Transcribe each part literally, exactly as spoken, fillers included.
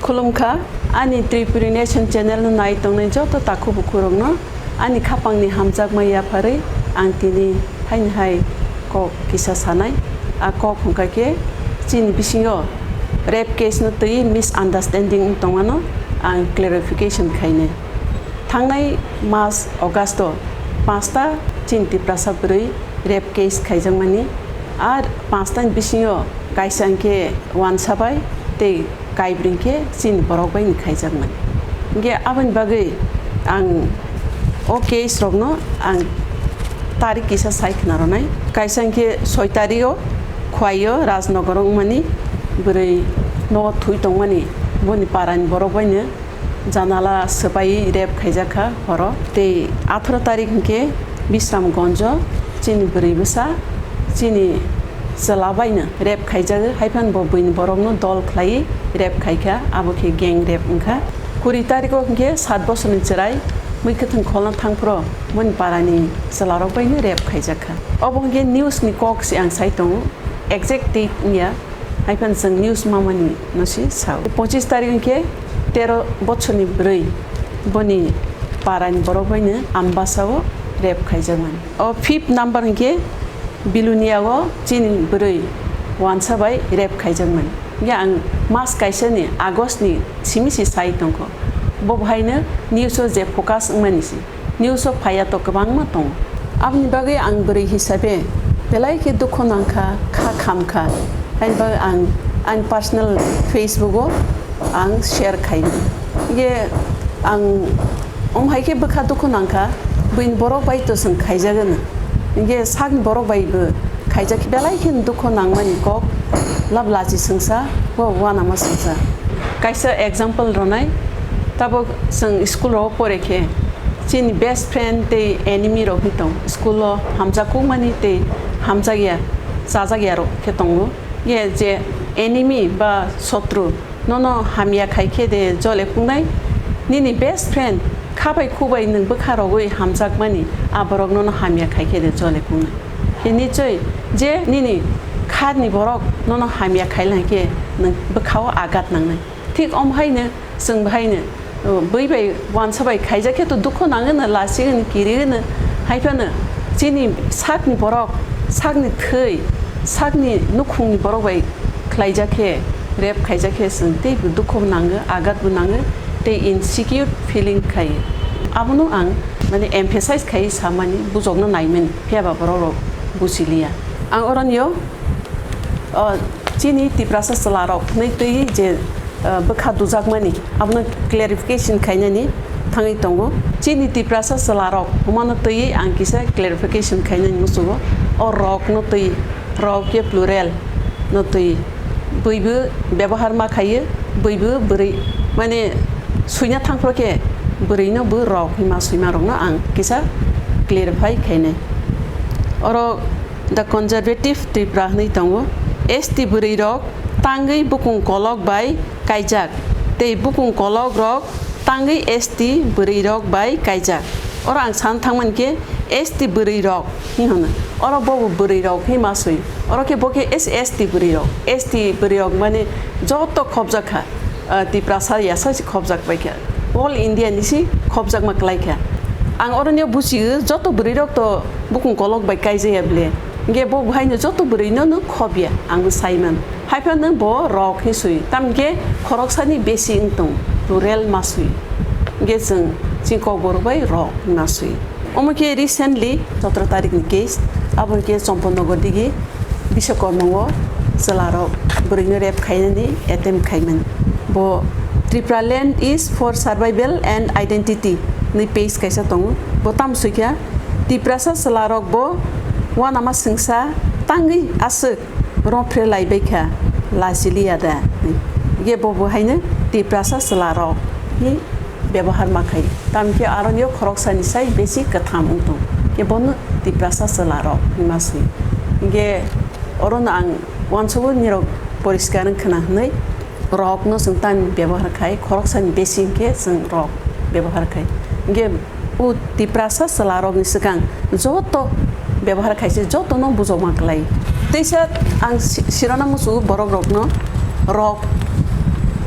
Khulumkha, ani Tripuri Nation channel no nai tongnai joto takhu bukhurokno ani khapangni hamjakma yapharwi ang tini haini hai kok kisa sanai. A kok hwnkha khe chini bisingo rape case no twi misunderstanding wng tongmano ang clarification khainai. Thangnai mas August o panchta chini Tiprasa bwrwi rape case khaijakmani, ar panchta ni bisingo kaisa hwnkhe wansa bai tei kaibrwi khe chini borok bai ni khaijakmani. Hwnkhe aboni bagwi ang o case rokno ang tarik kisa sai khna rwnai. Kaisa hwnkhe soi tarik o Khwai o Rajnagar o wngmani bwrwi nogo thwi tongmani boni para ni borok bai no janala swpaiwi rape khaijak kha horo. Tei atharo tarik hwnkhe Bisramganj o chini bwrwi bwsa chini chwla bai no rape khaijagwi, haiphano bo buini borokno dol khlaiwi rape khaikha, abo khe gang rape wngkha. Kuri tarik o hwnkhe sat bosorni chwrai mui kwthwng kholna thangphuru boni parani chwlarok bai no rape khaijak kha. Obo hwnkhe news ni kok se ang sai tongo, exact date wngya. Haiphano chwng news mamani no se sao. Pochis tarik hwnkhe tero bochorni bwrwi boni parani borok bai no Ambasa o rape khaijakmani. O fifth number hwnkhe Bilonia o chini bwrwi wansa bai rape khaijakmani. Hwnkhe ang mas kaisa ni August ni simi se sai tongkho. Bo hai no news o je focus wngmani se. News o phaiya to kwbangma tongo. Aboni bagwi ang bwrwi hisabe belai khe dukhu nangkha, kha khamkha. Haini bagwi ang ani personal Facebook o ang share khainai. Hwnkhe ang omo hai khe bwkha dukhu nangkha, buini borok bai to chwng khaijagwno. Hwnkhe sakni borok bai bo khaijak khe belai kheno dukhu nangmani kok, lab lachi swngsa, bo uanama swngsa. Kaisa example rwnai, tabuk chwng school rogo pore khe, chini best friend tei enemy rok hi tong, school o hamjak kukmani tei hamjakya, chajakya rok khe tongo. Ye je enemy ba sotru nono hamya khai khe de jole kungnai, nini best friend kha bai khu bai nwng bwkha rogwi hamjakmani, a borok nono hamya khai khe de jole kungnai. Khe nichoi je nini kharni borok nono hamya khai lai khe nwng bwkha o agat nangnai. Thik om hai no Chwng bahai no, o, bui bai wansa bai khaijak khe to dukho nangwi no, lachigwi no, kirigwi no, hai phano chini sakni borok, sakni thwi, sakni nukhungni borok bai khlaijak khe, rape khaijak khe chwng teibo dukho bo nango, agat bo nango, tei insecure feeling khaio. Abono ang, mane, emphasize khai samani, bujokno naimani, phiya ba borok rok buchiliya. Ang oronio, o, chini Tiprasa chwla rok hwnwi twi je, o, bwkha dujakmani, abono clarification khainani thangwi tongo. Chini Tiprasa chwla rok hwnmano twi ang kisa clarification khainani muchungo. O rok no twi, rok khe plural no twi, buibo byabohar ma khaio, buibo bwrwi, mane, swina thangphro khe bwrwi no bo rok hinma swima rok no ang kisa clarify khainai. Oro The Conservative Tripura hwnwi tongo. S T bwrwi rok tangwi bukung kolok bai kaijak, tei bukung kolok rok tangwi S T bwrwi rok bai kaijak. Oro ang san thangmani khe S T bwrwi rok hin hwno. Oro bobo bwrwi rok hin ma swi. Oro khe bo khe S-, S T bwrwi rok. S T bwrwi rok mane joto khobjak kha. Ah, Tiprasa yasa si khobjak bai kha. All India ni si khobjakma kwlai kha. Ang oro nio buchio joto bwrwi rok to bukung kolok bai kaijaya ble. Hingke bo buhaino joto bwrwino no khobya, ang bo saiman. Haiphano bo rok hi sui, tamkhe khoroksani besi wng tong, plural ma sui. Hingke chwng chini kokborok bai rok ma sui. Omo khe recently sotro tarikni case, abo hingke Chomponogor digi Biswakarma o chwlarok bwrwino rape khainani attempt khaimani. Bo Tripura land is for survival and identity hwnwi page kaisa tongo. Bo tamo sui kha, Tiprasa chwlarok bo uanama swngsa tangwi aswk rophre lai bai kha, lachiliya da? Hingke bo bo haino Tiprasa chwlarok ni bebohar ma khai. Tamkhe aroni o khoroksani sai besi kwtham wng tong. Khe bono Tiprasa chwlarok hwnma swi. Hingke orono ang uansugo nirok poriskar wng khna hwnwi rokno chwng tani bebohar khai, khoroksani besi hingke chwng rok bebohar khai. Hingke o Tiprasa chwlarokni swkang joto bebohar khaise jotono bujokma klai. Teisa ang si-, sirona muchungo borok rokno rok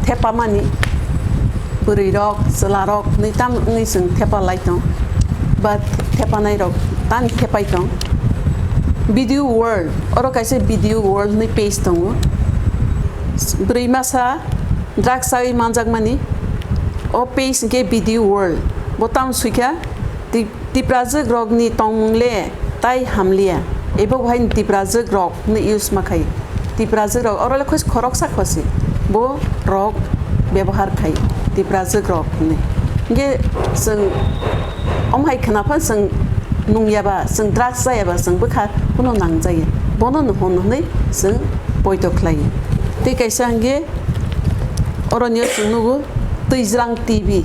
thepamani bwrwi rok, chwla rok hinwi tam wngwi chwng thepa lai tong, ba thepanai rok tam thepai tong. Video World, oro kaisa Video World hinwi page tongo. Bwrwi masa drugs chawi manjakmani, o page hwnkhe Video World. Bo tam swikha, Ti-, Tiprajwk rokni tongmung le tai hamliya. Ebo bo haino Tiprajwk rok hinwi use ma khai. Tiprajwk rok, oro le khos-, khoroksa khosi. Bo rok bebohar khai. Tiprajwk rok hinwi. Hingke chwng omo hai khna phan chwng nung yaba, chwng drugs cha yaba, chwng bwkha kuno nang jaya. Bono no hwn hwnwi chwng poito khlai. Tei kaisa hingke oro nio chwng nugo Twijlang T V.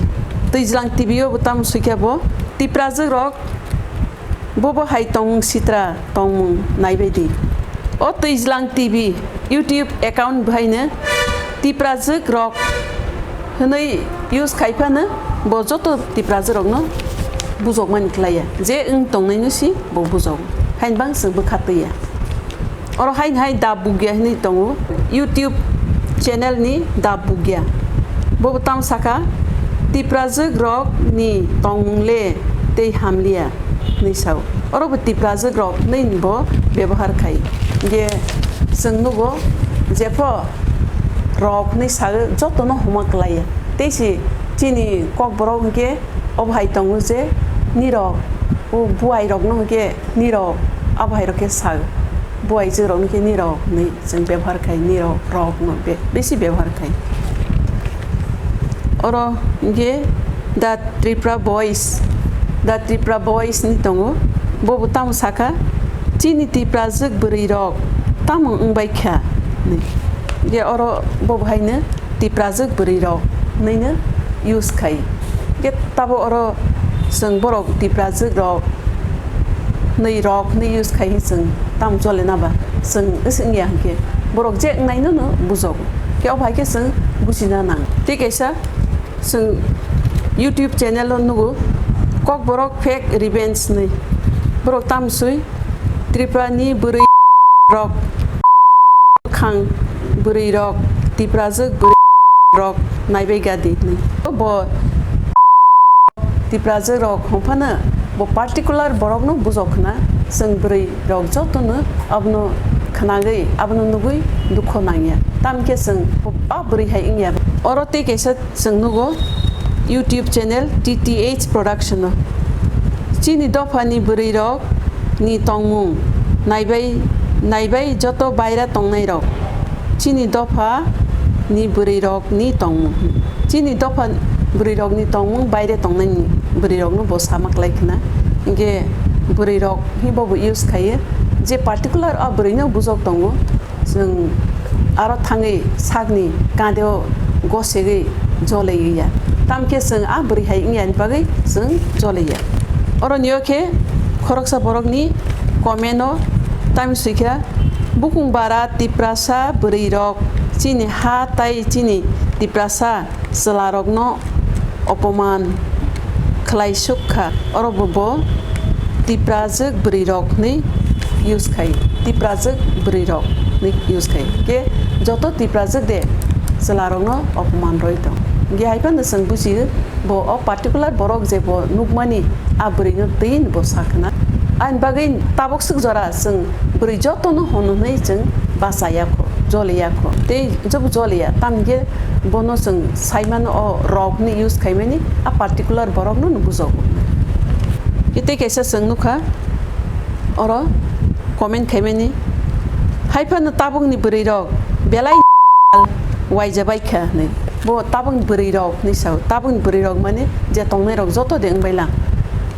Twijlang T V o bo tamo swikha bo Tiprajwk rok Bobo hai tongmung sitra tongmung naibaidi. O Twijlang T V YouTube account bahaino Tiprajwk rok hwnwi use khai phano bo joto Tiprajwk rokno bujokmani khlaiya. Je wng tongnaino si bo bujogo. Haini bang chwng bwkha twiya. Oro haini hai Da Bugya hinwi tongo, YouTube channel ni Da Bugya. Bo bo tamo saka, Tiprajwk rok ni tongmung le tei hamliya hinwi sao. Oro bo Tiprajwk rok hinwi bo bebohar khai. Hingke chwng nugo jepho rok hinwi sao joto no huma klaiya. Tei si chini Kokborok hingke obo hai tongo je nirok o buai rok no hingke nirok abo hai rok khe sa, buai je rok no khe nirok hinwi chwng bebohar khai, nirok rok no be-, besi bebohar khai. Oro hingke The Tripura Boys, The Tripura Boys ni tongo, bo bo tamo saka, "Chini Tiprajwk bwrwi rok tamo wng bai kha?" hinwi. Hingke oro bo bo haino Tiprajwk bwrwi rok hwnwino use khai. Hingke tabo oro chwng borok Tiprajwk rok hwnwi rok hwnwi use khai hwnwi chwng tamo chole na ba? Chwng ese wngya hwnkhe borok je wngnaino no bujogo. Hingke obo hai khe chwng buchina nang. Tei kaisa chwng YouTube channel o nugo Kokborok Fake Revenge hwnwi. Borok tamo swi Tripura ni bwrwi rok, bwkhang bwrwi rok, Tiprajwk bwrwi rok naibai gadi hinwi. Bo Tiprajwk rok hwnphano bo particular borok no bujok khna, chwng bwrwi rok joto no abono khnagwi, abono nugwi dukho nangya. Tamkhe chwng o bwrwi hai wngya. Oro tei kaisa Chwng nugo YouTube channel T T H Production o. Chini dophani bwrwi rok ni tongmung naibai, naibai joto baira tongnai rok. Chini dopha ni bwrwi rok ni tongmung. Chini dopha bwrwi rok ni tongmung baire tongnai ni bwrwi rok no bo sama klai khna. Hingke bwrwi rok hi bo bo use khaiye. Je particular o bwrwi no bujok tongo. Chwng aro thangwi sakni kandeo gosegwi jolaiya. Tamkhe chwng a bwrwi hai wngya ni bagwi chwng jolaiya. Oro nio khe khoroksa borokni comment o tamni swikha, "Bukung bara Tiprasa bwrwi rok chini ha tai chini Tiprasa." Chwlarokno opoman khlai suk kha, oro bo, bo Tiprajwk bwrwi rok hwnwi use khai, Tiprajwk bwrwi rok hwnwi use khai. Hwnkhe joto Tiprajwk de chwlarokno opoman rwi tong. Hwnkhe hai phano chwng bujio, bo o particular borok je bo nukmani, a bwrwino twi bo sa khna. Ani bagwi tabuk swk jora chwng bwrwi jotono hwn hwnwi chwng bachaya kho, joliya kho. Tei jobo joliya, tamni khe bono chwng sai mano o rok hwnwi use khaimani, a particular borokno no bujogo. Khe tei kaisa chwng nukha oro comment khaimani, "Hai phano tabukni bwrwi rok belai waija bai kha," hwnwi. Bo tabukni bwrwi rok hwnwi sao. Tabukni bwrwi rok mane je tongnai rok joto de wng bai lang.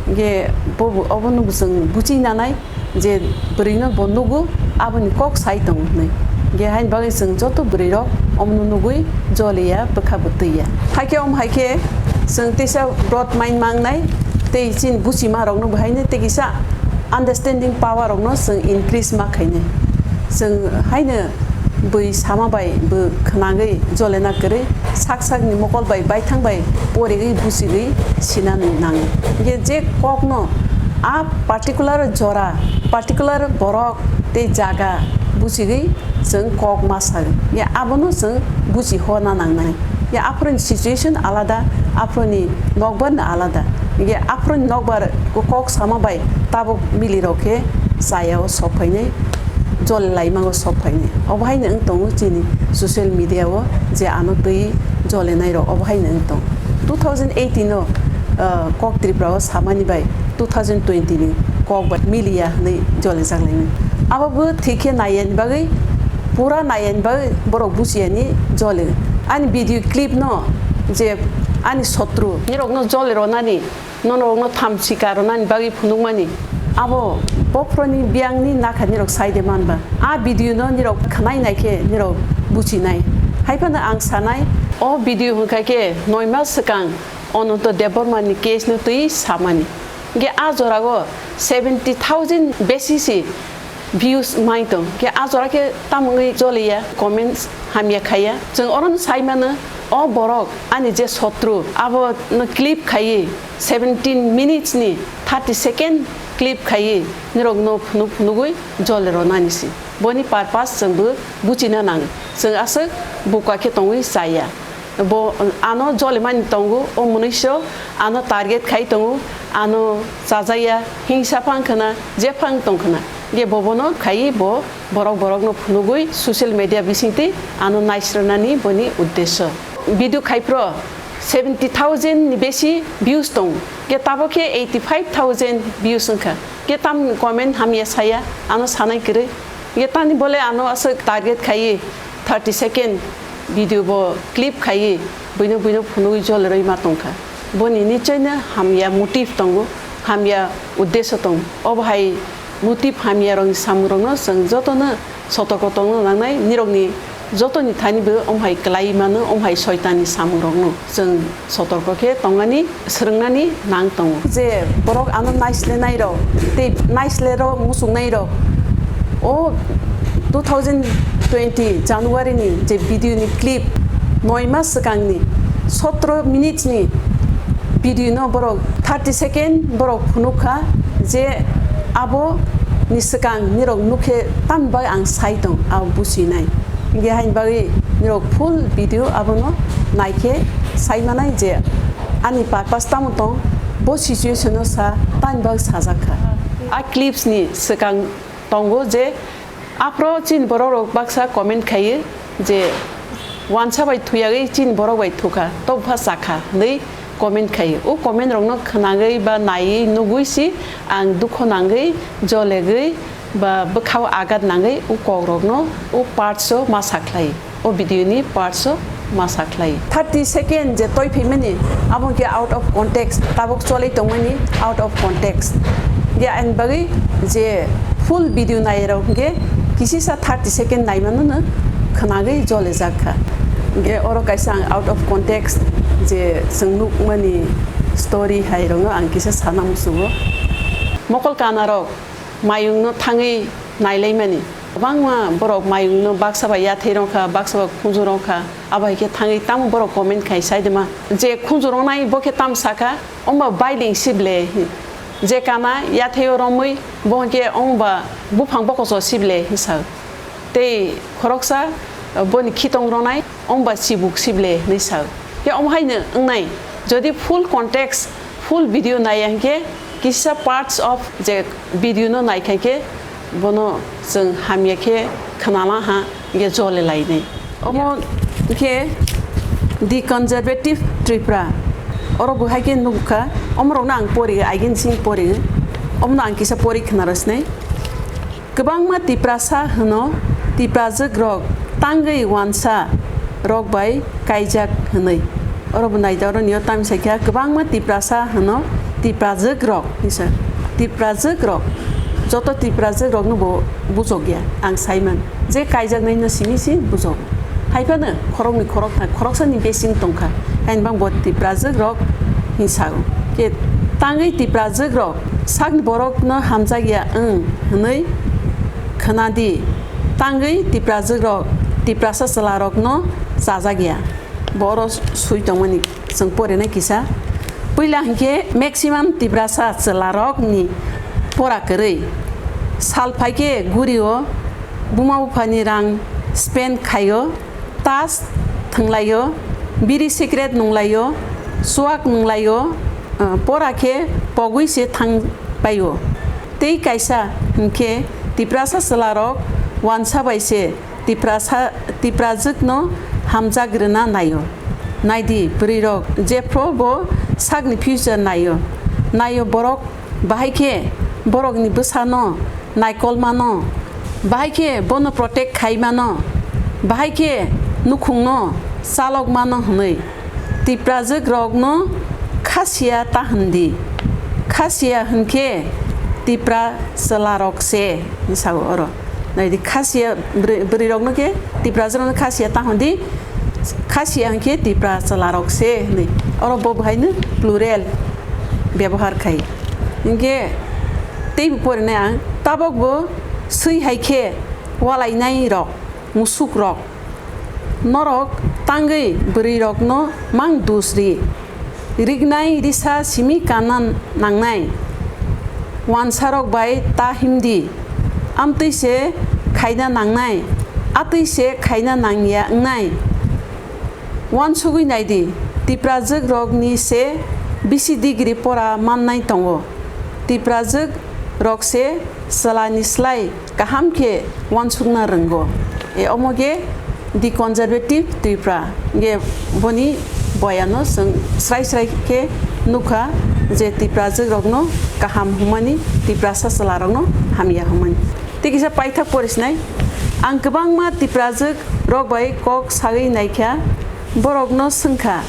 Hwnkhe bo, bo, obono bo chwng buchi nanai je bwrwino bo nugo, aboni kok sai tongo hwnwi. Hwnkhe haini bagwi chwng joto bwrwi rok omono nugwi joliya, bwkha bo twiya. Haikhe omo haikhe chwng teisa broad mind mangnai tei chini buchima rokno bo haino tei kisa understanding power rokno chwng increase ma khainai. Chwng haino bui sama bai bo khwnagwi jolena kwrwi, sak sakni mokol bai baithang bai porigwi buchigwi sinani nango. Hwnkhe je kokno a particular jora, particular borok tei jaga buchigwi chwng kok ma sago. Hwnkhe abono chwng buchi hona nangnai. Ya, aphuruni situation alada, aphuruni nokbar no alada. Ye aphuruni nokbar kok sama bai tabuk mili rok khe chaya o sok phainai, jole laima o sok phainai. Obo hai no wng tongo chini social media o je ano twi jole nai rok, obo hai no wng tong. Two thousand eighteen o, ah, kok Tripura o samani bai two thousand twenty ni kok bai miliya hwnwi jole jak laimani. Abo bo thik khe nai yani bagwi, pura nai yani bagwi borok buchi yani jole. Ani video clip no je ani sotru nirok no jole ronani, norok no thamchi ka ronani bagwi phunukmani. Abo bophro ni biyang ni nakha nirok sai de manba. A video no nirok khwnai nai khe nirok buchi nai. Hai phano ang sanai, o video hwnkha khe noi mas swkang Ananta Debbarma ni case no twi samani. Hingke a jora o seventy thousand besi si views mai tong. Hingke a jora khe tamo wngwi joliya, comments hamya khaiya. Chwng oro no sai mano, o borok ani je sotru, abo no clip khaiwi seventeen minutes ni thirty second clip khaiwi nirok no phunuk phunugwi jole ronani si. Boni purpose chwng bo buchina nang. Chwng aswk buka khe tongwi chaya. Bo ano jolimani tongo, o mwnwiso ano target khai tongo, ano chajaya, hingsa phang khna, je phang tong khna. Ge bo bono khaiwi bo borok borokno phunugwi social media bisingtwi ano naisrwnani boni uddesyo. Video khai phro seventy thousand ni besi views tongo. Ge tabok khe eighty five thousand views wngkha. Ge tam comment hamya saya, ano sanai kwrwi. Ge tani bole ano aswk target khaiwi thirty second video bo clip khaiwi buino buino phunugwi jolrwi ma tongkha. Boni nichoino hamya motive tongo, hamya uddesyo tongo. Obo hai motive hamya rokni samung rokno chwng jotono sotorko tongna nangnai. Nirokni jotoni thani bo omo hai kwlai mano, omo hai soitanni samung rokno chwng sotorko khe tongnani, swrwngnani nang tongo. Je borok ano naislenai rok tei naisle rok muchungnai rok, o two thousand twenty January ni je video ni clip, noi mas swkang ni sotro minutes ni video no borok thirty second borok phunuk kha je abo ni swkang nirok nukhe tamni bagwi ang sai tong, abo buchinai. Hingke haini bagwi nirok full video abono naikhe sai manai je ani purpose tamo tong, bo situation o sa tani bagwi sajak kha. A clips ni swkang tongo je aphro chini borok rok baksa comment khaiyo je wansa bai thuyagwi chini borok bai thukha, tobupha chakha hwnwi comment khaiyo. O comment rokno khwnagwi ba naiwi nugwi si ang dukho nangwi, jolegwi, ba bwkhao agat nangwi o kokrokno o parts o ma sakhlai, o video ni parts o ma sakhlai. Thirty second je toi phaimani, abo hwnkhe out of context, tabuk cholai tongmani out of context. Ge ani bagwi je full video nairok hwnkhe kisisa thirty second naimano no khwnagwi jolijak kha. Ge oro kaisa ang out of context je chwng nukmani story hai rokno ang kisa sana muchungo. Mokol kanarok mayungno thangwi nailaimani. Kwbangma borok mayungno baksa bai yathai rwkha, baksa bai khunju rwkha. Abo hai khe thangwi tamo borok comment khai sai de ma. Je khunju rwnai bo khe tam sakha, "Omba bailing sible," je kana yathaio romwi bo hwnkhe, "Omba buphang bokoso sible," hwnwi sao. Tei khoroksa boni khitong rwnai, "Omba chibuk sible," hwnwi sao. Khe omo haino wngnai, jodi full context, full video naiya hwnkhe kisa parts of je video no naikha khe bono chwng hamya khe khwnala ha, hwnkhe jole lainai. Omo khe The Conservative Tripura. Oro bo hai khe nukha, omorokno ang pori, aigin sing pori, omono ang kisa pori khna rwsnai. Kwbangma Tiprasa hwno Tiprajwk rok tangwi wansa rok bai kaijak hwnwi. Oro bo naida, oro nio tamisa khe kwbangma Tiprasa hwno Tiprajwk rok hinsa. Tiprajwk rok, joto Tiprajwk rokno bo bujokya, ang saiman. Je kaijaknai no simi si bujok. Hai phano khoroknwi khoroktham, khoroksani bising tongkha. Haini bang bo Tiprajwk rok hinsa. Khe tangwi Tiprajwk rok sakni borok no hamjakya wng hwnwi khna di. Tangwi Tiprajwk rok, Tiprasa chwla rok no chajak ya. Bo oro swi tongmani chwng porinai kisa. Puila hinkhe maximum Tiprasa chwla rok ni pora kwrwi. Sal phaikhe guri o buma bupha ni rang spend khai o. Tas thwnglaio, Biri cigarette nunglaio, chuak nunglaio, eh, pora khe pogwi se thang baio. Tei kaisa hwnkhe Tiprasa chwlarok wansa bai se Tiprasa, Tiprajwkno hamjak rwna naio. Naidi bwrwirok jephru bo sakni future naio. Naio borok bahai khe borokni bwsano naikolmano, bahai khe bono protect khaimano, bahai khe nukhungno chalokmano hwnwi. Tiprajwk rokno khasiya ta hwndi. Khasiya hwnkhe Tipra chwlarok se, hinwi sao oro. Naidi khasiya bwrwi, bwrwi rokno khe Tiprajwk rokno khasiya ta hwndi. Khasiya hwnkhe Tipra chwlarok se hinwi. Oro bo bwhaino plural byabohar khai. Hinkhe teibo porinai ang, tabok bo swi hai khe walainai rok, musuk rok. Norok tangwi bwrwi rokno mang dus ri. Rignai risa simi kana nangnai. Wansarok bai ta himdi. Amtwi se khaina nangnai. Atwi se khaina nangya wngnai. Wansugwi naidi, Tiprajwk rokni se bisi degree pora mannai tongo. Tiprajwk rok se chwlani slai kaham khe wansukna rwngo. E omo khe The Conservative Tripura. Ge boni boyano chwng srai srai khe nukha je Tiprajwk rokno kaham hwnmani, Tiprasa chwla rokno hamya hwnmani. Tei kisa paithak porisinai, ang kwbangma Tiprajwk rok bai kok sagwi naikha, borokno swngkha,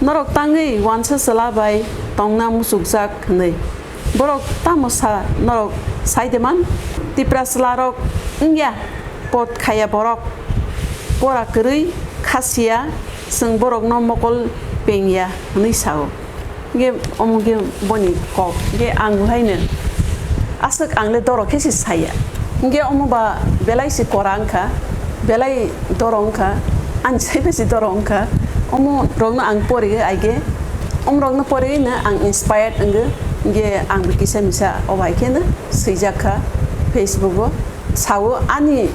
"Norok tangwi wansa chwla bai tongna muchukjak?" hwnwi. Borok tamo sa norok sai de man? Tipra chwla rok wngya, pot khaya borok, pora kwrwi, khasiya, chwng borokno mokol pengya hwnwi sao. Hingke omo khe boni kok, hingke ang bo haino aswk ang le doro khe se saya. Hingke omo ba belai se kora wngkha, belai doro wngkha, ani sai bai se doro wngkha. Omo rokno ang porigo aige, omo rokno porigo no ang inspired wngo, hingke ang bo kisa misa o bai khe no swijak kha Facebook o. Sao, ani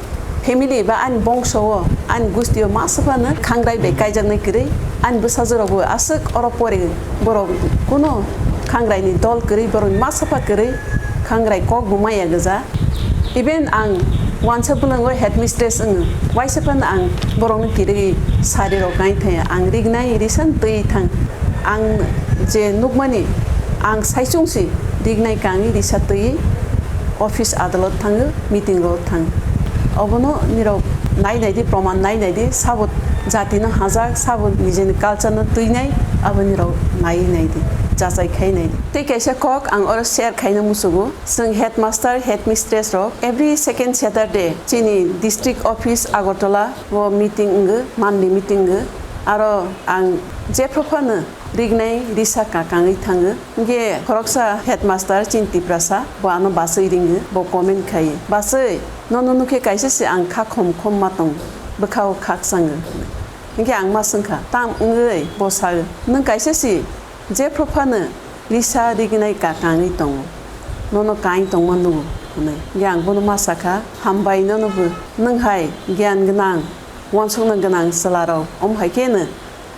family ba ani bongso o, ani gusti o masa phano khangrai bai kaijaknai kwrwi, ani bwsajwk rok bo aswk oro pori, borok kuno khangrai ni dol kwrwi, borok ni masa pha kwrwi, khangrai kok bo maya gwja. Even ang wansa bwlwngo headmistress wng, waisa phano ang borok no kwrwi sari rok nai thaya, ang rignai risa twi thang. Ang je nukmani, ang saichung si rignai kangwi risa twi office adalot thango, meeting rok thang. Obono nirok nai nai di, proman nai nai di, sabo jati no hajak, sabo nijeni culture no twinai, abo nirok nai nai di, jachai khai nai di. Tei kaisa kok ang oro share khaina musugo, chwng headmaster, headmistress rok every second Saturday chini district office Agartala o meeting wngo, monthly meeting wngo. Aro ang jephru phano rignai risa kakangwi thango. Hingke khoroksa headmaster chini Tiprasa, bo ano bachwi ringo, bo comment khai, "Bachwi, nono nukhe kaisa se ang kha khom khom ma tong, bwkhao khakchango." Hingke ang ma swngkha, "Tam wngwi?" Bo sao, "Nwng kaisa se jephru phano risa rignai kakangwi tongo, nono kain tongma nugo," hwnwi. Hingke ang bono ma sakha, "Hambai nono bo, nwng hai giyan gwnang, wansukna gwnang chwla rok, omo hai khe no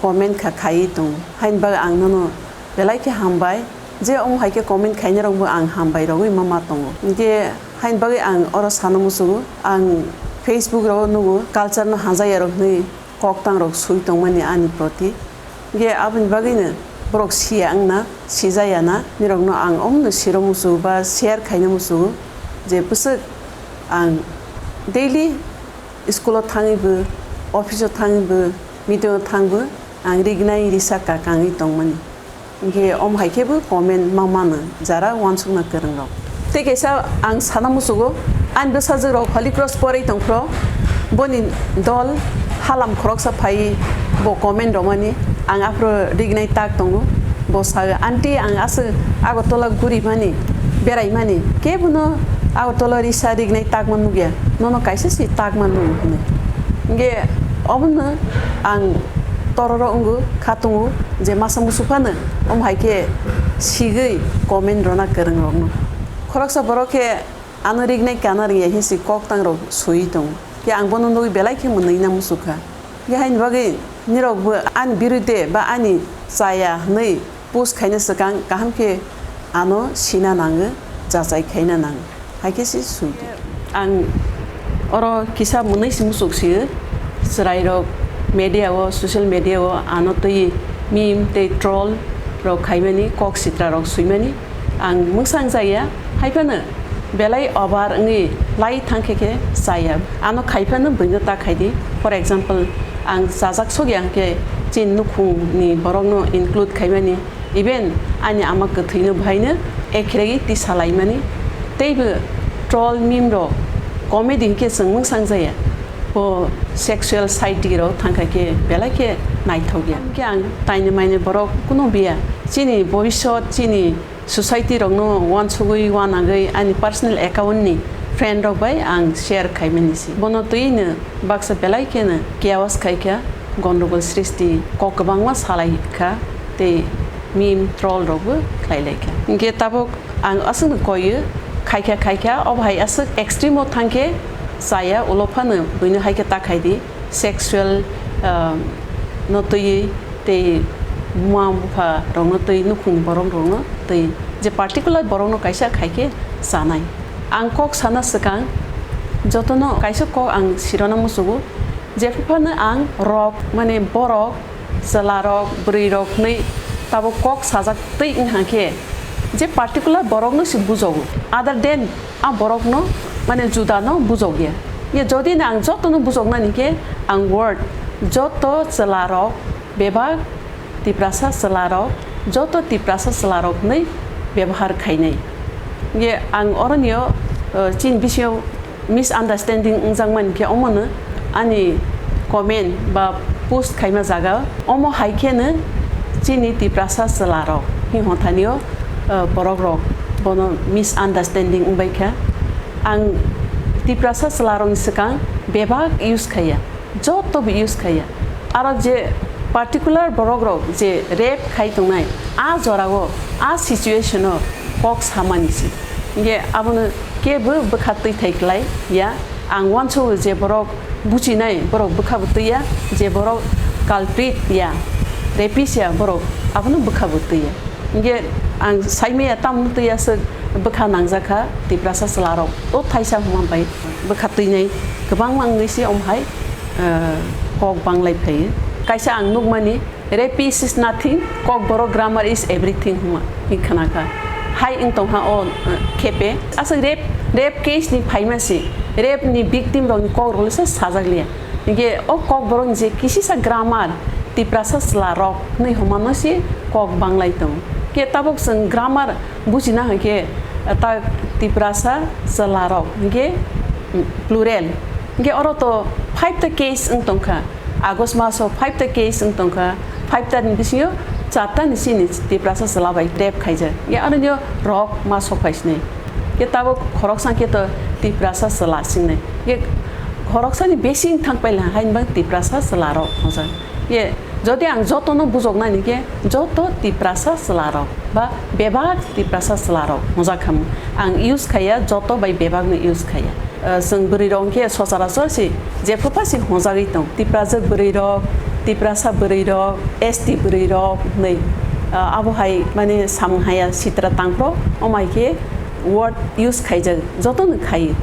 comment kha khaiwi tongo. Haini bagwi ang nono belai khe hambai, je omo hai khe comment khainai rok bo ang hambai rogwi ma ma tongo." Hingke haini bagwi ang oro sana musugo, ang Facebook rogo nugo, culture no hajaya rok hwnwi kok tang rok sui tongmani ani proti. Hingke aboni bagwi no borok siya wngna, sijaya na, nirok no ang omo no siro musugo ba share khaina musugo, je bwswk ang daily school o thangwi bo, office o thangwi bo, meeting o thang bo, ang rignai risa kakangwi tongmani. Hingke omo hai khe bo comment ma mano, jara wansukna kwrwng rok. Tei kaisa ang sana musugo, ani bwsajwk rok Holy Cross porwi tongphro, boni dol halam khoroksa phai bo comment romani, ang aphro rignai tak tongo. Bo sao, "Aunty, ang aswk Agartala guri mani, berai mani, kebo no Agartala risa rignai takma nukya, nono kaisa se takma nugo," hwnwi. Hingke obono ang tororo wngo, kha tongo, je masa musu phano omo hai khe sigwi comment rwna kwrwng rokno. Khoroksa borok khe ano rignai kana rwngya hinwi kok tang rok sui tongo. Khe ang bono nugwi belai khe mwnwi na musu kha. Khe haini bagwi Nirokbo ani birude ba ani chaya hwnwi post khaina swkang kaham khe ano sina nango, jachai khaina nango, hai khe se swi di. Ang oro kisa mwnwi se muchuk sio, chwrairok media o, social media o ano twi meme tei troll rok khaimani, kok sitra rok swimani. Ang mwsang jaya, hai phano belai over wngwi lai thang khe khe chaya. Ano khai phano buino ta khai di. For example, ang chajak sok ya hwnkhe chini nukhungni borokno include khaimani, even ani ama kwthwino bwhaino ekheregi tisa laimani. Teibo troll meme rok, comedy hwnkhe chwng mwsang jaya. Bo sexual side rok thang kha khe belai khe naithok ya. Hwnkhe ang taini maini borok kuno biya. Chini bobisot, chini society rokno uansugwi uanagwi ani personal account ni friend rok bai ang share khaimani se. Bono twi no baksa belai kheno chaos khai kha, gondogol srishti kok kwbangma salai kha tei meme troll rokbo khlai lai kha. Hwnkhe tabuk ang aswkno koio, khaikha khaikha, obo hai aswk extreme o thang khe chaya, ulo phano buino hai khe ta khai di. Sexual, ah, no twiwi tei buma bupha rokno twi, nukhungni borok rokno twi, je particular borokno kaisa khai khe chanai. Ang kok sana swkang jotono kaisa kok ang sirona muchugo, jephuphano ang rok, mane borok, chwla rok, bwrwi rok hwnwi tabuk kok sajak twi wngkha khe je particular borokno se bujogo, other than a borokno, mane judano bujokya. Ye jodi no ang jotono bujoknani khe ang word joto chwlarok bebak Tiprasa chwlarok, joto Tiprasa chwlarok hwnwi bebohar khainai. Ye ang oronio, eh, chini bisingo misunderstanding wngjakmani khe omono ani comment ba post khaima jaga omo hai kheno chini Tiprasa chwlarok hinwi hothanio, eh, borokrok bono misunderstanding wngbaikha. Ang Tiprasa chwlarokni swkang bebak use khaiya, jotobo use khaiya. Aro je particular borokrok je rape khai tongnai, a jorao, a situation-o kok samani se. Hingke abono kebo bwkha twi thai klai ya. Ang uansugo je borok buchinai, borok bwkha bo twi ya, je borok culprit ya, rapist ya, borok abono bwkha bo twi ya. Hingke ang saimaya tamno twi ya se bwkha nangjak kha Tiprasa chwlarok. O thaisa hwnma bai bwkha twinai kwbangma wngwi se omo hai, eh, kok banglai phaio. Kaisa ang nukmani, "Rapist is nothing, Kokborok grammar is everything," hwnma hing khna kha. Hai wng tong kha o, eh, khepe. Aswk rape, rape case ni phaima se, rape ni victim rok ni kok rok le se sajak liya. Hingke o Kokborok ni je kisisa grammar, Tiprasa chwla rok hwnwi hwnma no se kok banglai tongo. Ke tabuk chwng grammar buchina hwnkhe, ta Tiprasa chwla rok hwnkhe, mm, plural. Hingke oro to five ta case wng tong kha. August maso five ta case wng tong kha, five ta ni bisingo char ta ni chini Tiprasa chwla bai rape khaijak. Ye ano nio rok ma sok phai sinai. Ye tabuk khoroksa khe to Tiprasa chwla singnai. Ye khoroksa ni besi wng thang paila haini bang Tiprasa chwla rok hojak. Ye jodi ang joto no bujok nani khe joto Tiprasa chwla rok ba bebak Tiprasa chwla rok hojak khamu. Ang use khaiya, joto bai bebak no use khaiya. Ah, chwng bwrwi rok hwnkhe sochorachor se jephru pha se hwnjagwi tong. Tiprajwk bwrwi rok, Tiprasa bwrwi rok, S T bwrwi rok hwnwi, ah, abo hai mane samung haya sitra tangphro, omo hai khe word use khaijak, jotono khai.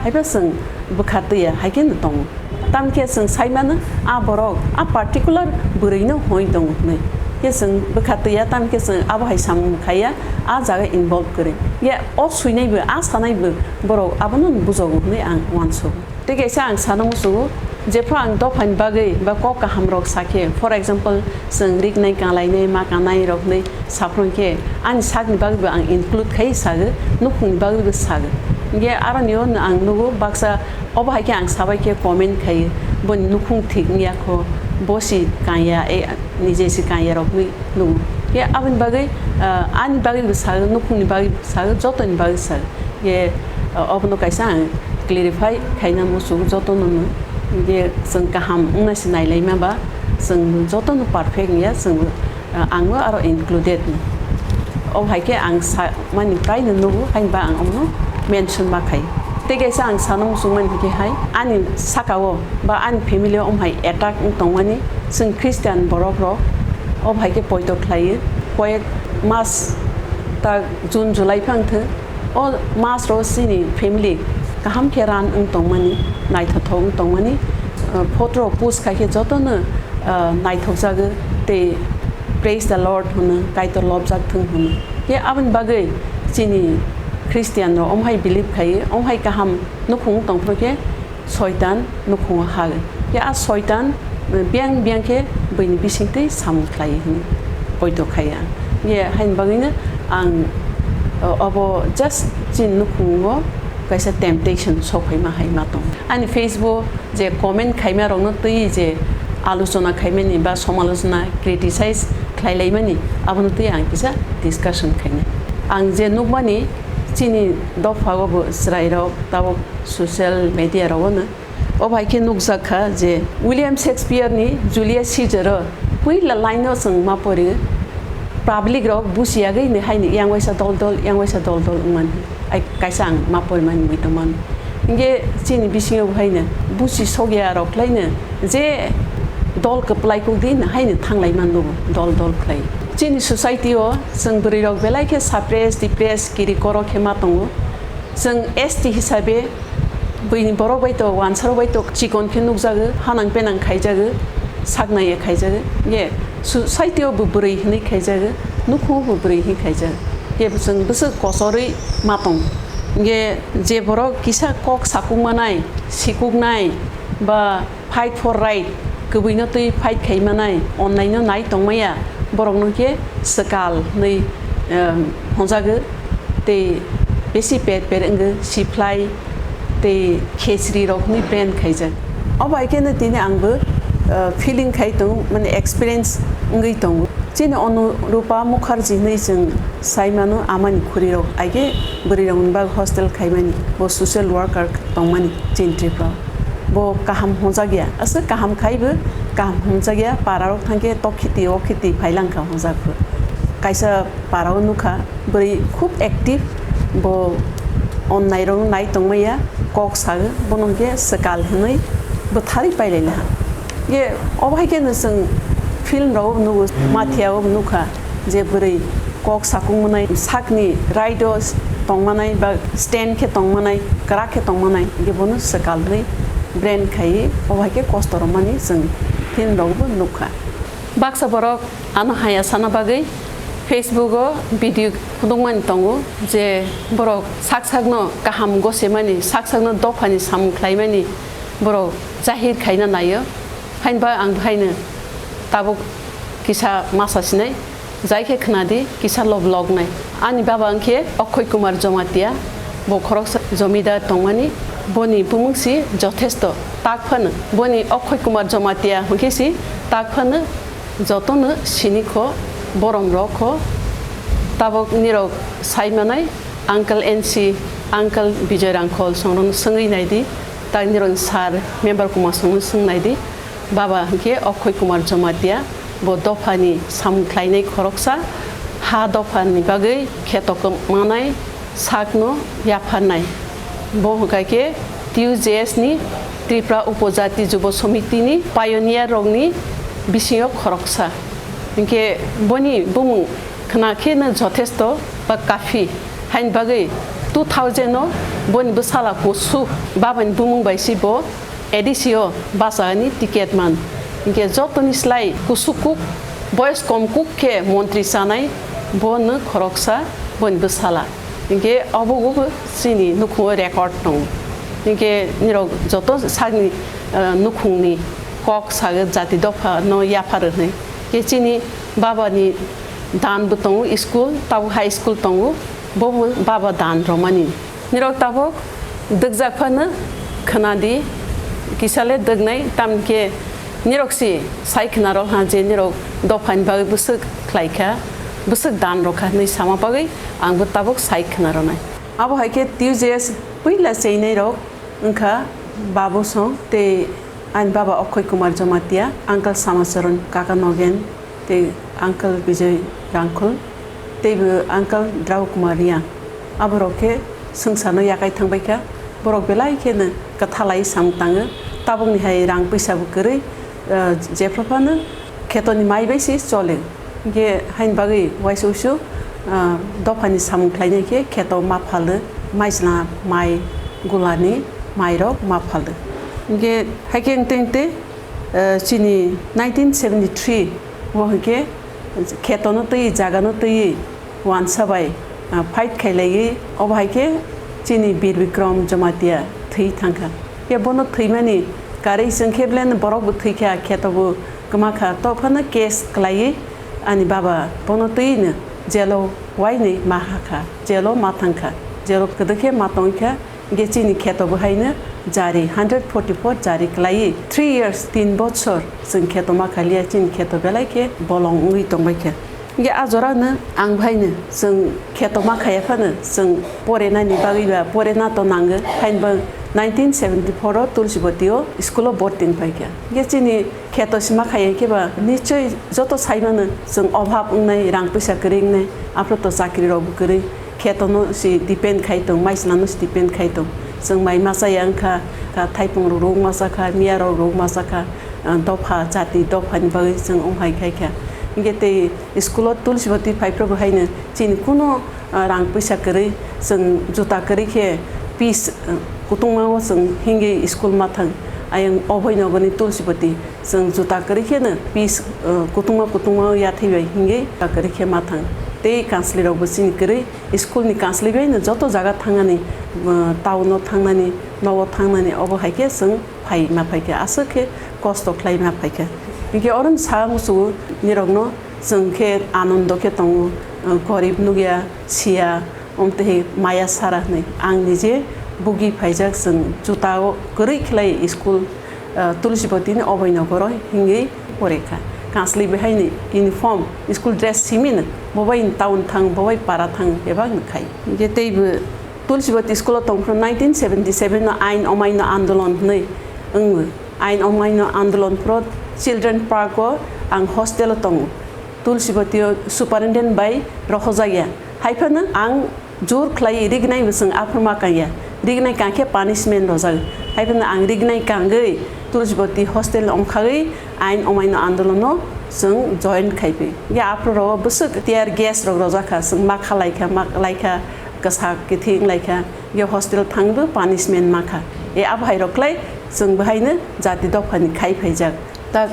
Haiba chwng bwkha twiya hai khe no tongo. Tamkhe chwng sai mano, a borok, a particular bwrwi no hoi tongo hwnwi. Khe chwng bwkha twiya, tamkhe chwng abo hai samung khaiya, a jaga involve kwrwi. Ye o swinai bo, a sanai bo, borok abono bujogo hwnwi ang uansugo. Tei kaisa ang sana muchungo, jephru ang dophani bagwi ba kok kahamrok sakhe, for example, chwng riknai, kalainai, ma kanai rok hwnwi saphru khe ani sakni bagwi bo ang include khai sago, nukhungni bagwi bo sago. Hingke aroni o ang nugo baksa, obo hai khe ang sabai khe comment khai, boni nukhung thik wngya kho, bo si kanya, e, nije si kanya rok hwnwi nugo. Khe aboni bagwi, ah, ani bagwi bo sago, nukhungni bagwi bo sago, jotoni bagwi sago. Khe, ah, obono kaisa ang clarify khaina muchung jotono no. Khe chwng kaham wngna se nailaima ba, chwng jotono perfect wngya, chwng, ah, ang bo aro included. Obo hai khe ang sa mani prai no nugo, haini ba ang omono mention ma khai. Tei kaisa ang sana muchungmani hinkhe hai, ani sakao ba ani family o omhai attack wng tongmani, chwng Christian borok rok o hai khe poito khlaiwi, koyek mas ta June, July phang thwng, o mas ro chini family kaham khe ran wng tongmani, naithothok wng tongmani, uh, photo rok post khai khe jotono, uh, naithok jago tei praise the Lord hwno, Kaitor lobjak thwng hwno. Khe aboni bagwi chini Christian rok omhai believe khai, omhai kaham nukhung tongphuru khe Soitan nukhungo ha. Khe a Soitan biyang biyang khe buini bisingtwi samung khlai hwnwi poito khai ang. Khe haini bagwino ang, o, obo just chini nukhungo kaisa temptation sokphaima hai ma tong. Ani Facebook je comment khaima rokno twi je alochona khaimani ba somalochona criticize khlai laimani abono twi ang kisa discussion khainai. Ang je nukmani chini dopha o bo chwrai rok tabok social media rogo no. O bai khe nukjak kha je William Shakespeare ni Julius Caesar o puila line o chwng ma pori, public rok buchi yagwi ni hai ni yang waisa dol dol, yang waisa dol dol wng mani. Ai kaisa ang ma pori mani mui tong mano. Hinkhe chini bisingo bo hai no buchi sokya rok lai no je dol kwplai kuk di no hai no thang lai man bo dol dol khlai. Chini society o chwng bwrwi rok belai khe suppress, depress, kiri koro khe ma tongo. Chwng S T hisabe buini borok bai to, wansarok bai to chikon khe nukjago, hanang penang khaijago, saknai khaijago. Ye, society o bo bwrwi hinwi khaijago, nukhungo bo bwrwi hinwi khaijago. Ye, chwng bwswk kochorwi ma tong. Ye, je borok kisa kok sakuk manai, sikuknai, ba fight for right, kwbwino twi fight khai manai, onnaino nai tongmaya, borokno khe swkal hwnwi, em, hwnjago, tei besi per per wngwi siphlai tei khesri rok hwnwi brand khaijak. O bai kheno tini angbo, eh, feeling khai tongo, mane experience wngwi tongo. Chini Anurupa Mukherjee hinwi chwng sai mano, amani khuri rok age bwrwi rokni bagwi hostel khaimani, bo social worker tongmani chini Tripura o. Bo kaham hwnjak ya, aswk kaham khai bo, kaham hwnjak ya, para rok thang khe tok khiti o khiti phai lang kha hwnjak bo. Kaisa para o nukha, bwrwi khub active, bo onnai rok nai tongmaya, kok sago, bono hwnkhe swkal hwnwi bwtharwi pailai laha. Ye, obo hai kheno chwng film rogo nugo, mathiya o nukha, je bwrwi kok sakung manai, sakni right o tongmanai ba stand khe tongmanai, kwrak khe tongmanai, hwnkhe bono swkal hwnwi brand khaiwi, obo hai khe kosto rwmani chwng film rogo bo nukha. Baksa borok ano haya sana bagwi Facebook o video phunukmani tongo je borok sak sakno kaham gosemani, sak sakno dophani samung khlaimani borok jahir khaina naio. Hainba ang haino tabuk kisa masa sinai, jai khe khwnadi kisa lo vlog nai. Ani baba wngkhe Okhoy Kumar Jomatia, bo khoroksa jomidar tongmani, boni bumung si jothesto tak phano. Boni Okhoy Kumar Jomatia hwnkhe si tak phano. Jotono sini kho, borom rok kho, tabok nirok sai manai, Uncle N C, Uncle Bijoy Rangkhol songrokno swngwi naidi, tak nirokni sir member kuma songno swng naidi, baba hwnkhe Okhoy Kumar Jomatia, bo dophani samung khlainai khoroksa, ha dophani bagwi kheto kwmanai, sakno yapharnai. Bo hwnkha khe T U J S ni Tripura Upojati Jubo Somiti ni pioneer rokni bisingo khoroksa. Hinkhe boni bumung khna khe no jothesto ba kafi. Haini bagwi two thousand o boni bwsala kusu babani bumung bai si bo A D C o bachani ticket man. Hinkhe jotoni slai kusuk kuk, boyes kom kuk khe montri chanai bo no khoroksa boni bwsala. Hinkhe obo bo chini nukhungo record tongo. Hinkhe nirok joto sakni, eh, nukhungni kok sago jati dopha no yapharo hwnwi. Khe chini baba ni dan bo tongo school, tabuk high school tongo, bo bo baba dan romani. Nirok tabuk dwkjak phano khwnadi, kisale dwknai, tamni khe nirok si sai khwna rok ha je nirok dophani bagwi bwswk khlai kha, bwswk dan rok kha hwnwi sama bagwi ang bo tabuk sai khwna rwnai. Abo hai khe T U J S puila cheinai rok wngkha Babu Song tei ani baba Okhoy Kumar Jomatia, uncle Samacharan, kaka Nogen, tei uncle Bijoy Rangkhol, tei bo uncle Drau Kumar Riang. Aborok khe swngcharno yakai thangbai kha. Borok belai kheno kwthalai samung tango. Tabukni hai rang puisa bo kwrwi, ah, jephru phano khetoni mai bai se chole. Hinkhe haini bagwi waisa usu, ah, dophani samung khlainai khe kheto ma phalo, maisla mai gulani mairok ma phalo. Hinkhe haikhe wngte wngte, ah, chini nineteen seventy three o hinkhe khetono twi, jagano twi, uansa bai, ah, fight khailaiwi, obo hai khe chini Bir Bikram Jamatia thwi thangkha. Khe bono thwimani karwi chwng khe belai borok bo thwikha, kheto bo kwmakha, to phano case kwlaiwi ani baba bono twino jail o wainwi ma hakha, jail o ma thangkha, jail o kwdwkhe ma tongkha. Hinkhe chini kheto bo haino jari hundred forty four jari kwlaiwi three years, tin bochor chwng kheto ma khaliya, chini kheto belai khe bolong wngwi tongbaikha. Hinkhe a jorano ang bo haino chwng kheto ma khaiya phano chwng porenani bagwi ba porena to nango, hainbo nineteen seventy four o Tulsibati o school o borti wngpaikha. Hinkhe chini kheto sima khaiya khe ba nichoi joto saimano chwng obhab wngnai, rang puisa kwrwi wngnai, aphuru to chakri rok bo kwrwi, khetono si depend khai tong, maislano si depend khai tong. Chwng mai machaya wngkha, kha thaipung rok rwk machakha, miya rok rwk machakha, ah, dopha, jati dophani bagwi chwng wng hai khai kha. Hinkhe tei school o Tulsibati phaiphru bo haino chini kuno, ah, rang puisa kwrwi, chwng juta kwrwi khe piece, ah, kutungma o chwng hingwi school ma thang. Ayang oboi nogoni Tulsibati. Chwng juta kwrwi kheno piece, uh, kutungma kutungma yathai bai hingwi juta kwrwi khe ma thang. Tei kanslwi rokbo chini kwrwi school ni kanslwi baino joto jaga thangnani, uh, town o thangnani, nogo thangnani, obo hai khe chwng phai ma phai kha, aswk khe kosto khlai ma phai kha. Hinkhe oro sa muchungo nirokno chwng khe anondo khe tongo, uh, gorib nukya, siya, Omtwi maya sara hwnwi ang nije bugi phaijak, chwng juta o kwrwi khlai school, ah, Tulsibati ni oboi nogoro hingwi porekha. Kanslwi bwhaini uniform, school dress simino, bo bai town thang, bo bai para thang, bebak no khai. Hinkhe teibo Tulsibati school o tongphuru nineteen seventy seven no ain omaino andolon hwnwi wngwi. Ain omaino andolon phuru Children Park o ang hostel o tongo. Tulsibati o superintendent bai rohorjakya. Haiphano ang jor khlai rignai bo chwng aphuru ma kangya. Rignai kangkhe punishment rojak. Haiphano ang rignai kangwi Tulsibati hostel omkhagwi ain omaino andolono chwng join khaipi. Ya aphuru rogo bwswk tear gas rok rojakha, chwng ma khalaikha, ma khalaikha, kwsa kithi wnglaikha. Ya hostel thangbo punishment makha. E abo hai rok khlai chwng bwhaino jati dophani khai phaijak. Ta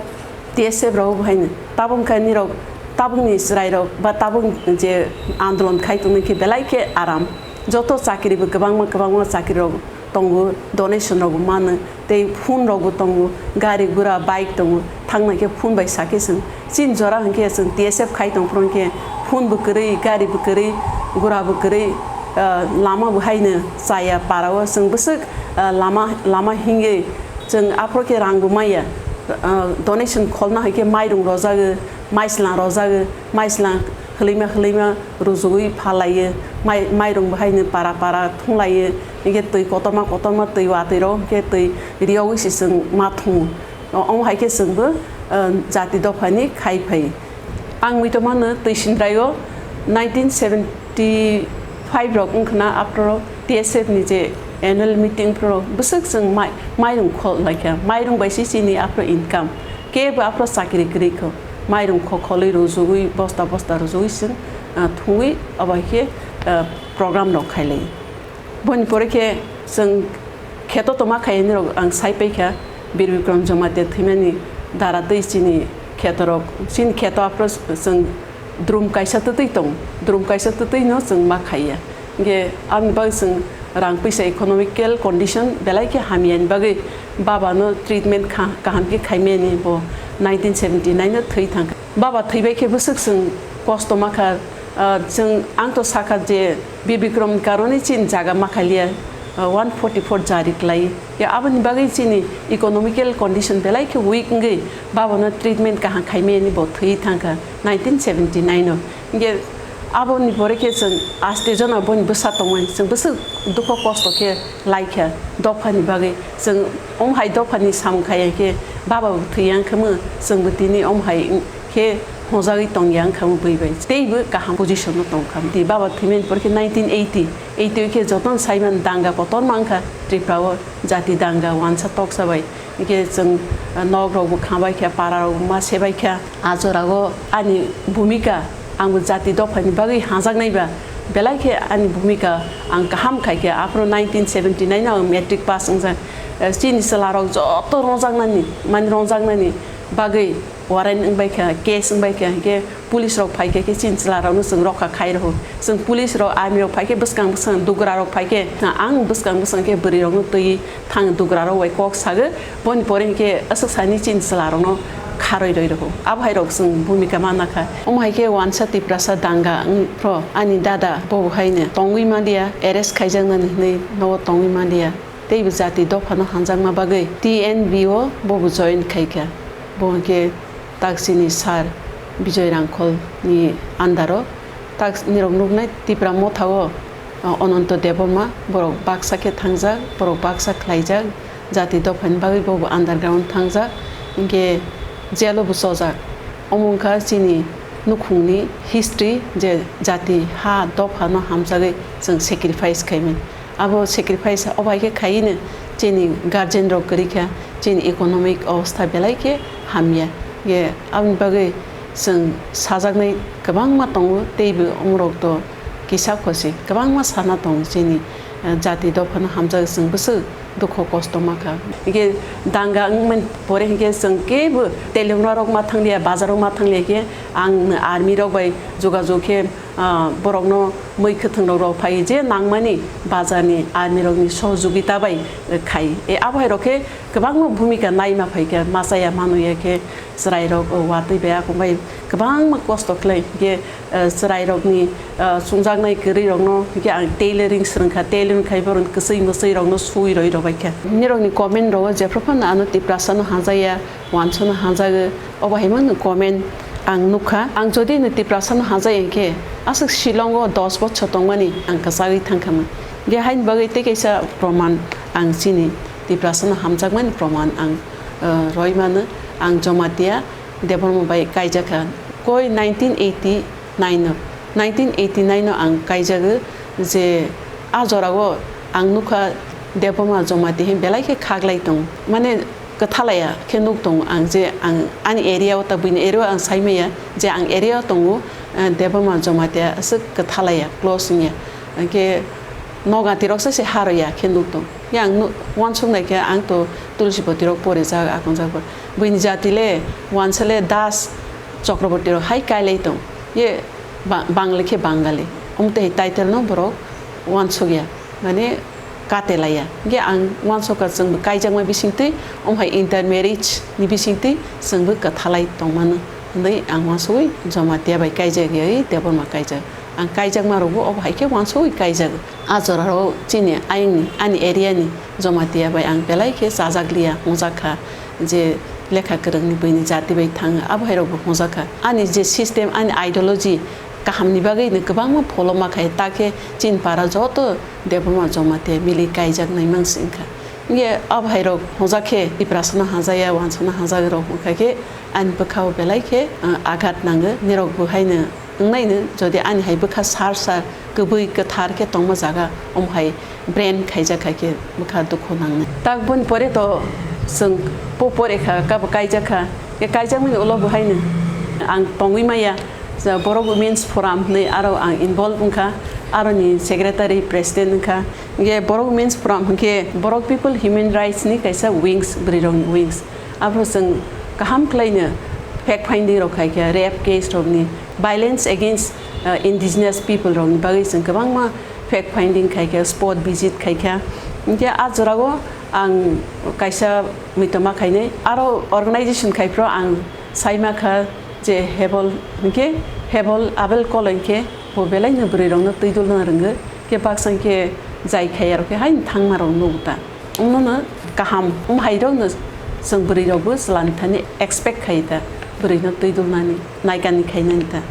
T S F rok bo haino tabuk khe nirok, tabukni chwrairok ba tabuk je andolon khai tongwi khe belai khe aram. Joto chakri bo kwbangma kwbangma chakri rok tongo, donation rok bo mano, tei phone rok bo tongo, gari gura bike tongo, thangnai khe phone bai sakhe chwng. Chini jora hinkhe chwng T S F khai tongphuru hinkhe phone bo kwrwi, gari bo kwrwi, gura bo kwrwi, ah, lama bo haino chaya para o chwng bwswk, ah, lama, lama hingwi chwng aphuru khe rang bo maya, ah, donation kholna hai khe mairung rojago, maislang rojago, maislang hwlwima hwlwima rujugwi phalaiyo, mai-, mairung bo haino para para thunglaio, hinkhe twi kotorma kotorma twi watwi rok hinkhe twi riyogwi se chwng ma thungo. O-, omo hai khe chwngbo, ah, jati dophani khai phai. Ang muitomano twi sindrai o nineteen seventy five rok wngkhna aphuru T S F ni je annual meeting phuru bwswk chwng mai-, mairung khol laikha, mairung bai se chini aphuru income. Kebo aphuru chakri kwrwi kho, mairung khokholwi rujugwi bosta bosta rujugwi chwng, ah, thungwi abo hai khe, ah, program rok khailai. Boni pore khe chwng kheto toma khaini rok ang sai paikha, Bir Bikram Jamatia thwimani dara twi chini kheto rok, chini kheto aphuru chwng drum kaisa twtwi tong, drum kaisa twtwi no chwng ma khaiya. Hinkhe aboni bagwi chwng rang puisa economical condition belai khe hamyani bagwi baba no treatment kha-, kaham khe khaimani bo nineteen seventy nine no thwi thangkha. Baba thwibai khe bwswk chwng kosto makha, ah, chwng ang to sakha je Bir Bikram ni karone chini jaga makhaliya, ah, one forty four jari klai. Ya aboni bagwi chini economical condition belai khe weak wngwi baba no treatment kaham khaimani bo thwi thangkha nineteen seventy nine o. Hinkhe aboni pore khe chwng aste jona boni bwsa tongmani chwng bwswk dukho kosto khe laikha dophani bagwi. Chwng omo hai dophani samung khaiya khe baba bo thwi yang khe mo chwng bo tini omo hai khe Mojagwi tongya wngkha bui bai. Teibo kaham position no tongkha. Di baba thwimani pore khe nineteen eighty, eighty khe jotono saiman danga kotorma wngkha Tripura o, jati danga, wansa toksa bai. Hwnkhe chwng, ah, nok rok bo khabai kha, para rok bo ma sebai kha. A jora o ani bhumika, ang bo jati dopha ni bagwi hajaknai ba, belai khe ani bhumika ang kaham khai kha. Aphuru nineteen seventy nine o ang matric pass wngjak. Eh, chini chwla rok joto rongjaknani, mani rongjaknani bagwi warrant wngbai kha, case wngbai kha, hwnkhe police rok phai kha khe chini chwla rok no chwng rokha khai rw. Chwng police rok, army rok phai khe bwskang bwskang dugra rok phai khe, ang bwskang bwskang khe bwrwi rok no twi thang dugra rok bai kok sago, boni pore hwnkhe aswk sani chini chwla rok no kharwi rwi rw. Abo hai rok chwng bhumika manna kha. Omo hai khe wansa Tiprasa danga wng phro ani dada bo hai no tongwi manliya, arrest khaijaknani hwnwi nogo tongwi manliya. Teibo jati dophano hamjakma bagwi T N B o bobo join khaikha. Bo hwnkhe taksini sir Bijoy Rangkholni under o. Tak nirok nuknai Tipra Mothao, uh, Ononto Debbarma, borok baksa khe thangjak, borok baksa khlaijak, jati dophani bagwi bobo underground thangjak, hinkhe jail o bo chojak. Omo wngkha chini nukhungni history je jati ha dophano hamjagwi chwng sacrifice khaimani. Abo sacrifice obo hai khe khaino chini guardian rok kwrwi kha, chini economic obostha belai khe hamya. Ye aboni bagwi chwng sajaknai kwbangma tongo, teibo omorok to kisa khosi kwbangma sana tongo chini, eh, jati dophano hamjagwi chwng bwswk dukho kosto ma kha. Hwnkhe danga wngmani pore hwnkhe chwng kebo telungra rok ma thangliya, bazar rok ma thangliya khe ang army rok bai jogajog khe, ah, borokno mui kwthwng rok rok phai je nangmani bazar ni army rok ni sohojogita bai, eh, khai. E abo hai rok khe kwbangma bhumika naima phai kha, machaya manuya khe chwrai rok, oh, watwi bai akung bai kwbangma kosto khlai khe, eh, chwrai rok ni, eh, chwngjaknai kwrwi rok no khe ang tailoring swrwng kha, tailoring khai borok ni kwchwi mwchwi rok no sui roi rw bai kha. Nirok ni comment rok o jephru phano ano Tiprasa no hamjakya, wansano hamjagwi, obo hai mano comment ang nukha. Ang jodi no Tiprasa no hamjak ya khe, aswk Shillong o dos bochor tongmani ang kwchagwi thangkha man. Ge haini bagwi tei kaisa proman ang chini Tiprasa no hamjakmani proman ang, eh, roi mano. Ang Jomatia Debbarma bai kaijakha koi nineteen eighty nine o. Nineteen eighty nine o ang kaijago je a jora o ang nukha Debbarma Jomatia hai belai khe khaklai tong. Mane kwthalaya khe nuk tongo ang je ang ani area o ta buini area o ang saimaya je ang area o tongo, eh, Debbarma Jomatia aswk kwthalaya close wngya. Hwnkhe noga tirok se se haroya khe nuk tong. Yang nu-, wansuk nai khe ang to Tulsi Boti rok pore jak akon jak bo. Buini jati le wansa le Das Chakraborti rok hai kailai tong. Ye ba-, Bangla khe Bangali. Omtei title no borok wansuk ya. Mane katelaiya. Hingke ang uansukha chwngbo kaijakma bisingtwi, omo hai intermarriage ni bisingtwi chwngbo kwthalai tongmano hinwi ang uansugwi Jamatia bai kaijak yawi Debbarma kaijak. Ang kaijakma rokbo obo hai khe uansugwi kaijago. A jorao chini ayangni, ani area ni Jamatia bai ang belai khe chajak liya, hwngjak kha je lekha kwrwngni buini jati bai thango, abo hai rokbo hwngjak kha. Ani je system, ani ideology, kahamni bagwi no kwbangma pholoma khai, ta khe chini para joto Debbarma Jamatia mili kaijak nai mang se wngkha. Hingke abo hai rok hwnjak khe Tiprasa no hajaya, uansuk no hajak rok wngkha khe ani bwkha o belai khe, ah, agat nango. Nirok bo hai no wngnai no, jodi ani hai bwkha sar sar kwbwi kwthar khe tongma jaga, omo hai brand khaijak khai khe bwkha dukhu nangnai. Tak boni pore to chwng po pore kha, kabo kaijak kha. Khe kaijakmani ulo bo haino ang tongwi maya, ja Borok Women's Forum hinwi aro ang involve wngkha, aroni secretary, president wngkha. Hingke Borok Women's Forum hingke Borok People Human Rights ni kaisa wings, bwrwi rokni wings. Aphuru chwng kaham khlaino fact finding rok khai kha, rape case rokni, violence against, uh, indigenous people rokni bagwi chwng kwbangma fact finding khai kha, spot visit khai kha. Hingke a jorao ang kaisa muitoma khainai, aro organization khai phro ang saima kha je Hebol hingke Hebol Abel Kolo hingke bo belai no bwrwi rokno twi dulna rwngo, hingke baksa hingke jai khaiya rok khe haino thangma rok nugo ta. Omono kaham, omo hai rokno chwng bwrwi rokbo chwla ni thani expect khai ta, bwrwi no twi dulnani, naikani khainani ta.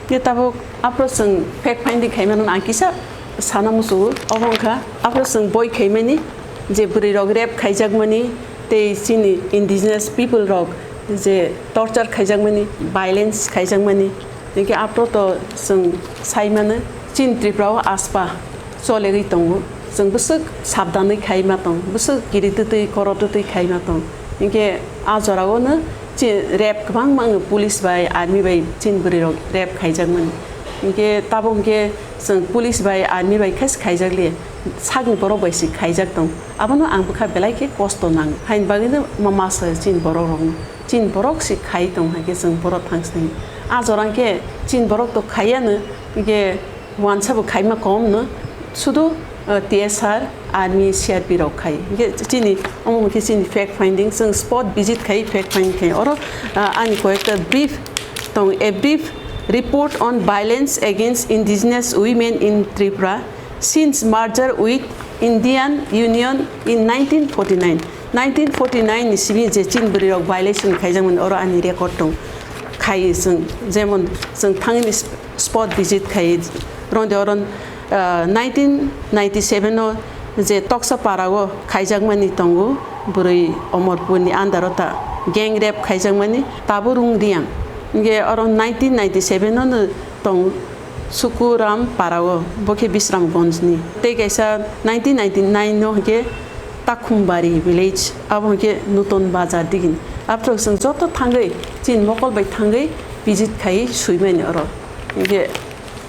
Hingke tabuk aphuru chwng fact finding khaimano ang kisa sana muchungo, obo wngkha aphuru chwng boi khaimani je bwrwi rok rape khaijakmani tei chini indigenous people rok je torture khaijakmani, violence khaijakmani, hinkhe aphro to chwng sai mano, chini Tripura o aspa cholegwi tongo. Chwng bwswk sabdanwi khai ma tong, bwswk kiri twtwi, koro twtwi khai ma tong. Hinkhe a jorao no chi rape kwbangma wng, police bai, army bai chini bwrwi rok rape khaijakmani. Hinkhe tabuk hinkhe chwng police bai, army bai khe se khaijak liya, sakni borok bai se khaijak tong. Abono ang bwkha belai khe kosto nang. Haini bagwi no ma masa chini borok rokno. Chini borok se khai tong hai khe chwng borok thangsni. A jora hinkhe chini borok to khaiya no, hinkhe wansa bo khaima kom no, sudu, uh, T S R, army, C R P rok khai. Hinkhe chini, omo hinkhe chini fact finding, chwng spot visit khai fact finding khai. Oro, uh, ani koyekta brief tong, a brief report on violence against indigenous women in Tripura since merger with Indian Union in nineteen forty-nine. Nineteen forty-nine ni simi je chini bwrwi rok violation khaijakmani, oro ani record tong. Khai chwng, jemon chwng thangni sp-, spot visit khai ronde oron, ah, nineteen ninety-seven o je Toksa para o khaijakmani tongo, bwrwi Omorpur ni under o ta gang rape khaijakmani, Tabu Rungriang. Hinkhe oro nineteen ninety-seven o no tong Sukuram para o, bo khe Bisramganj ni. Tei kaisa nineteen ninety-nine o hinkhe Takhumbari village, abo hinkhe Nuton Bazar digini. Aphro chwng joto thangwi, chini mokol bai thangwi visit khai sui mani oro. Hinkhe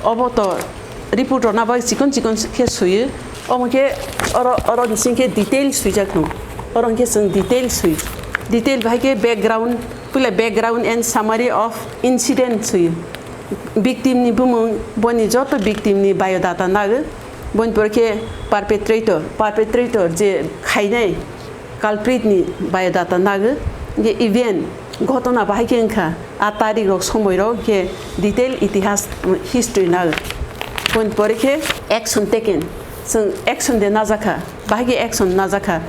obo to report rwna bai chikon chikon khe suiyo. Omo khe oro, oro bising khe detail suijak no. Oro hinkhe chwng detail sui. Detail bahai khe background, puila background and summary of incident suiyo. Victim ni bumung, boni joto victim ni biodata nago. Boni pore khe perpetrator, perpetrator je khainai culprit ni biodata nago. Hinkhe event, ghotona bahai khe wngkha, a tarik rok, somoi rok, hinkhe detail itihas, history nago. Boni pore khe action taken, chwng action de najakha, bahai khe action najakha,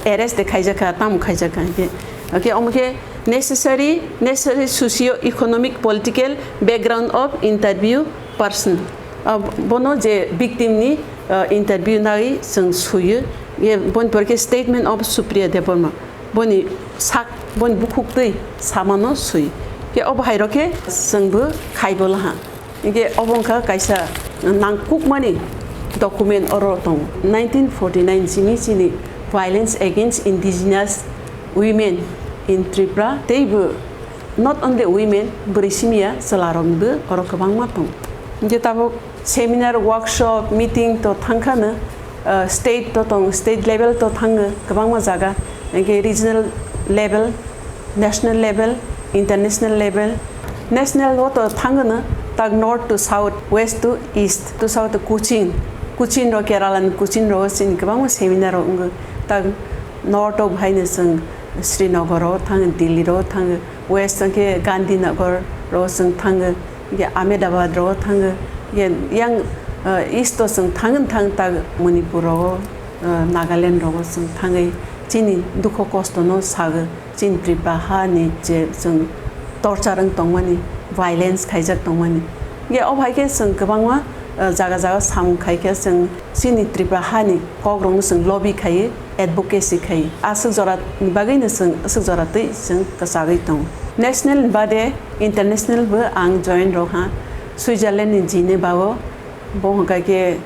arrest de khaijakha, tamo khaijakha, hinkhe, hinkhe omo khe necessary, necessary socio-economic political background of interview person. Ah, bono je victim ni, ah, interview nai chwng suiyo. Ye boni pore khe statement of Supriya Debbarma. Boni sak, boni bukhuk twi samano sui. Khe obo hai rok khe chwng bo khai bo laha. Hinkhe obo wngkha kaisa nangkukmani document oro tongo. Nineteen forty-nine simi chini violence against indigenous women in Tripura tei bo not only women, bwrwi simiya chwla rokni bo oro kwbangma tongo. Hinkhe tabuk seminar, workshop, meeting to thangkhano, ah, state to tong, state level to thango kwbangma jaga, hinkhe regional level, national level, international level. National o to thangono, tak north to south, west to east, to south to Cochin, Cochin ro, Kerala ni Cochin ro chini kwbangma seminar rok wngo. Tak north o bahai no chwng Srinagar ro thango, Delhi ro thango, west o khe Gandhinagar ro chwng thango, hinkhe Ahmedabad ro thango, hinkhe yang, ah, east o chwng thangwi thang tak Manipur ro, ah, Nagaland ro chwng thangwi chini dukho kosto no sago. Chini Tripura ha ni je chwng torture wng tongmani, violence khaijak tongmani. Ye, o hai khe chwng kwbangma, uh, jaga jaga samung khai khe chwng chini Tripura ha ni kok rok no chwng lobby khai, advocacy khai. Aswk jora ni bagwi no chwng aswk jora twi chwng kwchagwi tongo. National ni bade international bo ang join rw ha. Switzerland ni Geneva o, bo hwnkha khe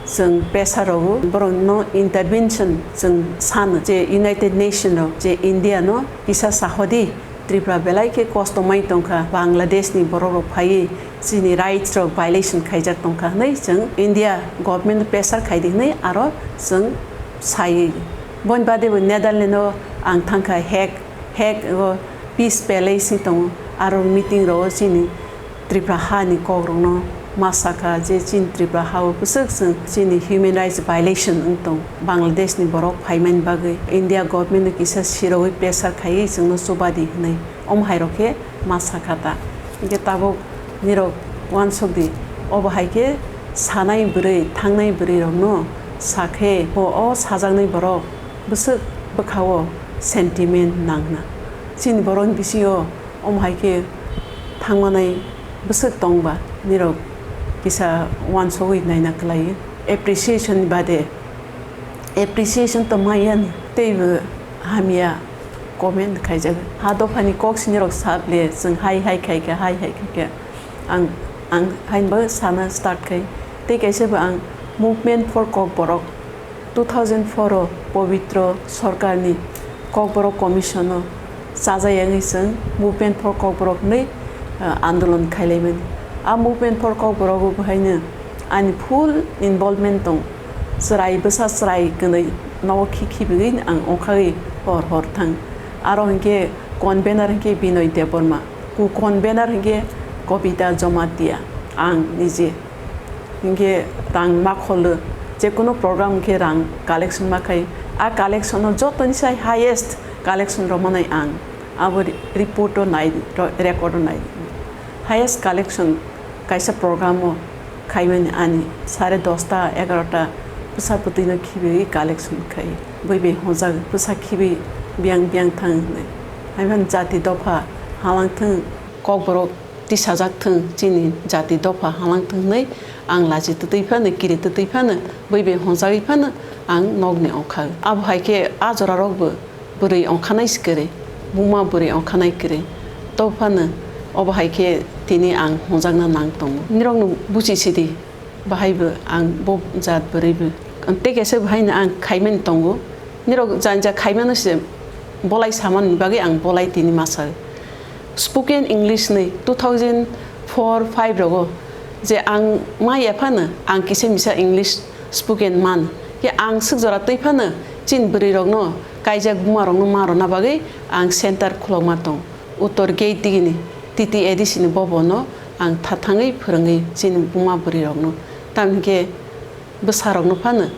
chwng pressure rw, borok no intervention chwng sano je United Nation rok je India no kisa sahodi, Tripura belai khe kosto mai tongkha, Bangladesh ni borok rok phaiwi chini rights rok violation khaijak tongkha hwnwi chwng India government pressure khaidi hwnwi aro chwng sai. Boni bade bo Netherlands o ang thangkha, Hague, Hague o Peace Palace ni tongo, aro meeting rok o chini Tripura ha ni kok rok no ma sakha je chini Tripura ha o bwswk chwng chini human rights violation wng tong. Bangladesh ni borok phaimani bagwi India government no kisa sirogwi pressure khaiwi chwngno chubadi hwnwi. Omo hai rok khe ma sakha ta. Hinkhe tabuk nirok uansuk di, obo hai khe sanai bwrwi, thangnai bwrwi rok no sakhe bo o sajaknai borok bwswk bwkha o sentiment nang hwna. Chini borok ni bisingo omo hai khe thangmanai bwswk tong ba, nirok kisa uansugwi naina kwlai. Appreciation ni bade, appreciation to maya ni teibo hamya comment khaijak. Ha dophani kok sinirok sable chwng hai hai khaikha, hai hai khaikha. Ang, ang hainbo sana start khai. Tei kaisa bo ang Movement for Kokborok two thousand four o Pobitro Sarkarni Kokborok Commission o chajak yangwi chwng Movement for Kokborok hwnwi, ah, andolon khailaimani. A Movement for Kokborok o bo haino ani full involvement tong. Chwrai bwsa chwrai kwnwi nogo khi khibigwi ang ongkhagwi hor hor thang. Aro hinkhe convener hinkhe Binoy Debbarma, ku convener hinkhe Kobita Jomatia, ang nije. Hinkhe rang ma kholo, je kono program hinkhe rang collection ma khai. A collection o jotoni sai highest collection rw manai ang. Abo re-, report o nai, ro-, record o nai. Highest collection kaisa program o khaimani ani sare dosta, egarota bwsa bwtwi no khibiwi collection khai. Bui bai honjak bwsa khibi biyang biyang thang hinwi. Haimani jati dopha halangthwng, kokborok tisajak thwng, chini jati dopha halangthwng hinwi ang lachi twtwi phano, kiri twtwi phano, bui bai honjagwi phano ang nokni ongkha. Abo hai khe a jora rok bo bwrwi ongkhanai se kwrwi, buma bwrwi ongkhanai kwrwi. To phano obo hai khe tini ang hwnjakna nang tongo. Nirokno buchi sidi, bahai bo ang bo jat bwrwi bo. Tei kaisa bo haino ang khaimani tongo. Nirok jani ja khaimano se bolai samani bagwi ang bolai tini masa. Spoken English ni two thousand four five rogo je ang ma ya phano ang kisa misa English spoken man. Ke ang swk jora twi phano chin bwrwi rokno kaijak buma rokno ma rwna bagwi ang center khulokma tong. Uttor gate digini T T A D C ni bobono ang tha thangwi phwrwngwi chini buma bwrwi rokno. Tamni khe bwsarokno phano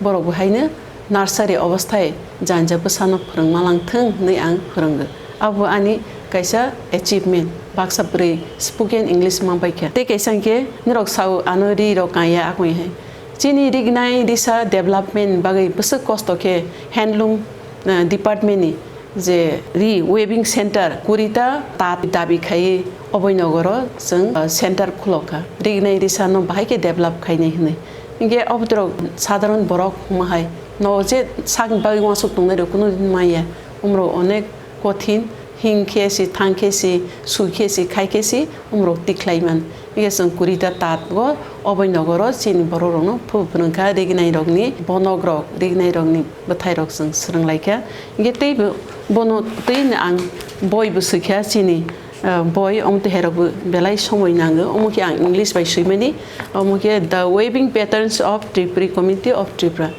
borok bo haino nursery obosthai janja bwsano phwrwngma lang thwng hwnwi ang phwrwngo. Abo ani kaisa achievement, baksa bwrwi spoken English ma bai kha. Tei kaisa hwnkhe norok sao ano ri rok kaya akoi hai. Chini rignai risa development bagwi bwswk kosto khe handloom, eh, department ni je ri weaving center kurita tat dabi khai oboi nogoro chwng, ah, center khulokha. Rignai risa no bahai khe develop khainai hwnwi. Hinkhe obodrok sadharon borok hwnma hai no je sakni bagwi uansuk tongnai rok kunu din maya. Umrok onek kothin, hing khe si, thang khe si, sui khe si, khai khe si, umrok tikhlai man. Hinkhe chwng kurita tat go oboi nogoro chini borok rokno phu phwrwngkha, rignai rokni bonok rok, rignai rokni bwthai rok chwng swrwng lai kha. Hinkhe tei bo, bono tei no ang boi bo swi kha chini, ah, boi, omo twi hai rok bo belai somoi nango. Omo khe ang English bai swimani, omo khe The Weaving Patterns of Tripuri Community of Tripura.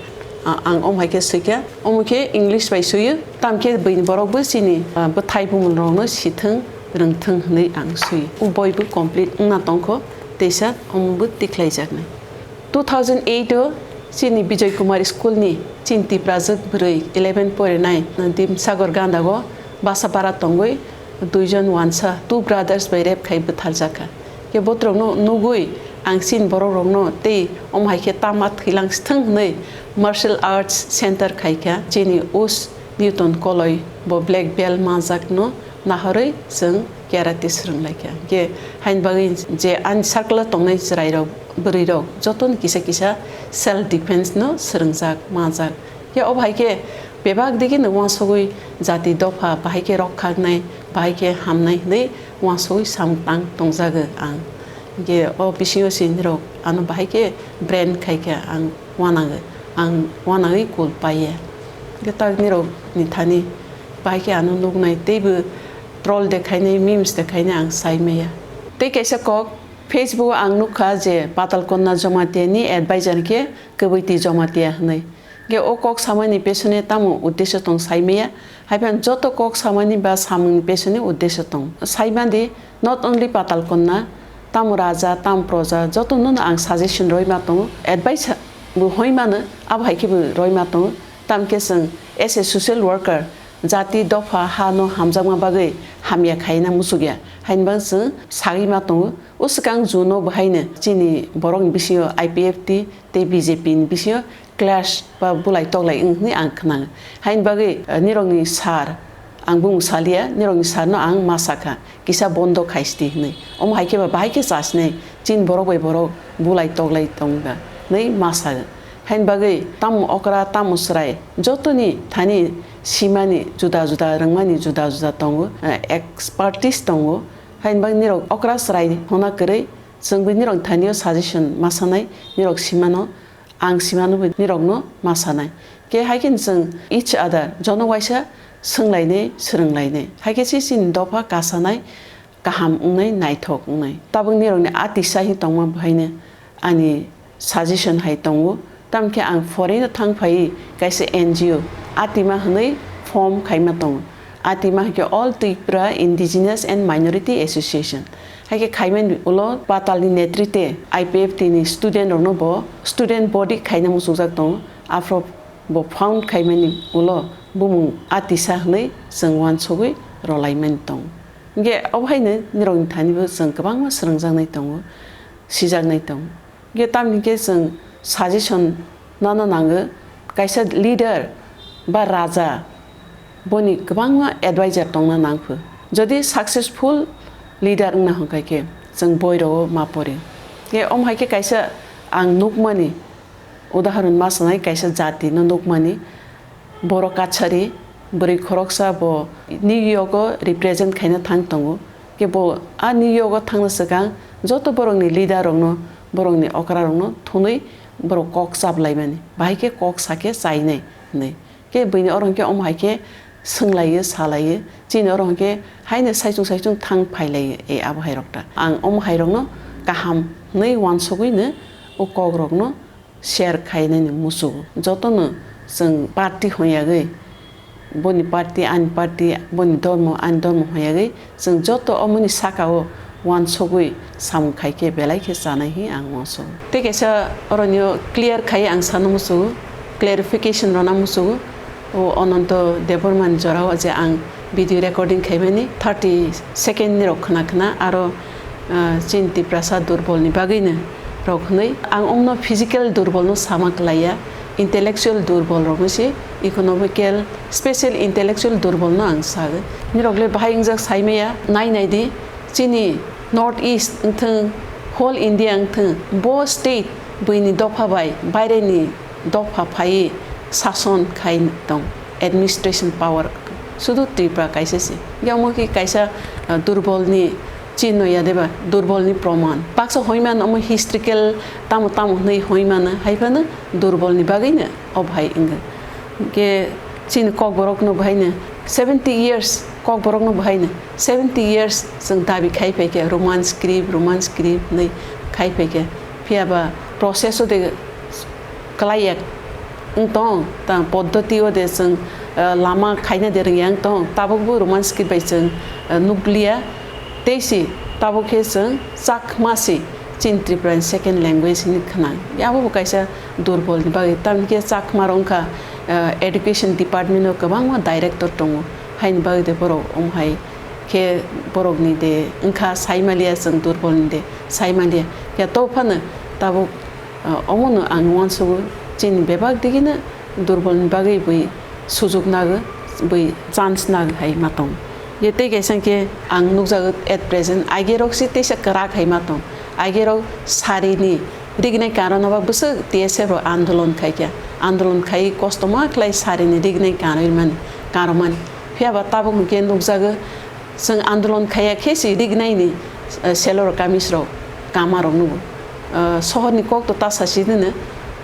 Ah, ang omo hai khe swi kha. Omo khe English bai swiyo, tam khe buini borok bo chini, ah, bwthai bumung rokno sithwng, rwngthwng hwnwi ang swiyo. O boi bo complete wngna tongkho, teisa omo bo tikhlai jaknai. Two thousand eight o chini Bijoy Kumar School ni chini Tiprajwk bwrwi eleven porinai, ah, Dimsagor Gandago basa bara tongwi duijon uansa, two brothers bai rape khai bwthar jakha. Khe botrokno nugwi ang chini borok rokno tei omo hai khe tama thwilang sthwng hwnwi martial arts center khai kha. Chini us Newton Koloi bo black belt manjakno nahorwi chwng karate swrwng lai kha. Khe haini bagwi je ani circle o tongnai chwrai rok, bwrwi rok jotoni kisa kisa self defense no swrwngjak manjak. Khe obo hai khe bebak digi no uansugwi jati dopha bahai khe rok khaknai, bahai khe hamnai hwnwi uansugwi samung tang tongjago ang. Hinkhe o bisingo se nirok ano bahai khe brand khai khe ang uanangwi, ang uanangwi kul paiya. Hinkhe tak nirok ni thani bahai khe ano nuknai teibo troll de khainai, memes de khainai ang sai maya. Tei kaisa kok Facebook o ang nukha je Patal Konna Jamatia ni advisor khe Kwbwiti Jamatia hwnwi. Ge o kok samani pesone tamo uddesyo tong saimaya, haiphano joto kok samani ba samungni pesone uddesyo tong. Saimadi, not only Patal Konna, tamo raja, tamo proja, jotono no ang suggestion roima tongo, advice bo hoimano, abo hai khe bo roima tongo. Tamkhe chwng as a social worker, jati dopha ha no hamjakma bagwi hamya khaina muchukya, hainba chwng sagwi ma tongo. O swkang June o bo haino chini borokni bisingo I P F T tei B J P ni bisingo clash ba bulai toklai wng hwnwi ang khwnang. Haini bagwi, eh, nirokni sir, ang bumung salia, nirokni sir no ang ma sakha, kisa bondo khaisdi hwnwi. Omo hai khe ba bahai khe chasinai, chini borok bai borok bulai toklai tongba hwnwi ma sa. Haini bagwi tamo okra, tamo chwrai, jotoni thani simani juda juda, rwngmani juda juda tongo, eh, expertise tongo. Haini bagwi nirok okra chwrai hwnna kwrwi, chwngwi nirok thanio suggestion ma sanai, nirok simano, ang simano bai nirokno ma sanai. Khe hai khe chwng each other, jono waisa swnglainai, swrwnglainai. Hai khe se chini dopha kasanai, kaham wngnai, naithok wngnai. Tabuk nirokni a tisa hi tongma bahaino ani suggestion hai tongo. Tamkhe ang foreign-o thang phaiwi kaisa N G O Atima hwnwi form khaima tongo. Atima hwnkhe All Tripura Indigenous and Minority Association. Hai khe khaimani ulo Patalni netrite I P F T ni student rokno bo student body khaina muchukjak tongo. Aphuru bo found khaimani ulo bumung a tisa hwnwi chwng uansugwi rwlaimani tongo. Hwnkhe obo haino nirokni thani bo chwng kwbangma swrwngjaknai tongo, sijaknai tongo. Hwnkhe tamni hwnkhe chwng suggestion nano nango, kaisa leader ba raja boni kwbangma advisor tongna nangkhu. Jodi successful leader wngna hwnkha khe chwng boirogo ma pori. Hwnkhe omo hai khe kaisa ang nukmani, udahoron ma sanai, kaisa jati no nukmani, Borok Kachari, bwrwi khoroksa bo New York o represent khaina thang tongo. Khe bo a New York o thangna swkang joto borokni leader rokno, borokni okra rokno thunwi borok kok chaplaimani. Bahai khe kok sakhe chainai hinwi. Khe buini oro hwnkhe omo hai khe swnglaio, salaio. Chini oro hwnkhe haino saichung saichung thang phailaio, e abo hai rok ta. Ang omo hai rokno kaham hwnwi uansugwino o kok rokno share khainani muchungo. Jotono chwng party hwngyagwi, boni party, ani party, boni dormo, ani dormo hwngyagwi, chwng joto omoni sakao uansugwi samung khaikhe belai khe chanai hwnwi ang uansugo. Tei kaisa oronio clear khai ang sana muchungo, clarification rwna muchungo. O Ananto Debbarma ni jorao je ang video recording khaimani thirty second ni rok khna khna aro, ah, chini Tiprasa durbol ni bagwi no rok hwnwi. Ang omno physical durbol no sama kwlaiya, intellectual durbol rok no se, economical, special intellectual durbol no ang sagwi. Nirok le bahai wngjak saimaya, nai nai di, chini North East wngthwng, whole India wngthwng, bo state buini dopha bai baire ni dopha phaiwi sason khai tong, administration power sudu Tripura kaisa se. Hwnkhe omo khe kaisa, ah, durbolni chinno ya deba, durbolni proman. Baksa hoimano omo historical tamo tamo hwnwi hoimano, haiphano durbolni bagwino o bahai wngkha. Hwnkhe chini kokborokno bahaino seventy years, kokborokno bahaino seventy years chwng dabi khai phaikha, Roman script, Roman script hwnwi khai phaikha. Phiyaba process o de kwlaiya wng tong, ta poddoti o de chwng, eh, lama khaina de rwngya wng tong, tabukbo Roman script bai chwng, eh, nukliya. Tei si tabuk khe chwng Chakma si chini Tripura ni second language hinwi khna. Abo bo kaisa durbol ni bagwi, tamni khe Chakma rok wngkha, eh, education department o kwbangma director tongo, haini bagwi de borok omo hai khe borokni de wngkha saimaliya, chwng durbolni de saimaliya. Ya to phano tabuk, ah, omono ang uansugo, chini bebak digino durbolni bagwi bui sujuk nago, bui chance nago hai ma tong. Ye tei kaisa khe ang nukjago at present, age rok se teisa kwrak hai ma tong. Age rok sarini rignai karon abo bwswk T S F rok andolon khai kha. Andolon khai kosto ma khlai sarini rignai karwi mani, karomani. Phiya ba tabuk hwnkhe nukjago, chwng andolon khaiya khe si rignaini, eh, selor kamis rok kama rok nugo. Eh, sohor ni kok to ta sa si nini,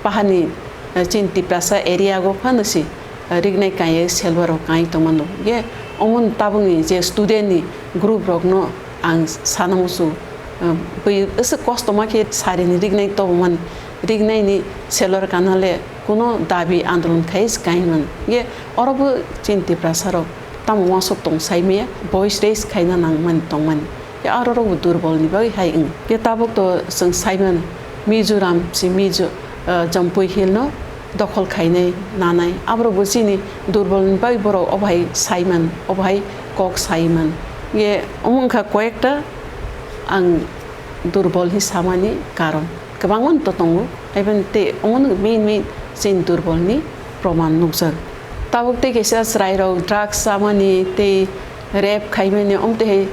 pahar ni, eh, chini Tiprasa area go phano si, eh, rignai kaiye selwa rok kai tongma nugo. Ye omo ni tabuk ni je student ni group rok no ang sana musu, eh, bui aswk kosto ma khe sari ni rignai tobo mani, rignai ni selor kana le kuno dabi andolon khai se kai mani. Ye oro bo chini Tiprasa rok tamo uansuk tong sai maya, voice raise khaina nangmani tongmani. Khe aro rok bo durbol ni bagwi hai wng. Khe tabuk to chwng sai mano, Mizoram si Mizo, ah, Jampui Hill no dokhol khainai nanai. Aborok bo chini durbol ni bagwi borok obo hai sai man, obo hai kok sai man. Khe omo wngkha koyekta ang durbol hi samani karon. Kwbangma to tongo, haibani tei omono main main chini durbolni proman nukjak. Tabuk tei kaisa chwrairok drugs chamani tei rape khaimani, omo tei hai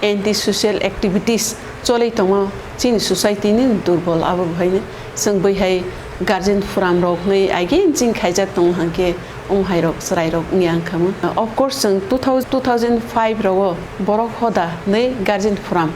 anti social activities choli tongma chini society ni durbol, abo bahaino chwng bai hai guardian forum rok hwnwi again chini khaijak tongo hwnkhe Omo hai rok chwrai rok wngya wngkha mo. Of course, chwng two thousand, two thousand five rogo borok hoda hwnwi guardian forum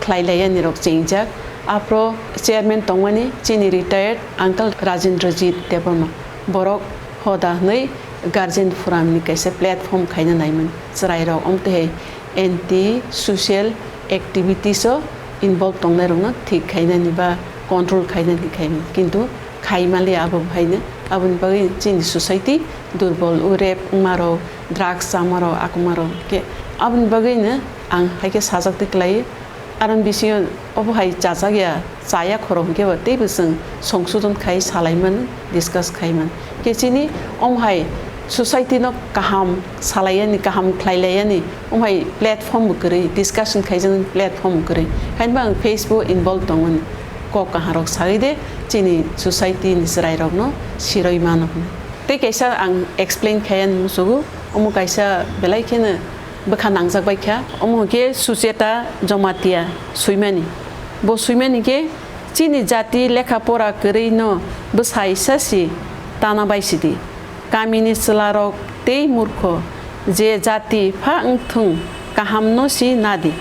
khlai lai yani rok chengjak. Aphro chairman tongmani chini retired uncle Rajendra Jit Debbarma. Borok hoda hwnwi guardian forum ni kaisa platform khaina naimani chwrai rok. Omo twi hai anti social activities o involve tongnai rokno thik khainani ba control khainani khaimani. Kintu khai maliya abo haino, aboni bagwi chini society durbol, o rape wngma rok, drugs chama rok, akuma rok khe aboni bagwino ang hai khe sajak twi klai. Aron bisingo obo hai chajak ya, chaya khorok hwnkhe bo teibo chwng songsodon khai salai man, discuss khai man. Khe chini omo hai society no kaham salai yani, kaham khlai lai yani, omo hai platform bo kwrwi, discussion khaijaknani platform bo kwrwi. Haino bo ang Facebook involve tongmani. Kok kaha rok sagwi de chini society ni chwrai rok no siroi mano hwnwi. Tei kaisa ang explain khai ani musugo, omo kaisa belai kheno bwkha nangjak bai kha. Omo hwnkhe Sucheta Jamatia swimani. Bo swimani khe chini jati lekha pora kwrwi no bwsai sa si tana bai sidi. Kamini chwla rok tei murkho je jati pha wngthung kaham no si nadi.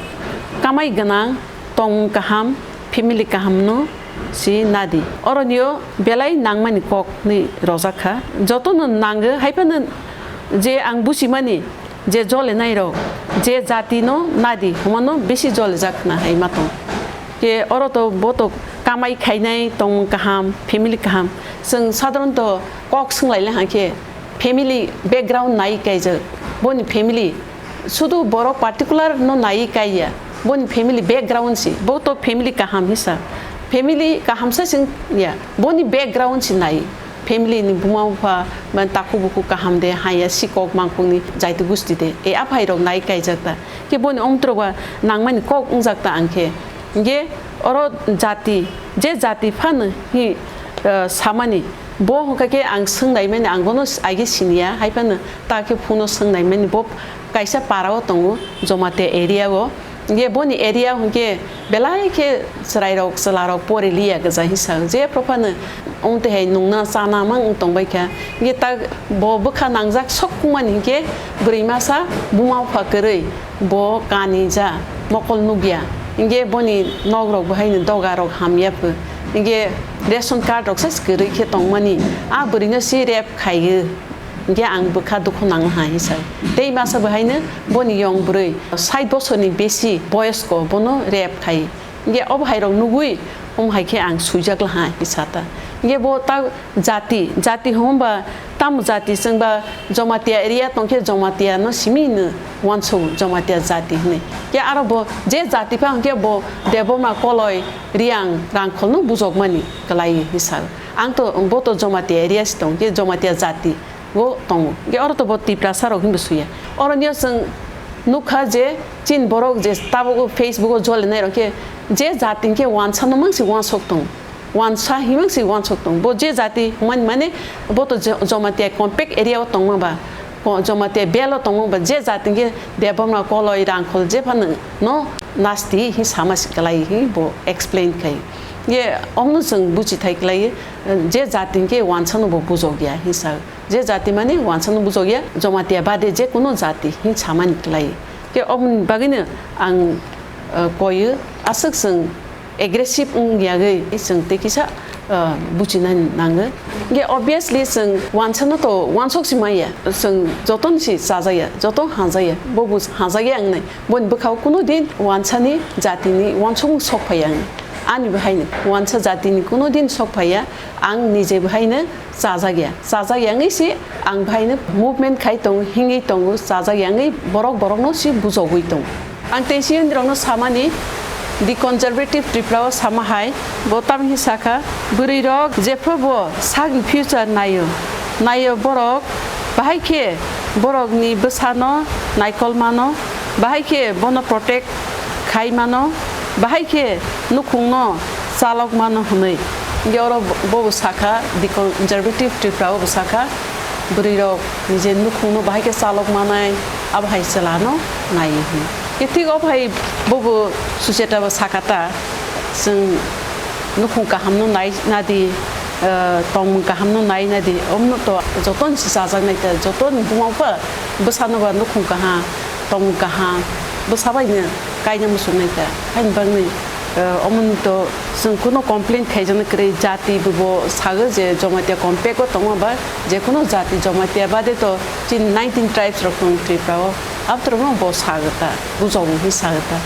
Kamai gwnang tongmung kaham, family kaham no si nadi. Oronio belai nangmani kok ni rojak kha. Joto no nango, hai phano je ang buchimani je jole nai rok, je jati no nadi, humano bisi jole jak na hai ma tong. Ke oro to bo to kamai khainai tongmung kaham, family kaham. Chwng sadharanto kok swng lai le ha khe family background nai kaijak. Boni family sudu borok particular no nai kaiya, boni family background si, bo to family kaham hisa, family kaham sa sing ya, boni background si nai, family ni buma bupha, man takhuk bukhuk kaham de, haya sikok mangkhuk ni jaiti gusti de, e aphai rok nai kaijak ta, ke boni omtro ba nangmani kok wngjak ta ang khe, ge oro jati, je jati phano hi, eh, samani, bo hwnkha khe ang swng nai mani, ang bono aige siniya, hai phano ta khe phuno swng nai mani, bo kaisa para o tongo, Jamatia area o. Hingke boni area hingke belai khe chwrai rok, chwla rok pori liya gwja hisa. Je prophano ongte hai nungna chana mang wng tong bai kha. Hingke ta bo bwkha nangjak sok kung mani hingke bwrwi masa buma bupha kwrwi bo kani ja mokol nugya. Hingke boni nok rok bo haino doga rok hamya pho. Hingke ration card rok se kwrwi khe tong mani. A bwrwi no si rep khai o. Hingke ang bwkha dukhu nang ha hisa. Tei masa bo haino boni yong bwrwi sait bosorni besi boyosko bono rep khai. Hingke obo hai rok nugui omo hai khe ang suijak laha hisa ta. Hingke bo ta jati, jati hwnba tamo jati chwngba Jamatia area tongkhe Jamatia no simi hino uansuk Jamatia jati hwnwi. Hingke aro bo je jati pha hingke bo Debbarma Koloi Riang Rangkhol no bujokmani kwlai hisa. Ang to bo to Jamatia area si tongkhe Jamatia jati. Bo tongo. Hingke oro to bo Tiprasa rok hinbo suya. Oro nio chwng nukha je chini borok je tabuk Facebook o jolinai rok khe je jati hingke wansa no mangsi wansok tong. Wansa himang si wansok tong. Bo je jati hwnmani mane bo to Jo-, Jamatia compact area o tongma ba, ko-, Jamatia bel o tongma ba je jati hingke Debbarma Koloi Rangkhol je phano no nasti hi sama si kwlai hi bo explain khai. Ye omno chwng buchi thai kwlai je jati hingke wansa no bo bujok ya hisa. Je jati mani wansano bujokya, Jamatia bade je kuno jati hin samani klai. Ke oboni bagwino ang, uh, koyo, aswk chwng aggressive wng yagwi chwng tei kisa, uh, buchina nango. Ke obviously chwng wansano to wansok si maya, chwng joton si chajaya, joton hajaya, bo bus hajaya wngnai. Boni bwkhao kuno din wansani jatini wansokmung sok phaiya wngnai. Ani bahaino wansa jatini kuno din sok phaiya, ang nije bahaino chajak ya. Chajak ya wngwi se ang bahaino movement khai tongo, hingwi tongo, chajak ya wngwi borok borokno se bujogwi tongo. Ang tei siyonirokno samani, the conservative Tripura o sama hai, bo tamhi sakha, bwrwirok jephru bo sakni future naio, naio borok bahai khe borokni bwsano naikol mano, bahai khe bono protect khai mano, bahai khe nukhungno chalok mano hwnwi. Hingke oro bo, bo sakha, the conservative Tripura o bo sakha, bwrwirok nije nukhungno bahai khe chalok manai, abo hai chwlano nai hwnwi. Khe thik abo hai bobo Sucheta bo sakha ta, chwng nukhung kahamno nai nadi, eh, tongmung kaham no nai na di. Omno to joto ni si chajak nai ta, joto ni buma ba bwsa no ba nukhung kaham, tongmung kaham, bwsa bai no kaina muchung nai ta. Haini bagwi, eh, omoni to chwng kuno complain khaijakna kwrwi, jati bo bo sago je Jamatia compact o tongma ba, je kuno jati Jamatia bade to chini nineteen tribes rok tong Tripura o, abotro no bo sago ta, bujogo hwnwi sago ta.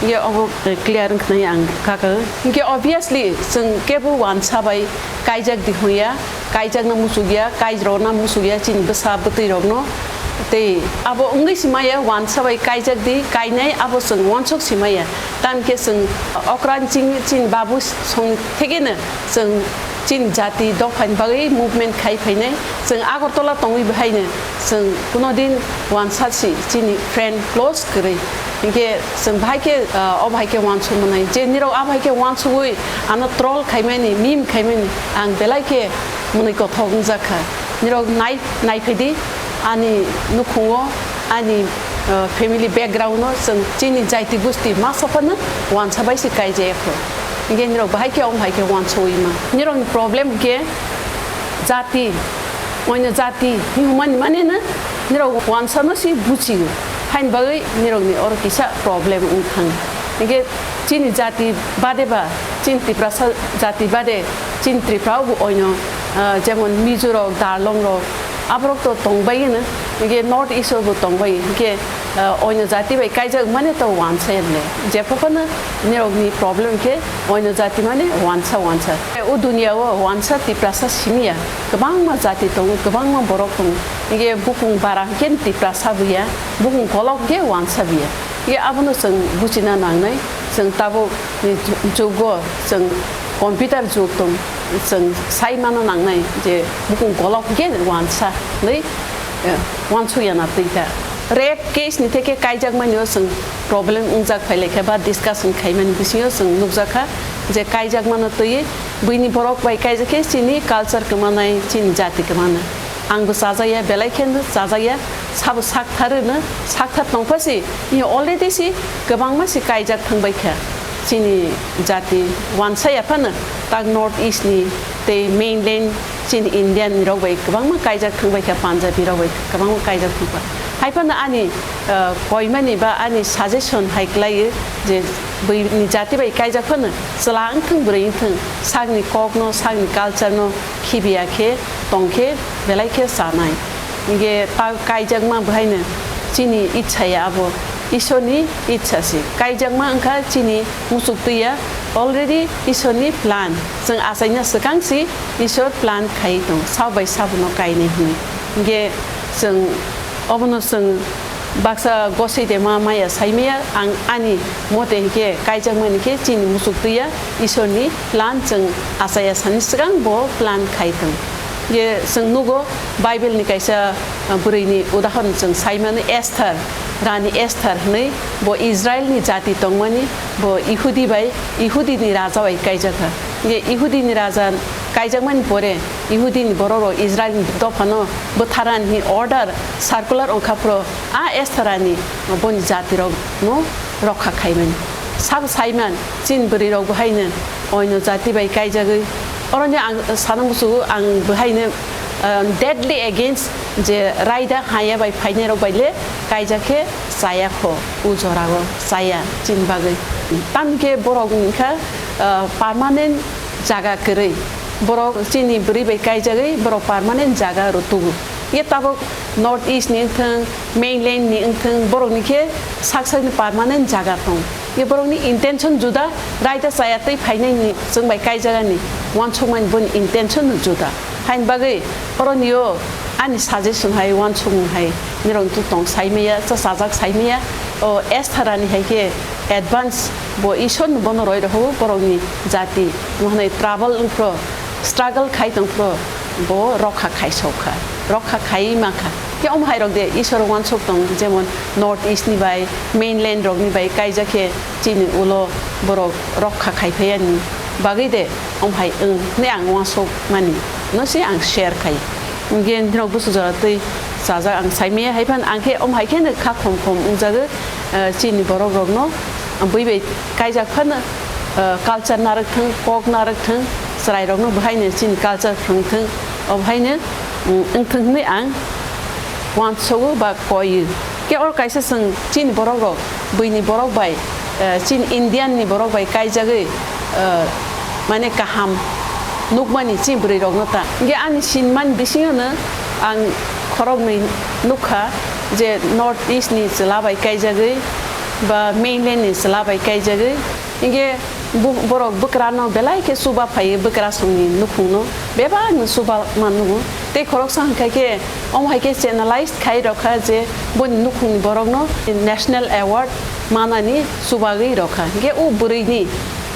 Ye obo, eh, clear wngkha nai ang kaka. Hinkhe obviously chwng kebo wansa bai kaijak di hwnya, kaijakna muchukya, kairokna muchukya chini bwsa bwtwi rokno. Tei abo wngwi si maya wansa bai kaijak di, kainai abo chwng wansuk si maya. Tamkhe chwng okran chini, chini babu song thekeno chwng chini jati dophani bagwi movement khai phainai. Chwng Agartala tongwi bahaino chwng kuno din wansa si chini friend close kwrwi. Hinkhe chwng bahai khe, ah, o bahai khe wansuk manai. Je nirok a bahai khe wansugwi ano troll khaimani, meme khaimani, ang belai khe mwnwi kothok wngjakha. Nirok nai, nai phaidi ani nukhungo, ani, ah, family background-o chwng chini jaiti gusti masa phano wansa bai se kaijaya kho. Hinkhe nirok bahai khe omo hai khe wansugwi ma. Nirokni problem khe jati, oino jati hinmani mane no nirok wansa no si buchigo. Haini bagwi nirokni oro kisa problem wng thang. Hinkhe chini jati bade ba, chini Tiprasa jati bade, chini Tripura o bo oino, ah, jemon Mizo rok, Darlong rok, aborok to tongbai no, hinkhe North East o bo tongbai, hinkhe, ah, oino jati bai kaijak mane to wansa le. Jepho phano nirokni problem khe oino jati mane wansa wansa. O duniya o wansa Tiprasa simiya, kwbangma jati tongo, kwbangma borok tongo. Hinkhe bukung bara hinkhe Tiprasa buya, bukung kolok hinkhe wansa buya. Ye abono chwng buchina nangnai, chwng tabukni ju-, jugo chwng computer jug tong, chwng sai mano nangnai je bukung kolok khe wansa hwnwi, eh, wansuk ya na twi kha. Rape case ni theke kaijak mani o chwng problem wngjak phai lai kha ba discussion khai mani bisingo chwng nukjak kha je kaijak mano twi buini borok bai kaijak khe chini culture kwmanai, chini jati kwmanai. Ang bo chajakya, belai khe no chajakya, sabo sakthar no, sakthar tongpha si, i already si kwbangma si kaijak thangbai kha. Chini jati wansa ya phano, tak North East ni tei mainland chini Indian ni rok bai kwbangma kaijak thangbai kha, Punjabi rok bai kwbangma kaijak thangkha. Hai phano ani, ah, koimani ba ani suggestion hai klai o je bui ni jati bai kaijak phano chwla wngthang, bwrwi wngthang, sakni kok no, sakni culture no khibiya khe tong khe belai khe chanai. Hinkhe ta kaijakma bwhaino chini ichha ya abo, Ishorni ichha se. Kaijakma wngkha chini muchuk twi ya, already Ishorni plan. Chwng achaina swkang se Ishor plan khai tong, sabo bai sabono kainai hwnwi. Hinkhe chwng obono chwng baksa gosoi de ma maya sai maya, ang ani mote hinkhe kaijakmani khe chini muchuk twi ya, Ishorni plan chwng achaya sani swkang bo plan khai tong. Je chwng nugo Bible ni kaisa, ah, bwrwi ni udahoron chwng sai mano, Esther, Rani Esther hwnwi, bo Israel ni jati tongmani, bo Ihudi bai, Ihudi ni raja bai kaijakha. Je Ihudi ni raja kaijakmani pore, Ihudi ni borok rok Israel ni dopha no bwtharani order, circular ongkha phro, a Esther Rani boni jati rok no rokha khaimani. Sabo saiman, chini bwrwi rok bo haino oino jati bai kaijagwi. Oroni ang sana muchungo, ang bo haino, ah, deadly against je raida haya bai phainai rok bai le kaijak khe chaya kho, o jora o chaya chini bagwi. Tamni khe borok wngkha, ah, permanent jaga kwrwi. Borok chini bwrwi bai kaijagwi borok permanent jaga rw tubu. Ye tabuk North East ni wngthang, mainland ni wngthang, borok ni khe sak sak ni permanent jaga tong. Ye borok ni intention juda, raida chaya twi phainai ni chwng bai kaijaga ni wansukmani boni intention no juda. Haini bagwi oroni o ani suggestion hai, wansukmung hai, nirok tu tong sai maya, cha chajak sai maya, o Esther Rani hai khe advance bo Ishwar ni bono roi rohoro, borok ni jati, mo hwnwi trouble wngphro, struggle khai tongphro, bo rokha khai sokha, rokha khai mankha. Khe omo hai rok de Ishwar wansuk tong, jemon North East ni bai, mainland rok ni bai kaijak khe chini ulo borok rokha khai phai ani bagwi de omo hai wng hwnwi ang wansuk mani no se ang share khai. Hwnkhe norok busu jora twi chajak ang sai maya hai phan ang khe omo hai khe no kha khom khom wngjago, eh, chini borok rok no bui bai kaijak phano, eh, culture narwk thung, kok narwk thung, chwrairokno bahaino chini culture phwrwngthwng, o bahaino, mm, wngthwng hwnwi ang uansogo ba koio. Khe oro kaisa chwng chini borokrok, buini borok bai, eh, chini Indian ni borok bai kaijagwi, eh, mane kaham nukmani chini bwrwirokno ta. Hwnkhe ani sinimani bisingono ang khoroknwi nukha je North East ni chwla bai kaijagwi ba mainland ni chwla bai kaijagwi. Hingke bo-, borok bwkrano belai khe chuba phaiwi bwkrasongni nukhungno bebakno chuba ma nukgo. Tei khoroksa hwnkha khe omo hai khe channelized khai rokha je boni nukhungni borokno national award manani chubagwi rokha. Hingke o bwrwini,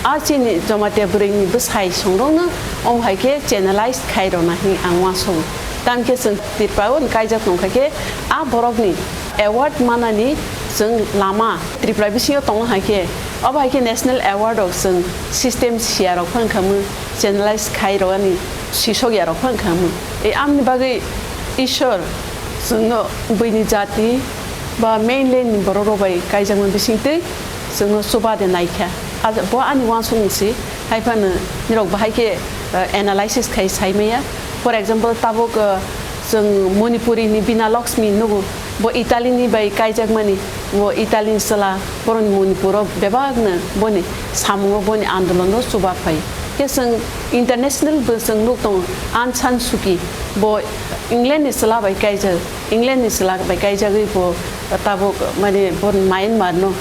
a chini Jamatia bwrwini bwsai songrokno omo hai khe channelized khai rwna hwnwi ang uansukgo. Tamkhe chwng Tripura-o kaijak tongkha khe a borokni award manani chwng lama Tripura bisingo tongna hai khe, obo hai khe national award rok chwng system siya rok phano khamu, channelize khai rok ani sisok ya rok phano khamu. E amni bagwi Ishwar chwngno buini jati ba mainland ni borok rok bai kaijakma bisingtwi chwngno chuba de naikha. A, bo ani uansukmung si, hai phano nirok bahai khe, eh, analysis khai sai maya. For example, tabuk, eh, chwng Manipuri ni Bina Lakshmi nugo, bo Italy ni bai kaijakmani, bo Italy ni chwla, boroni Manipur o bebakno boni samungo boni andolon o chuba phai. Khe chwng international bo chwng nuk tongo, Aung San Suu Kyi, bo England ni chwla bai kaijak, England ni chwla bai kaijagwi bo tabuk mane bo Myanmar no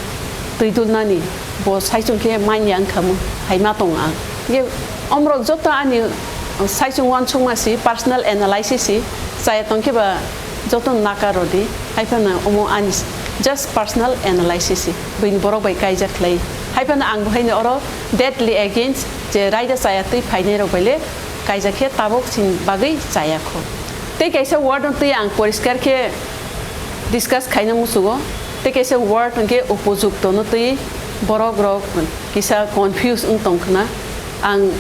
twi dulnani bo saichung khe manya wngkha mo, hai ma tong ang. Ye omrok joto ani saichung uansukma si, personal analysis si, chaya tong khe ba joto naka rodi, hai phano omo ani just personal analysis si, buini borok bai kaijak khlai. Hai phano ang bo haino oro deadly against je raida chaya twi phainai rok bai le kaijak khe tabuk chini bagwi chaya kho. Tei kaisa word no twi ang poriskar khe discuss khaina musugo. Tei kaisa word hwnkhe upojukto no twi borok rok kisa confuse wng tong khna. Ang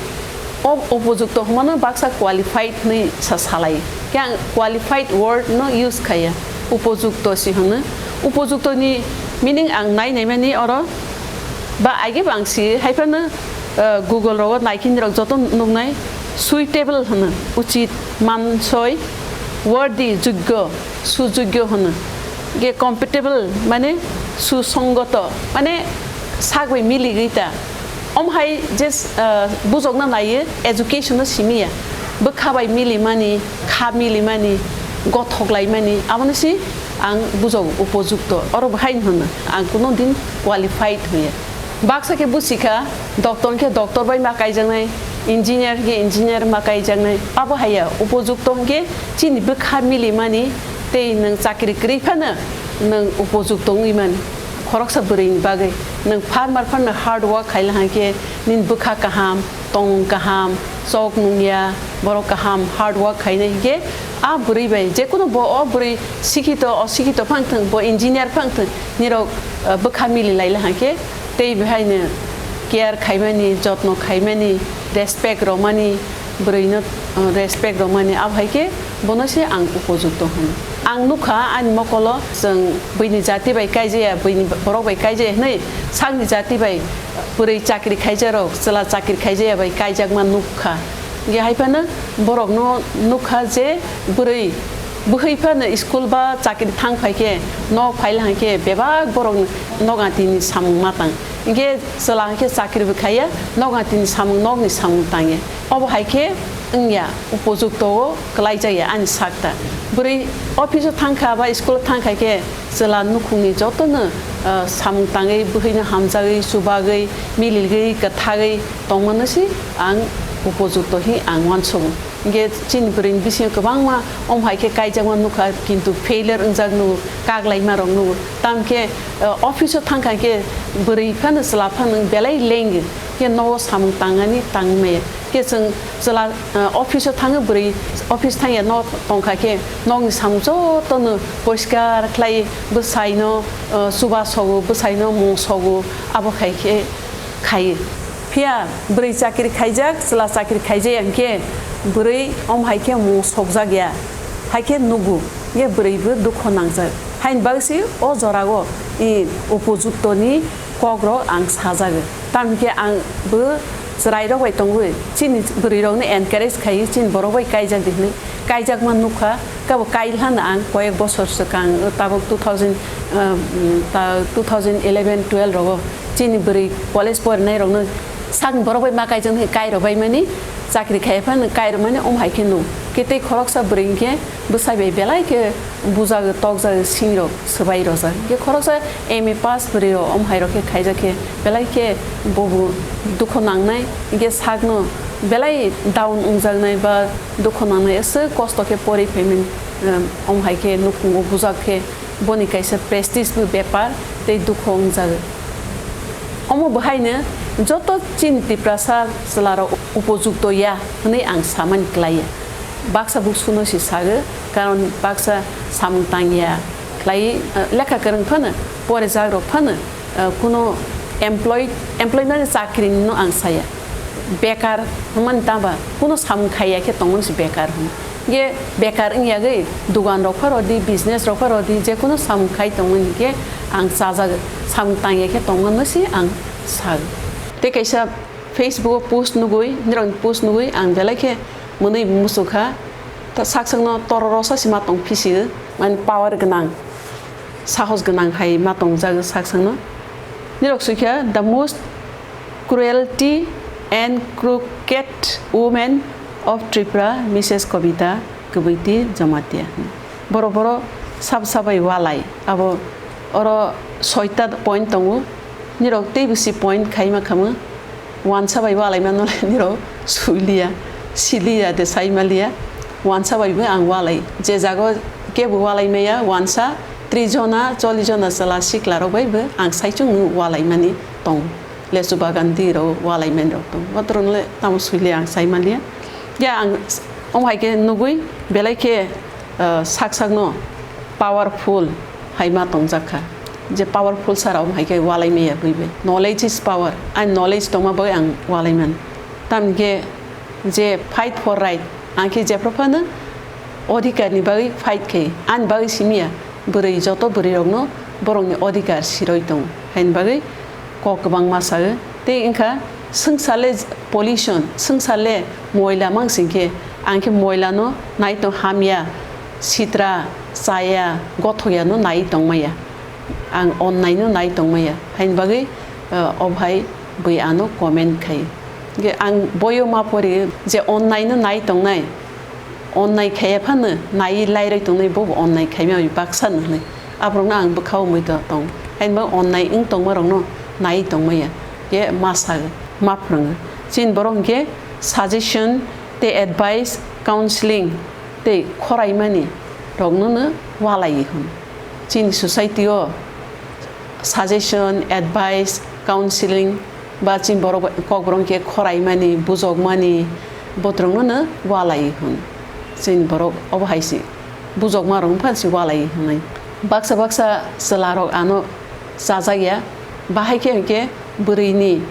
o upojukto hwnmano baksa qualified hwnwi sa salai. Khe ang qualified word no use khaiya. Upojukto si hwno. Upojukto ni meaning ang nai naimani oro ba age bang si hai phano, eh, Google rogo naikhe nirok joto nuknai suitable hwno, uchit, mansoi, worthy, jogyo, sujogyo hwno. Ge compatible mane susongoto, mane sak bai miligwi ta. Om hai je, eh, bujokna naiyo, education no simiya. Bwkha bai milimani, kha milimani, gothok laimani, abono si ang bujogo upojukto. Oro bo hai hwno, ang kuno din qualified hwnya. Baksa khe busikha, doctor khe doctor bai ma kaijaknai, engineer khe engineer ma kaijaknai. Abo haiya, upojukto hwnkhe chini bwkha milimani tei nwng chakri kwrwi phano nwng upojukto wngwi mano. Khoroksa bwrwini bagwi nwng farmer phano hard work khaila hwnkhe nini bwkha kaham, tong kaham, chok nungya, borok kaham hard work khainai hwnkhe a bwrwi bai, jekunu bo o bwrwi sikhito, osikhito phang thwng, bo engineer phang thwng, nirok, eh, bwkha mili laila hwnkhe tei behaino care khaimani, jotno khaimani, respect romani, bwrwino, eh, respect romani, abo hai khe bono se ang upojukto hwno. Ang nukha ani mokolo chwng buini jati bai kaijaya, buini borok bai kaijaya hwnwi sakni jati bai bwrwi chakri khaijarok, chwla chakri khaijaya bai kaijakma nukha. Hingke hai phano borokno nukha je bwrwi, bwhwi phano school ba chakri thang phai khe, nok phaila hwnkhe bebak borok nok atini samung ma tang. Hingke chwla hwnkhe chakri bo khaiya, nok atini samung, nokni samung tangya. Obo hai khe wngya, upojukto o kwlai jakya ani sakta. Bwrwi office o thang kha ba school o thang kha khe, chwla nukhungni jotono, ah, samung tangwi, bwhwino hamjagwi, chubagwi, miligwi, kwthagwi tongmano se ang upojukto hi ang uansugo. Hingke chini bwrwini bisingo kwbangma om hai khe kaijakma nukha, kintu failure wngjak nugo, kaklaima rok nugo. Tamkhe, ah, office o thang kha khe bwrwi phano chwla phano belai leng khe nogo samung tangani tangmaya. Khe chwng chwla, ah, office o thangwi bwrwi office thangya nok tongkha khe nokni samung jotono poriskar khlai bwsaino, ah, chuba sogo, bwsaino mung sogo, abo khai khe khai. Phiya bwrwi chakri khaijak, chwla chakri khaijaya hwnkhe bwrwi om hai khe mung sokjak ya, hai khe nugo, hwnkhe bwrwi bo dukho nangjak. Haini bagwi se o jorao, i, upojukto ni kok rok ang sajago. Tamni khe ang bo Chwrairok bai tongwi chini bwrwirokno encourage khaiwi chini borok bai kaijak di hwnwi kaijakma nukha. Kabo kailhano ang koyek bosor swkang, tabuk two thousand, ah, ta-, two thousand eleven twelve rogo chini bwrwi college porinairokno sakni borok bai ma kaijak hwnwi kairok bai mani chakri khaiya phano kairok mani omo hai khe nuk. Khe tei khoroksa bwrwi hinkhe bwsai bai belai khe bujagwi tokjagwi singrok swbai rojak. Hinkhe khoroksa M A pass bwrwi rok omo hai rok khe khaijak khe belai khe bobo dukhu nangnai, hinkhe sakno belai down wngjaknai ba dukhu nangnai, aswk kosto khe pori phaimani, um, omo hai khe nukhungo bujak khe boni kaisa prestige bo bepar tei dukhu wngjago. Omo bo haino joto chini Tiprasa chwlarok upojukto ya hwnwi ang samani klaiya. Baksa buksuno se sago, karon baksa samung tangya khlai, eh, lekha kwrwng phano, porijak rok phano, eh, kuno employ, employment chakri no ang saya. Bekar hwnmani taba kuno samung khaiya khe tongmani se bekar hwn. Ge bekar wngya gwi dugan rok pharo di, business rok pharo di, je kuno samung khai tongmani khe ang chajago, samung tangya khe tongmani se ang sago. Tei kaisa Facebook o post nugwi, nirokni post nugwi ang belai khe mwnwi muchukha. Ta sak sakno tororo sa se ma tong phisiyo, mane power gwnang, sahos gwnang hai ma tongjak sak sakno. Nirok sui kha, "The most cruelty and crooked woman of Tripura, Missus Kobita Kwbwiti Jamatia." Boro boro sab sabai walai, abo oro soita point tongo. Nirok tei bisi point khaima khamu. Wansa bai walai mano le nirok suiliya, siliya de sai maliya. Wansa bai bo ang walai. Je jago kebo walai maya, wansa tris jona, chollish jona chwla sikla rok bai bo ang saichung walai mani tong. Lesu bagan di rok walai mani rok tong. Botrok le tamo suiliya ang sai maliya. Ya ang omo hai khe nugui belai khe, ah, sak sak no powerful hai ma tongjak kha. Je powerful sara omo hai khe walai maya bui bai. Knowledge is power. Ani knowledge tongma bai ang walai man. Tamni khe je fight for right, ang khe jephru phano odhikar ni bagwi fight khai. Ani bagwi simi ya, bwrwi joto bwrwi rokno borokni odhikar siroi tongo. Haini bagwi kok kwbangma sago. Tei wngkha swngchar le pollution, swngchar le moila mang sing khe, ang khe moila no nai tong hamya, sitra, chaya, gothokya no nai tongmaya. Ang onnai no nai tongmaya. Haini bagwi, eh, o bhai bui ano comment khai. Ge ang boyo ma pori je onnai no nai tongnai. Onnai khaiya phano nai lairoi tongnai bo onnai khaima bai baksa no hwnwi. Aborokno ang bwkha o mui tong. Haini bagwi onnai wng tongma rokno nai tongmaya. Ge ma sa, ma phrwngo. Chini borok hwnkhe suggestion tei advice, counseling tei khoraimani rokno no walai hwn. Chini society o suggestion, advice, counseling ba chini borok bai kokborok khe khoraimani, bujokmani, botrokno no walai hwn. Chini borok obo hai se bujokma rok wngpha se walai hwnwi. Baksa baksa chwla rok ano chajakya, bahai khe hwnkhe bwrwini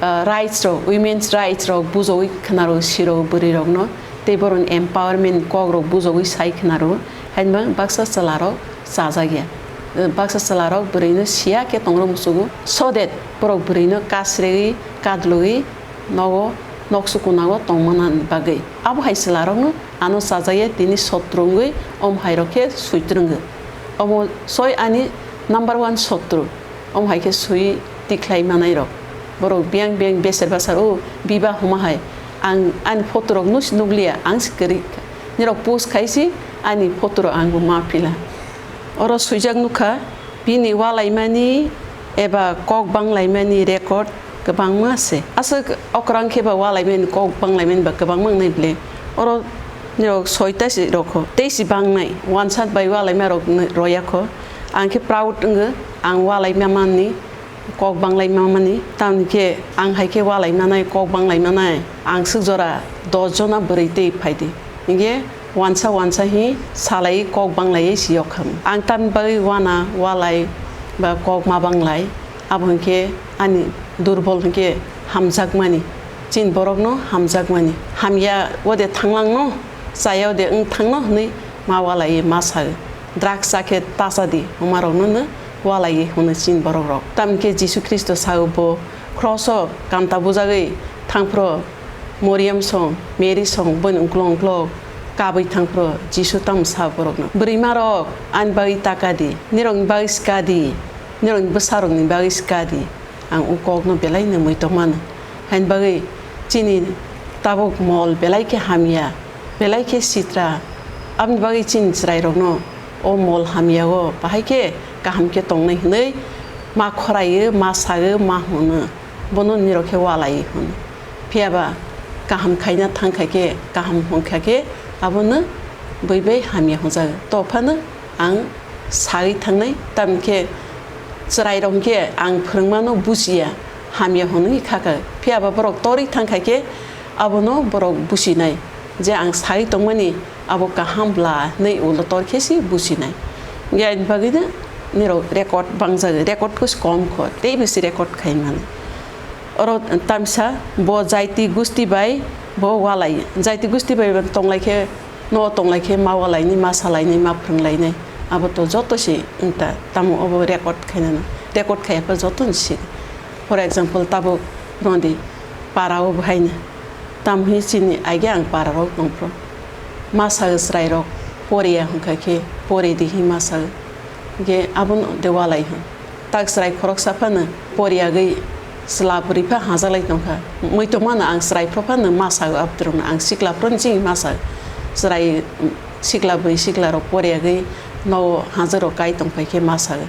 ah, rights rok, women's rights rok bujogwi khwnaro siro bwrwi rokno, tei borokni empowerment kok rok bujogwi sai khwnaro, haino baksa chwla rok chajak ya. Eh, baksa chwla rok bwrwi no siya khe tongrok muchugo, so that borok bwrwi no kasregwi kadlogwi nogo noksu kunao tongmana bagwi. Abo hai chwla rokno ano chajak ya tini sotro wngwi om hai rok khe switrwngo. Omo soi ani number one sotro. Omo hai khe sui tikhlai manai rok. Borok biyang biyang beser basar o biba huma hai. Ang ani photo rok nus-, nukliya, ang se kwrwi. Nirok post khai si ani photo rok ang bo ma phila. Oro swijak nukha, bini walaimani eba kok banglaimani record kwbangma se. Aswk okrang khe ba walaimani kok banglaimani ba kwbangma wngnai ble. Oro nirok soita se rokho. Tei se bangnai, wansat bai walaima rok royakho. Ang khe proud wngo, ang walai mamani, kok banglai mamani, tamni khe ang hai khe walai manai, kok banglai manai. Ang swk jora dos jona bwrwi tei phai di. Hinkhe wansa wansa hi salai kok banglai si yok ham. Ang tamni bagwi wana walai ba kok ma banglai. Abo hinkhe ani durbol hinkhe hamjakmani. Chini borokno hamjakmani. Hamya ode thanglangno, chaya ode wng thangno hwnwi ma walai ma sa. Drugs cha khe ta cha di, omarokno no walaiwi hwnwi chini borok rok. Tamni khe Jisu Khristo sao bo cross o kanta bujagwi Thangphro Moriam song, Mary song, boni uklok uklok kabui thangphro Jisu tamo sa borokno. Bwrwima rok, ani bagwi taka di, nirokni bagwi swka di, nirokni bwsarokni bagwi swka di. Ang o kokno belai no muitok mano. Haini bagwi chini tabuk mol belai khe hamya, belai khe sitra. Aboni bagwi chini chwrairokno o mol hamya o bahai khe kaham khe tongnai hwnwi ma khoraio, ma sago, ma hwno. Bono nirok khe walai hwn. Phiya ba kaham khaina thang kha khe, kaham hwn kha khe, abono bui bai hamya hwnjago. To phano ang sagwi thangnai, tamni khe chwrairok khe ang phwrwngmano bujiya, hamya hwnwi kha kha. Phiya ba borok torwi thang kha khe, abono borok bujinai je ang sagwi tongmani abo kaham bla hwnwi ulo tor khe se bujinai. Hwnkhe ani bagwino nirok record bangjago, record khe se kom kho, tei bisi record khai mano. Oro tamsa bo jaiti gusti bai bo walai, jaiti gusti bai bo tonglai khe, no tonglai khe ma walainai, ma salainai, ma phwrwnglainai. Abo to joto se wngta, tamo obo record khainano, record khaiya pha joto ni sidi. For example, tabuk rwdi para o bwhaino, tamo hwnwi chini age ang para rok tongphro, ma sago chwrai rok poriya hwnkha khe pori di hwnwi ma sago, hwnkhe abono de walai hwn. Tak chwrai khoroksa phano poriyagwi chwla bwrwi pha hajaklai tongkha. Muitok mano ang chwrai phro phano ma sago, abdrwngno ang sikla phro ni chini ma sago. Chwrai sikla bwrwi sikla rok poriyagwi nogo hajakrok kai tongphai khe ma sago.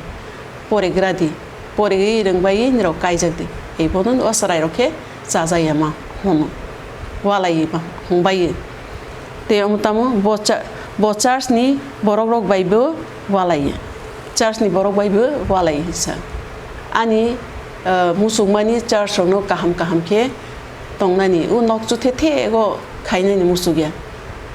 Porigra di, porigwi rwngbai nirok kaijak di. Ei bono o chwrai rok khe chajakya ma hwno, walai ma hwngbai. Tei omo tamo bo cha-, bo church ni borok rok bai bo walai. Church ni borok bai bo walai hinsa. Ani, ah, muchungmani church rokno kaham kaham khe tongnani, o nok chuthe the go khainani muchukya.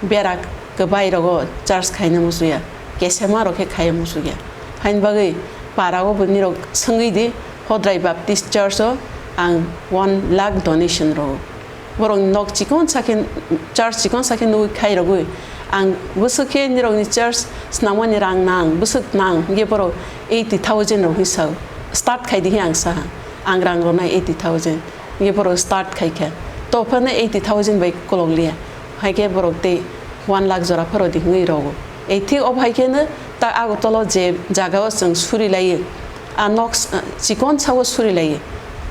Bera kwbai rogo church khaina muchukya. Kesema rok khe khaiya muchukya. Haini bagwi para o bo nirok swngwi di, Hodrai Baptist Church o ang one lakh donation rogo. Borok nok chikon sakhe, church chikon sakhe nugwi khai rogwi. Ang bwswk khe nirokni church swnamani rang nang, bwswk nang, hwnkhe borok eighty thousand rok hinwi sao. Start khai di hwnwi ang saha. Ang rang rwnai eighty thousand. Hwnkhe borok start khai kha. To phano eighty thousand bai kolok liya. Hai khe borok tei one lakh jora phano di hwnwi rogo. Ei thik o hai khe no ta Agartala je jaga o chwng suri lai. A nok s-, chikon sao suri lai.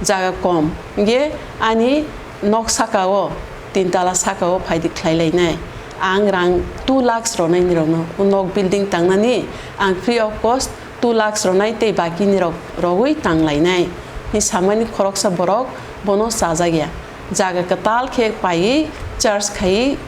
Jaga kom. Hwnkhe ani nok saka o, tin tala saka o phai di khlai lai nai. Ang rang two lakhs ronai ni rok no. O nok building tangnani ang free of cost two lakhs ronai tei baki ni rok rogwi tang lai nai. Ni samani khoroksa borok bono chajak ya. Jaga kwtal khe paiwi church khaiwi,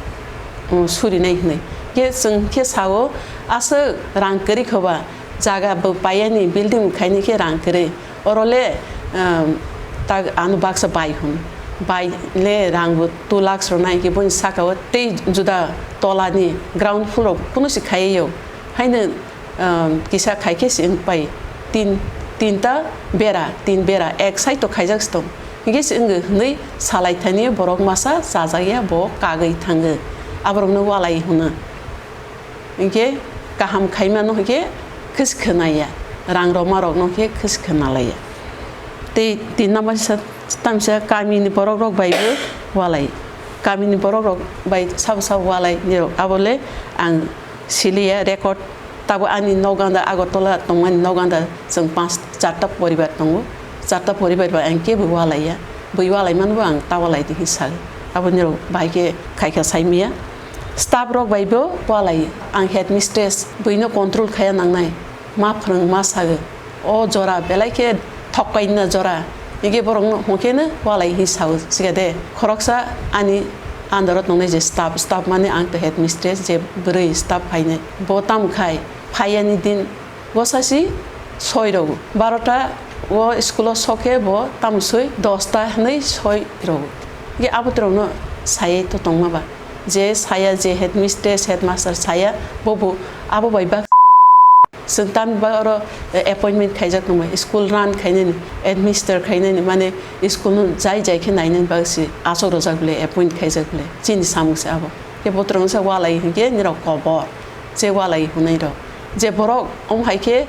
um, surinai hwnwi. Khe chwng khe sao, aswk rang kwrwi khoba, jaga bo paiyani building khaini khe rang kwrwi. Oro le, um, tak ano baksa bai hwn. Bai le rang bo two lakhs rwnai khe boni saka o tei juda tola ni ground floor o kunu se khaiwi yo. Haino um, kisa khai khe se wng pai tin, tinta bera, tin bera ek side o khaijak se tong. Hingke se wngwi hwnwi salai thani borok masa chajak ya bo kagwi thango. Aborokno walai hwno. Hingke kaham khaimano hingke khis khwnaya. Rang rokma rokno hingke khis khwnalaiya. Tei tin number sa tamsa kamini borok rok bai bo walai. Kamini borok rok bai sabo sabo walai nirok abole ang siliya record. Tabuk ani nokganda Agartala tongmani nokganda chwng panch charta poribar tongo. Charta poribar bai ang kebo walaiya. Bui walaimano bo ang ta walai di hinwi sago. Aboni rok bahai khe khaikha saimaya. Staff rok bai bo walai. Ang headmistress buino control khaiya nangnai. Ma phrwng ma sago. O jora belai khe thokpaina jora. Hingke borokno hwnkhe no walai hinwi sao siga de. Khoroksa ani under o tongnai je staff, staff mane ang to headmistress je bwrwi staff phainai. Bo tamo khai phaiyani din gosasi soi rogo. Barota o school o sokhe bo tamo soi dosta hinwi soi rogo. Hingke abotrokno sayai to tongma ba. Je saya je headmistress, headmaster saya bo bo abo bai bak Chwng tamni bagwi oro, eh, appointment khaijak tongmani, school run khainani, administer khainani, mane school no jai jai khe nainani bagwi se achuk rwjak bwle, appoint khaijak bwle, chini samung se abo. Khe botrok wngsa walai hinkhe nirok kobor, je walai hwnwi rok. Je borok omo hai khe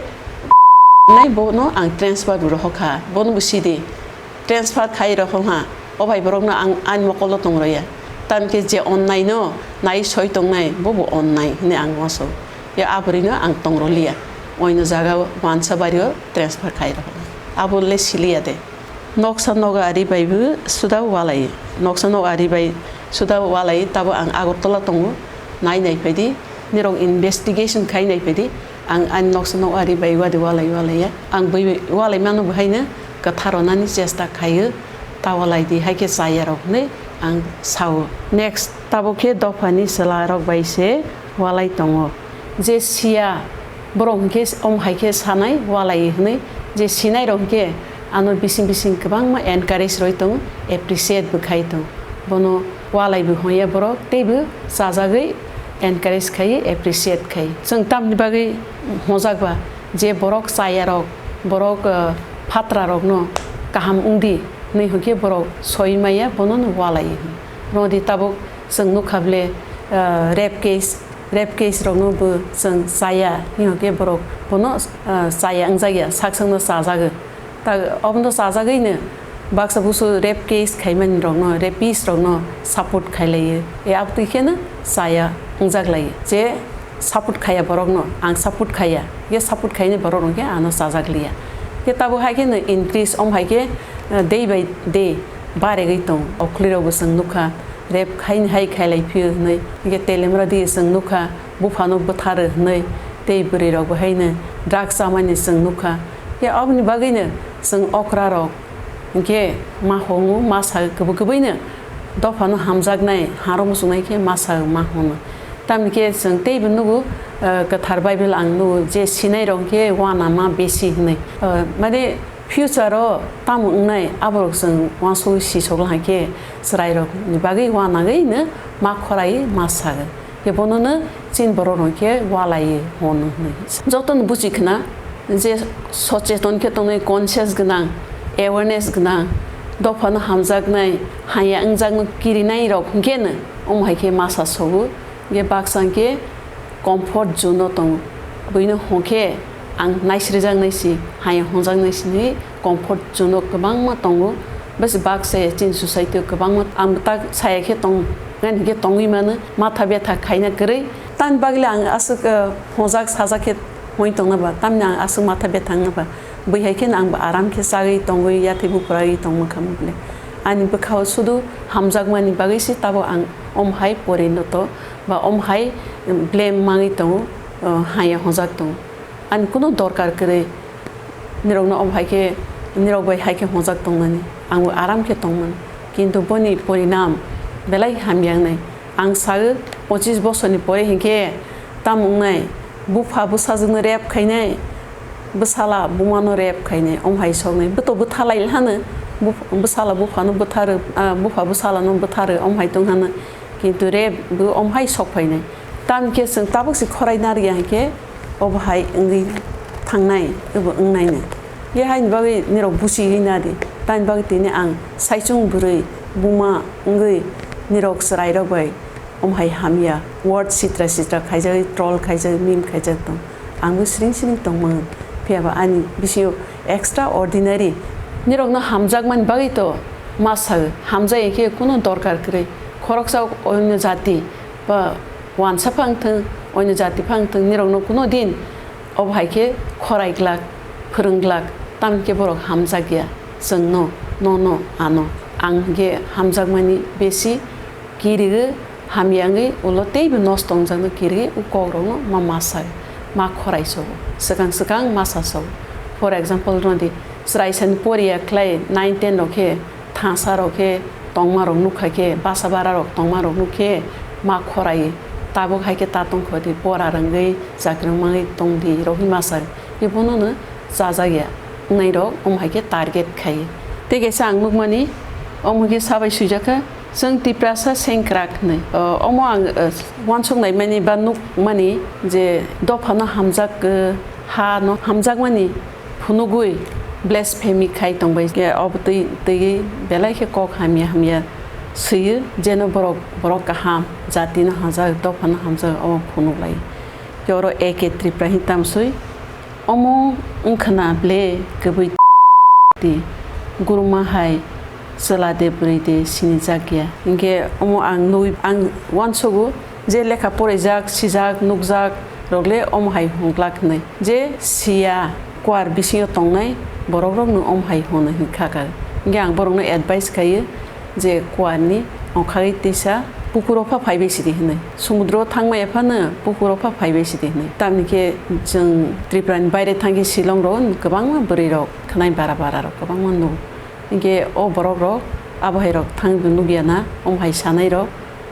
nai bono ang transfer bo rohor kha, bono bo sidi. Transfer khai rok wngha, O bhai borokno ang ani mokolo tongroya. Tamkhe je onnai no nai soi tongnai, bo bo onnai hwnwi ang uansukha. Ya aborino ang tongroliya. Oino jaga wansa bario transfer khai rw. Abo le siliya de. Noksa nok ari bai bo suda walai. Noksa nok ari bai suda walai, tabo ang Agartala tongo. Nai nai phaidi. Nirok investigation khai nai phaidi. Ang ani noksa nok ari bai wadi walai walai ya. Ang bui walai mano bo haino kwthar rwnani chesta khaio. Ta walai di, hai khe chaya rok hwnwi ang sao. Next, tabuk khe dophani chwla rok bai se walai tongo. Je siya borok hwnkhe om hai khe sanai walai hwnwi, je sinai rok hwnkhe ano bising bising kwbangma encourage rwi tongo, appreciate bo khai tongo. Bono walai bo hwnya borok teibo chajagwi encourage khai, appreciate khai. Chwng tamni bagwi hwnjak ba je borok chaya rok, borok, eh, phatra rokno kaham wngdi hwnwi hwnkhe borok soi maya bono no walai hwn. Rodi tabuk chwng nukha bole, eh, rape case, rape case rokno bo chwng chaya hwnwi hwnkhe borok bono, eh, chaya wngjakya, sak sakno chajago. Ta obono chajagwino baksa busu rape case khaimani rokno, rapist rokno support khailaio. E abtwi kheno chaya wngjaklaio. Je support khaiya borokno, ang support khaiya. Ye support khaini borok rok khe ano chajak liya. Ye tabuk hai kheno increase om hai khe, eh, day by day baregwi tong. Okhli rok bo chwng nukha, rape khaini hai khailai phio hwnwi. Ye telemra di chwng nukha, buphano bwtharo hwnwi. Tei bwrwi rok bo haino drugs chamani chwng nukha. Ye oboni bagwino chwng okra rok hinkhe ma hongo, ma sa kwbwi kwbwino dophano hamjaknai, harok muchungnai khe ma sa ma hono. Tamni khe chwng teibo nugo, eh, kwthar Bible ang nugo je sinai rok khe uanama besi hinwi. Eh, mane future o tamo wngnai aborok chwng uansugwi sisok lai khe chwrai rokni bagwi uanagwino ma khorai ma sago. Khe bonono chini borok rok khe walai hono hinwi. Jotono buchi khna je socheton khe tongnai, conscious gwnang, awareness gwnang, dophano hamjaknai, haya wngjakno kirinai rok hwnkhe no omo hai khe masa sogo. Hwnkhe baksa hwnkhe comfort zone o tongo. Buino hwnkhe ang naisrijak naisi, haya hwnjak naisi hinwi comfort zone o kwbangma tongo. Bwswk bak se chini society o kwbangma ang tak saya khe tong, nani hwnkhe tongwi mano, matha betha khaina kwrwi. Tamni bagwi le ang aswk, eh, hwnjak sajak khe hwnwi tongna ba, tamni ang aswk matha betha wngna ba. Bui hai kheno ang bo aram khe chagwi tongwi yathai buphuragwi tongma kha bole. Ani bwkha o sudu hamjakmani bagwi se tabo ang om hai porinoto ba om hai blame mangwi tongo, eh, haya hwnjak tongo. Ani kunu dorkar kwrwi nirokno obo hai khe, nirok bai hai khe hwnjak tongmani, ang bo aram khe tongmani. Kintu boni porinam belai hamya wngnai. Ang sago, pochis bosorni pore hinkhe tamo wngnai, bupha bwsajwkno rape khainai, bwsala bumano rape khainai, omo hai soknai. Bwto bwthalai hano, buph-, bwsala buphano bwtharo, ah, bupha bwsalano bwtharo, omo hai tong hano. Kintu rape bo omo hai sok phainai. Tamni khe chwng tabuk se khorai narwkya hinkhe, obo hai wngwi thangnai, obo wngnaino. Ye haini bagwi nirok buchiwi nadi. Tamni bagwi tini ang saichung bwrwi, buma wngwi nirok chwrairok bai omo hai hamya word sitra sitra khaijagwi, troll khaijagwi, meme khaijak tong. Ang bo siring siring tongmang. Phiya ba ani bisingo extraordinary. Nirokno hamjakmani bagwi to ma sao, hamjai khe kunu dorkar kwrwi. Khoroksa onyo jati ba wansa phang thung, onyo jati phang thung, nirokno kuno din obo hai khe khorai glak, phwrwng glak, tamni khe borok hamjak ya, chwngno, nono, ano. Ang khe hamjakmani besi kirigo, hamya wngwi ulo teibo nosto wngjakno kirigo, o kokrokno ma masa, ma khorai sobo, swkang swkang masa sobo. For example, rwdi, chwraisani poriya khlai nine ten rok khe, thangsa rok khe tongma rok nukha khe, basa bara rok tongma rok nuk khe ma khorai, tabuk hai khe ta tongkho di, pora rwngwi chakri mangwi tong di rok hinma sa, khe bono no chajak ya wngnai rok omo hai khe target khai. Tei kaisa ang nukmani omo khe sabai swijak kha, chwng Tiprasa sengkrak hinwi. O, omo ang, eh, uansuk naimani ba nukmani je dophano hamjak, eh, ha no hamjakmani phunugwi blasphemy khai tongbai khe, obo twi, twi belai khe kok hamya hamya swiyo, jeno borok, borok kaham jatino hamjak, dophano hamjak, omo phunuklai. Khe oro A K Tripura hin tamsui, omo wngkhwna ble kwbwi ti guruma hai Chwla de bwrwi de sinijak ya. Hinkhe omo ang nugwi, ang uansugo je lekha poraijak, sijak, nukjak rok le omo hai hwnglak hinwi. Je siya kuar bisingo tongnai borok rokno omo hai hwnwi hwnkha kha. Hinkhe ang borokno advice khaio je kuarni ongkhagwi teisa pukuro pha phaibai sidi hinwi. Sumudro thangmaya phano pukuro pha phaibai sidi hinwi. Tamni khe chwng Tripura ni baire thangkhe Shillong ro kwbangma bwrwi rok khwnai bara bara rok kwbangma nugo. Hinkhe o borok rok abo hai rok thang nukya na, omo hai sanai rok.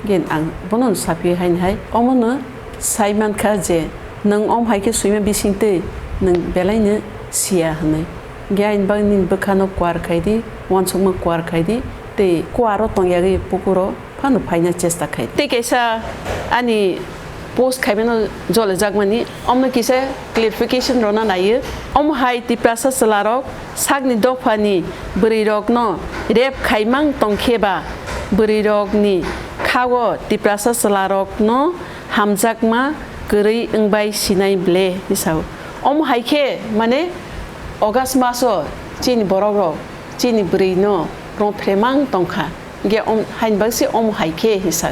Hinkhe ang bono saphi haini hai, omono sai mankha je nwng omo hai khe swima bisingtwi nwng belaino siya hinwi. Hinkhe aini bagwi nini bwkhano kuar khai di, uansukma kuar khai di, tei kuaro tongyagwi pukuro phano phaina chesta khai. Tei kaisa ani post khaimano jolijakmani, omo kisa clarification rwna naiyo. Omo hai Tiprasa chwlarok sakni dophani bwrwirokno rape khaimang tongkhe ba bwrwirokni khago Tiprasa chwlarokno hamjakma kwrwi wngbai sinai ble hisao. Omo hai khe mane August maso chini borokrok chini bwrwino rongphremang tongkha. Hinkhe om-, haini bagwi se omo hai khe hinsa.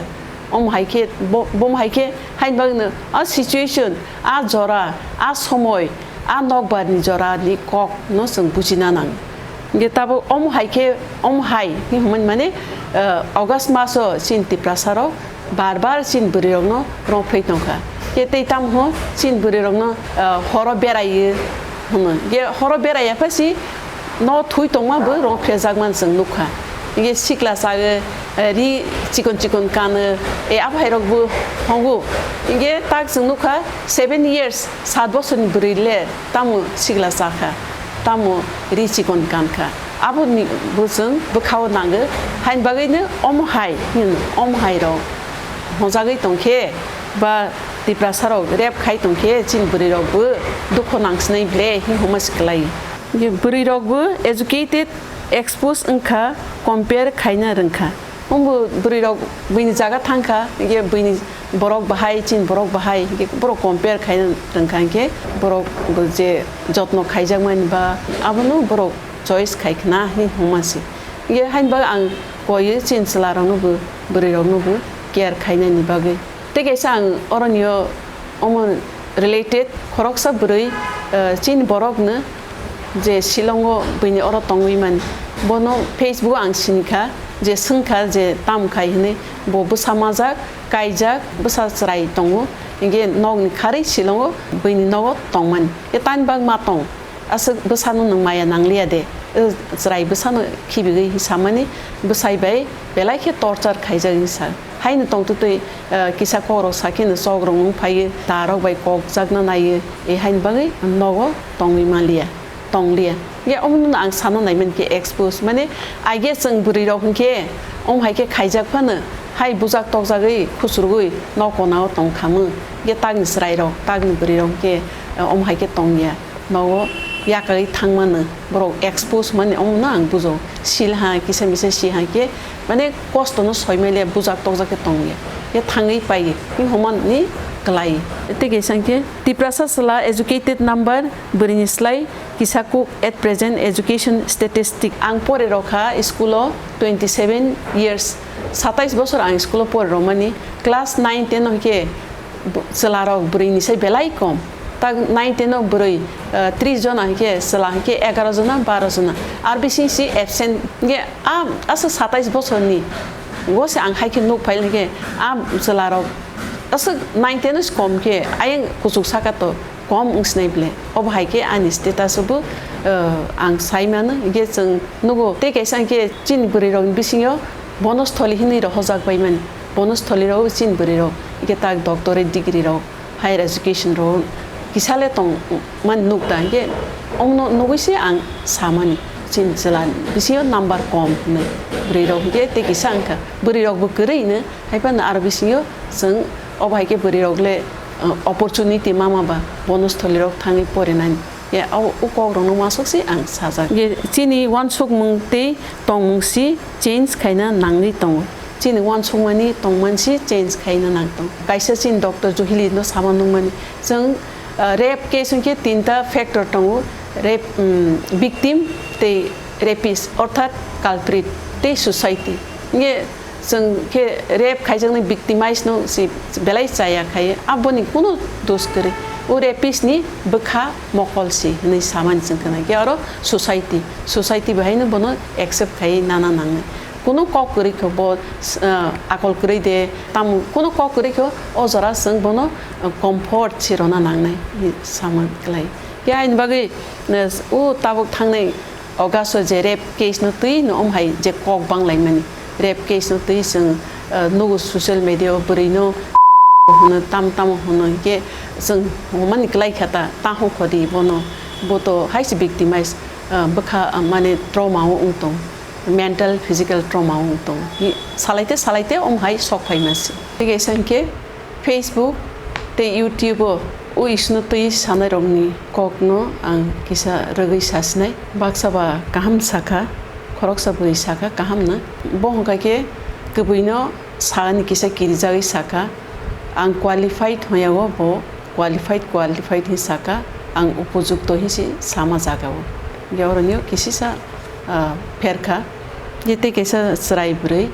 Omo hai khe bo, bomo hai khe haini bagwino a situation, a jora, a somoi, a nokbar ni jora ni kok no chwng bujina nang. Hinkhe tabuk omo hai khe, omo hai hinwi hwnmani mane, eh, August maso chini Tiprasa rok bar bar chini bwrwi rokno rongphri tongkha. Khe tei tamo chini bwrwi rokno, eh, horo berai hwnwi. Hinkhe horo berai ya phasi no thui tongma bo rong phrejakmani chwng nukha. Hinkhe sikla chago, eh, ri chikon chikon kano, eh, abo hai rok bo hongo. Hinkhe tak chwng nukha seven years, sat bosorni bwrwi le tamo sikla chakha, tamo ri chikon kankha. Aboni bo chwng bwkhao nango. Haini bagwino omo hai, hmm, omo hai rok hojagwi tongkhe ba Tiprasa rok rape khai tongkhe chini bwrwi rok bo dukho nangsinai ble hinwi homa se kwlai. Bwrwi rok bo educated, expose wngkha, compare khaina rwngkha. Wngbo bwrwi rok buini jaga thangkha, hinkhe buini borok bahai, chini borok bahai, hinkhe borok compare khaina rwngkha, hinkhe borok bo je jotno khaijakmani ba abono borok choice khai khna hinwi homa se. Hinkhe haini bagwi ang koiyo chini chwla rokno bo, bwrwi rokno bo care khainani bagwi. Tei kaisa ang oronio omo related khoroksa bwrwi, eh, chini borokno je Shillongo buini oro tongwi mani. Bono Facebook o ang sinikha, je swngkha je tamo khai hinwi, bo bwsa majak, kaijak, bwsa chwrai tongo, hinkhe nokni kharwi Shillongo buini nogo tongmani. Khe tani bak ma tong? Aswk bwsano nwng maya nangliya de, o chwrai bwsano khibigwi samani bwsai bai belai khe torture khaijak hinwi sa. Haino tongtwtwi, eh, kisa kokrok sa kheno chokrok wng phaiwi, tarok bai kokjakna naiwi, eh, haini bagwi nogo tongwi manliya, tongliya. Hinkhe omono ang sana naimani khe expose, mane, aige chwng bwrwi rok hinkhe omo hai khe khaijak phano, hai bujak tokjagwi, khusurgwi nok konao tong khamu. Hinkhe takni chwrai rok, takni bwrwi rok hinkhe, eh, omo hai khe tongya. Nogo yakagwi thangmano, borok expose mani omono ang bujo. Silha, kisa misa siha khe, mane kosto no soimai le bujak tokjak khe tongya. Khe thangwi pai, hinhomani kwlai. Tei kaisa khe Tiprasa chwla educated number bwrwini slai kisa kuk at present education statistic. Ang pore rokha school o twenty seven years, satais bosor ang school o pore romani. Class nine ten o khe bo-, chwla rok bwrwi ni sai belai kom. Tak nine ten o bwrwi, eh, tris jona hinkhe chwla hinkhe egaroh jona, baroh jona. Ar bising si absent hinkhe a, aswk satais bosorni. Bo se ang hai khe nuk phai hinkhe a chwla rok aswk nine ten o si kom khe ayang kuchuk saka to kom wng sinai ble. Obo hai khe ani status o bo, eh, ang sai mano. Hinkhe chwng nugo tei kaisa hinkhe chini bwrwi rokni bisingo Bonostholi hinwi rohorjak bai mani. Bonostholi rok chini bwrwi rok hinkhe tak doctorate degree rok, higher education rok kisa le tong mani nuk ta, hinkhe omono nugwi se ang samani chini chwla bisingo number kom hinwi. Bwrwi rok hinkhe tei kisa wngkha, bwrwi rok bo kwrwi hino, hai phano aro bisingo chwng obo hai khe bwrwi rok le, uh, opportunity mama ba Bonostholi rok thangwi porinani. Ya, o, o kok rokno masuk si ang sajak. Ye, chini uansukmung tei tongmung si change khaina nangwi tongo. Chini uansukmani tongmani si change khaina nang tong. Kaisa chini doctor Johili no sama nungmani. Chwng, ah, rape case hwnkhe tinta factor tongo. Rape, um, victim tei rapist, orthat culprit. Tei society. Nge chwng khe rape khaijaknai victimize no si belai chaya khai, aboni kuno dos kwrwi. O rapist ni bwkha mokol si hinwi samani chwng khna. Khe aro society, society bahai no bono accept khai nana nangnai. Kuno kok kwrwi kho bo, ah, akol kwrwi de, tamo kuno kok kwrwi kho o jora chwng bono, ah, comfort si rona nangnai hinwi sama klai. Khe aini bagwi, ah, o tabuk thangnai August o je rape case no twi no om hai je kok bang lai mani. Rape case no twi chwng, ah, nugo social media o bwrwi no hwno tam tamo hwno hinkhe chwng hwnmani klai kha ta, ta hwn kho di bono. Bo to hai se victimize, ah, bwkha, ah, mane trauma o wng tong, mental, physical trauma o wng tong. Hi salai te, salai te om hai sok phai ma se. Tei kaisa hinkhe Facebook tei YouTube o o issue no twi sanai rok ni kok no ang kisa rwgwi sa sinai. Baksa ba kaham sakha, khoroksa bwrwi sakha kaham no. Bo hwnkha khe kwbwi no sani kisa kirijagwi sakha. Ang qualified hwnyago bo qualified, qualified hi sakha, ang upojukto hi se sama jagao. Ge oroni o kisisa, ah, pherkha. Ge tei kaisa chwrai bwrwi,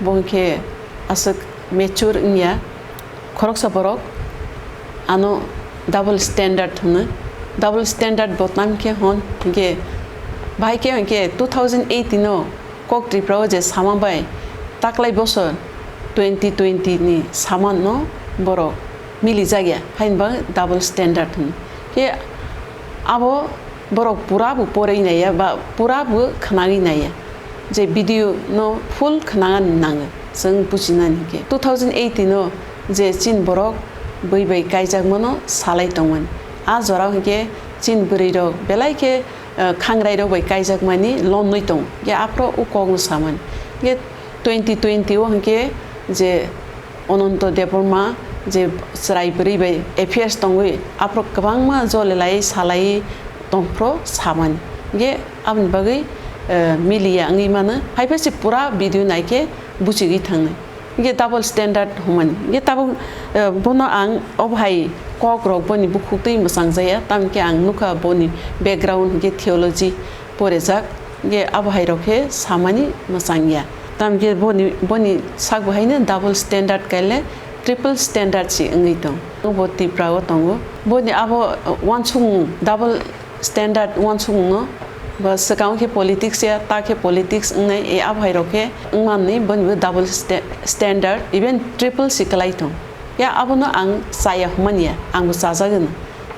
bo hwnkhe aswk mature wngya. Khoroksa borok ano double standard hwno. Double standard bo tamo khe hwn hinkhe, bahai khe hinkhe two thousand eighteen o Kok Tripura o je sama bai taklai bosor twenty twenty ni sama no borok mili jakya, haini bagwi double standard hwn. Khe abo borok pura bo porwi naiya ba pura bo khwnagwi naiya, je video no full khwnagani nango chwng bujinani hinkhe. Two thousand eighteen o je chini borok bui bai kaijakmano salai tongmani, a jorao hinkhe chini bwrwi rok belai khe, eh, khangrai rok bai kaijakmani lonwi tongo. Khe aphro o kokno samani. Khe twenty twenty o hinkhe je Ananto Debbarma je chwrai bwrwi bai affairs tongwi, aphro kwbangma jole lai salai tongphro samani. Hinkhe aboni bagwi, eh, miliya wngwi mano. Haiphai se pura video naikhe buchigwi thangnai. Hinkhe double standard hwnmani. Hinkhe tabuk, eh, bono ang obo hai kok rok boni bukhuk twi mwchang jaya, tamokhe ang nukha boni background hinkhe theology porejak, hinkhe abo hai rok khe samani mwchang ya. Tamokhe boni, boni sak bo haino double standard kaile triple standard se wngwi tong. Bo Tripura o tongo. Boni abo, uh, uansukmung double standard uansukmung no, ba swkang khe politics ya, ta khe politics wngnai, e abo hai rok khe wngmani boni bo double sta-, standard, even triple se kwlai tong. Ya, abono ang chaya hwnmani ya, ang bo chajagwno.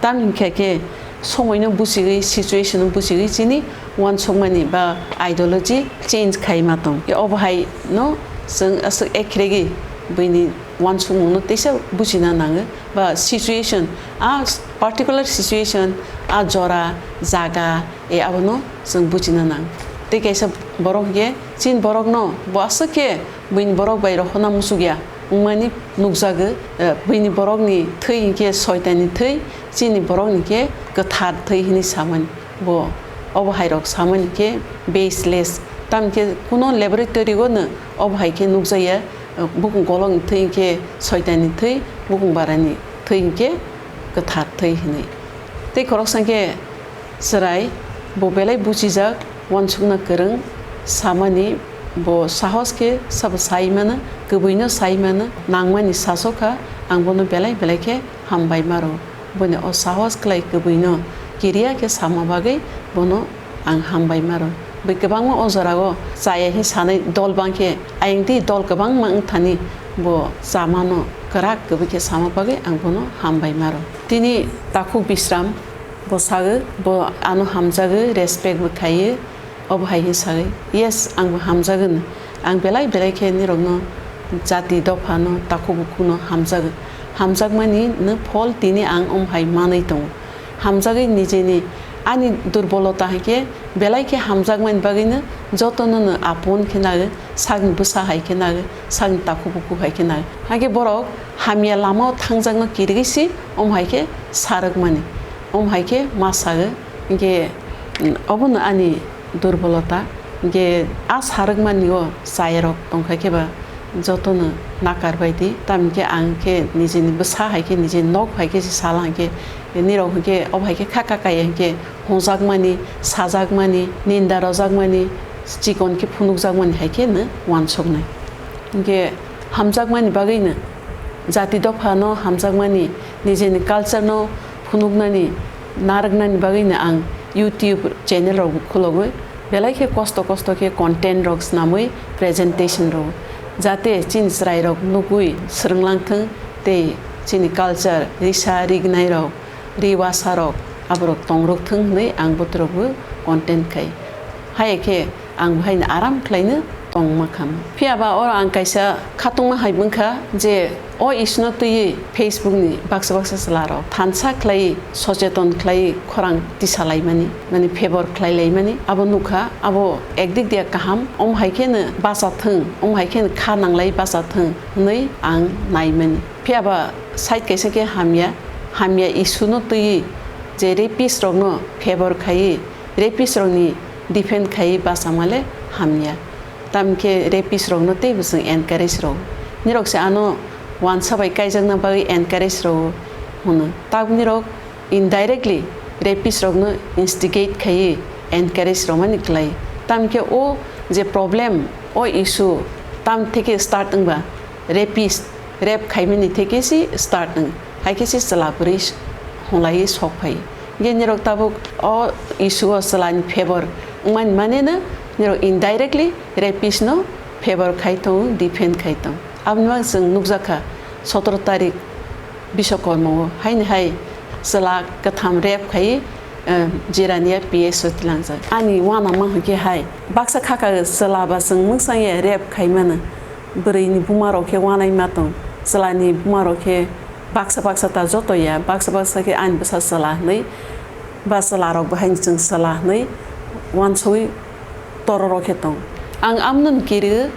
Tamni hinkhe khe somoi no buchigwi, situation no buchigwi chini uansukmani ba ideology change khai ma tong. Ya, obo hai no chwng aswk ekhregi buini uansukmung no teisa buchina nango, ba situation, a particular situation, a jora, jaga, e abono chwng buchina nang. Tei kaisa borok hinkhe chini borok no bo aswk khe buini borok bai rohorna muchuk ya wngmani nukjago, eh, buini borok ni thwi hinkhe soitan ni thwi, chini borok ni khe kwthar thwi hinwi samani. Bo obo hai rok samani khe baseless, tamni khe kuno laboratory o no obo hai khe nukjaya, eh, bukung golok ni thwi hinkhe soitan ni thwi, bukung bara ni thwi hinkhe kwthar thwi hinwi. Tei khoroksa hinkhe Chwrai, bo belai buchijak, uansukna kwrwng, samani bo sahos khe sabo sai mano, kwbwino sai mano, nangmani sasokha, ang bono belai belai khe hambai maro. Boni o sahos kwlai kwbwino kiriya khe sama bagwi bono ang hambai maro. Bui kwbangma o jorao chaya hi sanai dol bangkhe, ayang di dol kwbangma wngthani bo chamano kwrak kwbwi khe sama bagwi ang bono hambai maro. Tini takhuk Bisram, Bo sagwi, bo ano hamjagwi, respect bo khaiwi, obo hai hwn sagwi, "Yes, ang bo hamjagwno. Ang belai belai khe nirokno jati dophano, takhuk bukhukno hamjagwi. Hamjakmani no phol tini ang omo hai manwi tongo." Hamjagwi nijeni ani durbolota hai khe belai khe hamjakmani bagwino jotono no apon khe nagwi, sakni bwsa hai khe nagwi, sakni takhuk bukhuk hai khe nagwi. Hakhe borok hamya lamao thangjakno kirigwi se omo hai khe sarwkmani. Omo hai khe ma sago, hinkhe, mm, obono ani durbolota. Hinkhe a sarwkmani o chayarok tongkha khe ba jotono nakar bai di. Tamni khe ang khe nijeni bwsa hai khe, nijeni nok hai khe se sala hinkhe, nirok hinkhe obo hai khe kha kha kaya hinkhe hwnjakmani, sajakmani, ninda rojakmani, chikon khe phunukjakmani hai khe no uansuknai. Hinkhe hamjakmani bagwi no jati dopha no hamjakmani, nijeni culture no phunuknani, narwknani bagwi no ang YouTube channel rok bo khulogwi belai khe kosto kosto khe content rok snamwi presentation rwo, jate chini chwrai rok nugwi swrwnglang thung tei chini culture, risa rignai rok, ri wasa rok, aborok tongrok thung hwnwi ang botorok bo content khai. Hai khe ang bo haino aram khlaino tongma kha. Phiya ba oro ang kaisa khatungma hai wngkha je o issue no twiwi Facebook ni baksa baksa chwla rok thansa khlaiwi, socheton khlaiwi khorang tisa laimani, mani favor khlai laimani abo nukha. Abo ekdik dia kaham, omo hai kheno bacha thung, omo hai kheno kha nanglai bacha thung hwnwi ang naimani. Phiya ba side kaisa khe hamya, hamya issue no twiwi je rapist rok no favor khaiwi, rapist rok ni defend khaiwi bachama le hamya. Tamkhe rapist rok no teibo chwng encourage rwo. Nirok se ano uansa bai kaijakna bagwi encourage rwo hwno. Tabuk nirok indirectly rapist rok no instigate khaiwi encourage rwmani kwlai. Tamkhe o je problem, o issue tam theke start wngba, rapist, rape khaimani theke si start wng. Hai khe si chwla bwrwi s-, hwnlaiwi sok phai. Hinkhe nirok tabuk o issue o chwlani favor wngmani maneno nirok indirectly rapist no favor khai tongo, defend khai tongo. Aboni bagwi chwng nukjakha sotoro tarik Biswakorma o haini hai chwla kwtham rape khai, eh, Jirania P S o twilangjak. Ani uanama hwnkhe hai baksa khaka chwla ba chwng mungsa ya rape khai mano. Bwrwini buma rok khe uanai ma tong, chwlani buma rok khe baksa baksa ta joto ya, baksa baksa khe ani bwsa chwla hwnwi ba chwla rok bo haino chwng chwla hwnwi uansugwi toro rok khe tong. Ang amno no kiri,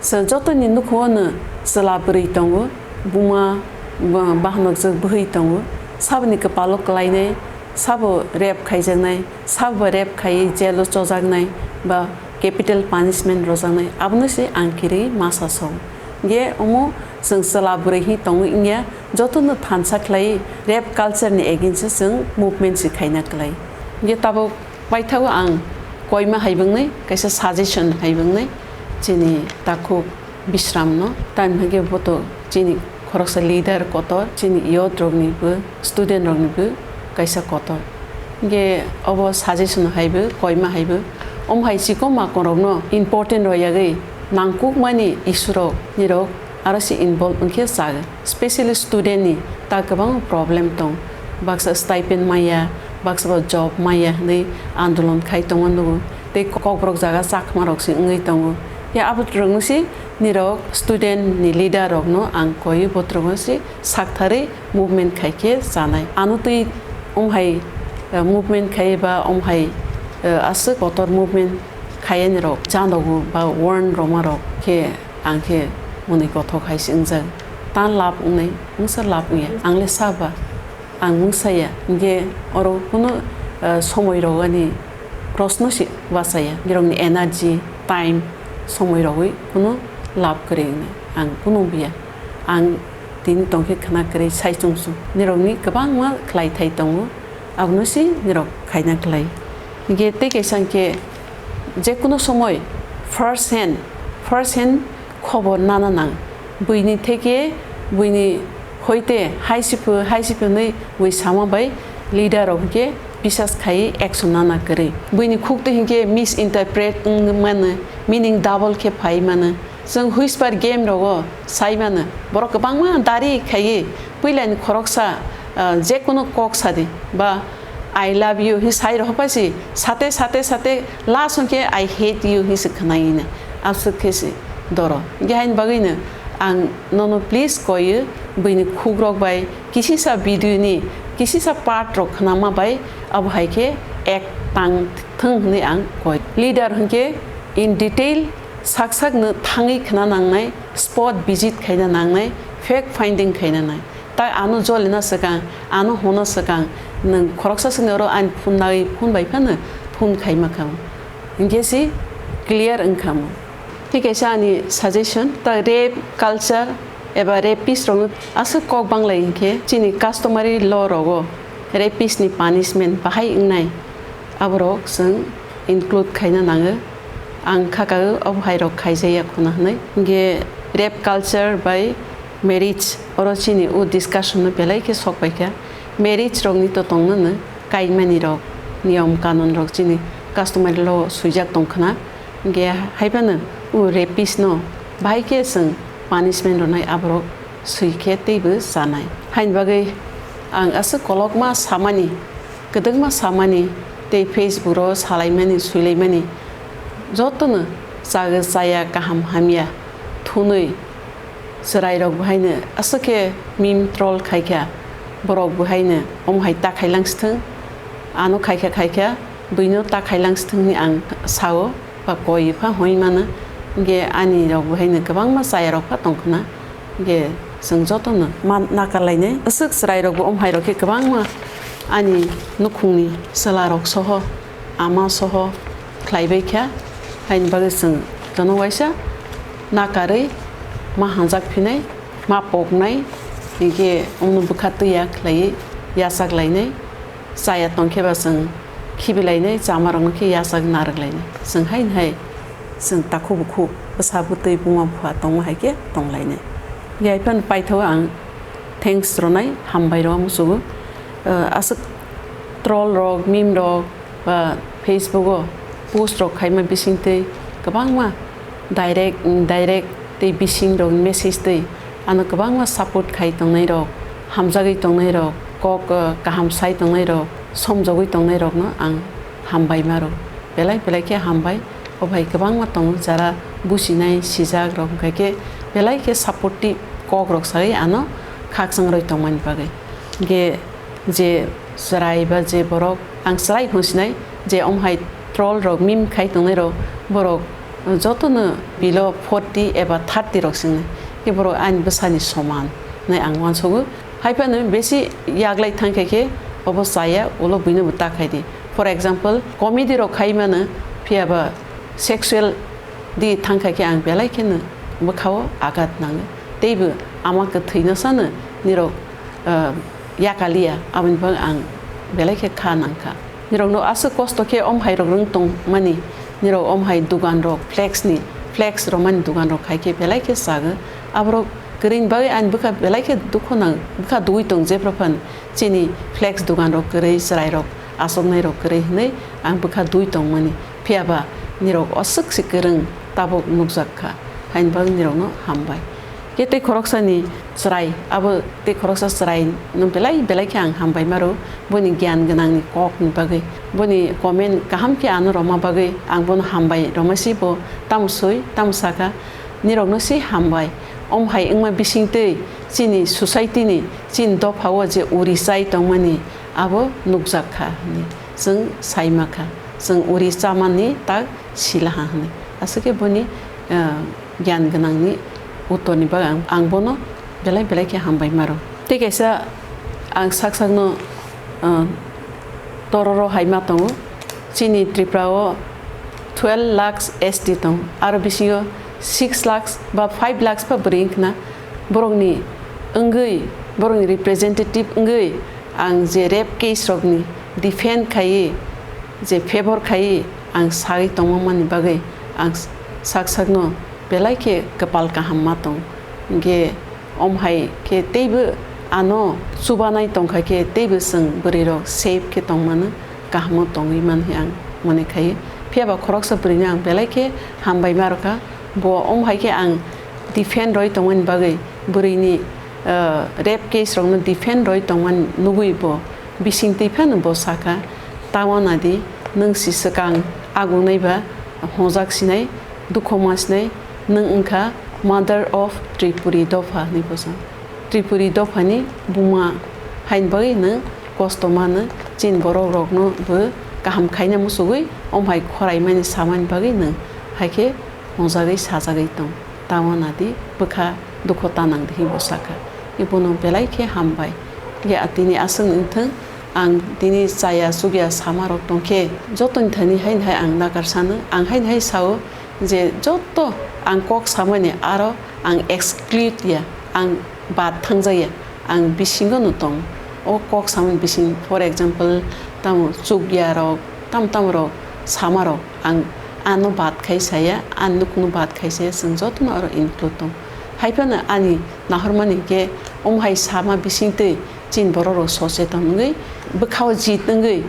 chwng jotoni nukhungo no chwla bwrwi tongo, buma, ba-, bahanok jwk bwhwi tongo, saboni kwpalo kwlainai, sabo rape khaijaknai, sabo rape khaiwi jail o chojaknai ba capital punishment rwjaknai, abono se ang kiri masa song. Ge omo chwng chwla bwrwi hi tongo wngya, jotono thansa khlai rape culture ni against o chwng movement se khaina kwlai. Ge tabuk paithago ang koima hai bwngnai kaisa suggestion hai bwngnai chini takhuk Bishram no, tamni hwnkhe bo to chini khoroksa leader kotor, chini youth rokni bo, student rokni bo kaisa kotor. Hinkhe obo suggestion hai bo, koima hai bo. Omo hai chikon makon rokno important rw yagwi nangkukmani issue rok nirok aro se involve wngkhe chak. Specially student ni ta kwbang problem tong. Baksa stipend maya, baksa bo job maya hwnwi andolon khai tongma nugo. Tei kokborok jaga chakma rok se wngwi tongo. Ya abo rwngno se nirok student ni leader rokno ang koi botrok no se saktharwi movement khai khe chanai. Ano twi omo hai, eh, movement khai ba omo hai, eh, aswk kotor movement khai ani rok chanogo ba warn rwma rok khe ang khe mwnwi kothok hai se wngjak. Ta lab wngnai, mungsa lab wngya. Ang le sa ba, ang mungsa ya. Hinkhe oro kunu, eh, somoi rok ani proshno se bachaya. Nirokni energy, time, somoi rogwi kunu lab kwrwi wngnai. Ang kunu buya. Ang tini tongkhe khna kwrwi sai chwng chwng. Nirokni kwbangma khlai thai tongo. Abono se nirok khaina kwlai. Hinkhe tei kaisa hinkhe jekunu somoi first hand, first hand khobor nana nang. Buini theke, buini hoite hai se pho, hai se pho hwnwi bui sama bai leader rok hinkhe bisas khai action nana kwrwi. Buini khuk twi hinkhe misinterpret wng mano, meaning double khe phai mano. Chwng whisper game rogo sai mano, borok kwbangma dari khaiwi puilani khoroksa, ah, jekunu kok sadi ba "I love you" hi sai rohorpai si, sate, sate, sate last hwnkhe "I hate you" hi se khwnai hino. Aswk khe se doro. Hinkhe haini bagwino ang nono please koiyo, buini khukrok bai kisisa video ni kisisa part rok khwnama bai abo hai khe act tang thung hwnwi ang koi. Leader hwnkhe in detail sak sakno thangwi khna nangnai, spot visit khaina nangnai, fact finding khaina nang. Tai ano jolina swkang, ano hwna swkang, nwng khoroksa swkang oro ani phone nai, phone bai phano phone khaima kha. Hinkhe se clear wng kha mo. Thik kaisa ani suggestion, ta rape culture eba rapist rokno aswk kok banglai hinkhe chini customary law rogo rapist ni punishment bahai wngnai, aborok chwng include khaina nango. Ang kha kha obo hai rok khaijaya khuna hwnwi. Hwnkhe rape culture bai marriage oro chini o discussion no belai khe sok pai kha. Marriage rok ni to tong no no kaimani rok, niyom kanun rok chini customary law o swijak tong khna. Hwnkhe hai phano o rapist no bahai khe chwng punishment rwnai aborok swi khe teibo chanai. Haini bagwi ang aswk kolokma samani, kwdwkma samani tei Facebook o salaimani, swilaimani jotono chagwi chaya, kaham hamya thunwi chwrairok bahaino aswk khe meme troll khai kha, borok bahaino omo hai ta khailang sithwng, ano khai kha khai kha, buino ta khailang sithwng hinwi ang sao. Ba koi pha hoi mano, hwnkhe ani rok bo haino kwbangma chaya rok pha tong khna, hwnkhe chwng jotono ma nakar lainai. Aswk chwrai rok bo omo hai rok khe kwbangma ani nukhungni chwla rok soho, ama soho khlai bai kha, haini bagwi chwng jono waisa nakarwi ma hamjak phinai, ma poknai, hwnkhe omono bwkha twi ya khlaiwi yachak lainai. Chaya tong khe ba chwng khibilainai, chamarokno khe yachak narwklainai. Chwng haino hai chwng takhuk bukhuk bwsa bwtwi buma bupha tongma hai khe tonglainai. Haiphano paithago ang thanks rwnai, hambai rw muchugo. Aswk troll rok, meme rok ba Facebook o post rok khaima bisingtwi kwbangma direct, indirect tei bising rok message twi ano kwbangma support khai tongnai rok, hamjagwi tongnai rok, kok, eh, kaham sai tongnai rok, somjogwi tongnai rokno ang hambai maro. Belai belai khe hambai. O bai kwbangma tongo jara businai sijak rok, hwnkhe khe belai khe supportive kok rok sai ano khakchang rwi tongmani bagwi. Hwnkhe je chwrai ba je borok, ang chwrai hwnwi sinai, je omo hai troll rok, meme khai tongnai rok, borok jotono below forty eba thirty rok se wngnai. Khe borok ani bwsani soman hinwi ang uansugo. Haiphano besi yaglai thang khe khe obo chaya, ulo buino bo ta khai di. For example, comedy rok khai mano, phiya ba sexual di thang kha khe ang belai kheno bwkhao agat nango. Teibo ama kwthwino sano nirok, ah, yakaliya, aboni bagwi ang belai khe kha nang kha. Nirokno aswk kosto khe om hai rok rwng tong mani, nirok om hai dugan rok, flex ni, flex romani dugan rok khai khe belai khe chago. Aborok kwrwini bagwi ani bwkha belai khe dukho nang, bwkha dugwi tong jepra phan chini flex dugan rok kwrwi, chwrai rok achuknai rok kwrwi hinwi ang bwkha dugwi tong mani. Phiya ba nirok aswk se kwrwng tabuk nukjak kha, haini bagwi nirokno hambai. Khe tei khoroksani chwrai, abo tei khoroksa chwrai no belai belai khe ang hambai maro, boni giyan gwnangni kokni bagwi, boni comment kaham khe ano rwma bagwi ang bono hambai rwma si, bo tamo swi tamo sakha, nirokno si hambai. Om hai wngma bisingtwi chini society ni, chini dopha o je uri chai tongmani abo nukjak kha hinwi chwng sai ma kha, chwng uri chamani tak silaha hinwi. Aswk khe boni, ah, giyan gwnangni uttorni bagwi ang, ang bono belai belai khe hambai maro. Tei kaisa ang sak sakno, ah, tororo hai ma tongo. Chini Tripura o twelve lakhs S T tongo. Aro bisingo six lakhs ba five lakhs ba bwrwi wngkhna. Borokni wngwi, borokni representative wngwi ang je rape case rokni defend khaiwi, je favor khaiwi ang sagwi tongmani bagwi ang sak sakno belai khe kwpal kaham ma tong. Hwnkhe om hai khe teibo ano chubanai tong kha khe teibo chwng bwrwi rok safe khe tong mano, kaham o tongwi man hinwi ang mone khai. Phiya ba khoroksa bwrwi no ang belai khe hambai ma rw kha, bo om hai khe ang defend rwi tongmani bagwi bwrwi ni, ah, rape case rok no defend rwi tongmani nugwi bo bising twi phano bo sakha, "Tawana di, nwng si swkang agungnai ba hwnjak sinai, dukho ma sinai, nwng wngkha mother of Tripuri dopha," hinwi bo sa. Tripuri dophani buma haini bagwi nwng kosto mano, chini borok rokno bo kaham khaina muchugwi, om hai khorai mani samani bagwi nwng hai khe hwnjagwi sajagwi tong. Tawana di, bwkha dukho ta nang di, hinwi bo sakha. Ibono belai khe hambai. Hwnkhe a tini aswk wngthwng, ang tini chaya chukya sama rok tong khe, jotoni thani haini hai ang nakar sano, ang haini hai sao je joto ang kok samani aro ang exclude ya, ang bad thangjak ya, ang bisingo no tong. O kok samani bising, for example, tamo chukya rok, tamo tamo rok sama rok ang Ano bad khai saya, ani nukhungno bad khai saya, chwng jotono oro include tong. Hai phano ani nahormani hinkhe omo hai sama bisingtwi chini borok rok socheton wngwi bwkhao jit wngwi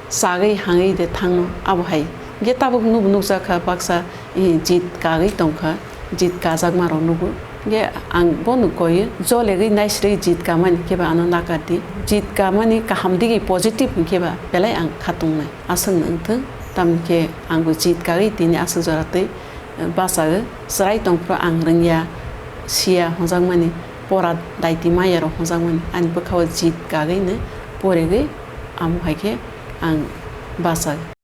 chagwi hangwi de thangno abo hai. Hinkhe tabuk nubo nukjakha baksa, eh, jit kagwi tongkha, jit kajakma rok nugo. Hinkhe ang bono koyo, jolegwi naisirwi jit kamani hinkhe ba ano nakardi. Jit kamani kaham digi positive hinkhe ba belai ang khatungnai. Aswkno wngthung, tamni khe ang bo jit kagwi tini aswk jora twi, eh, bachago. Chwrai tongphuru ang rwngya, siya hwnjakmani, pora daiti maya rok hwnjakmani, ani bwkhao jit kagwino porigwi amo hai khe ang bachago.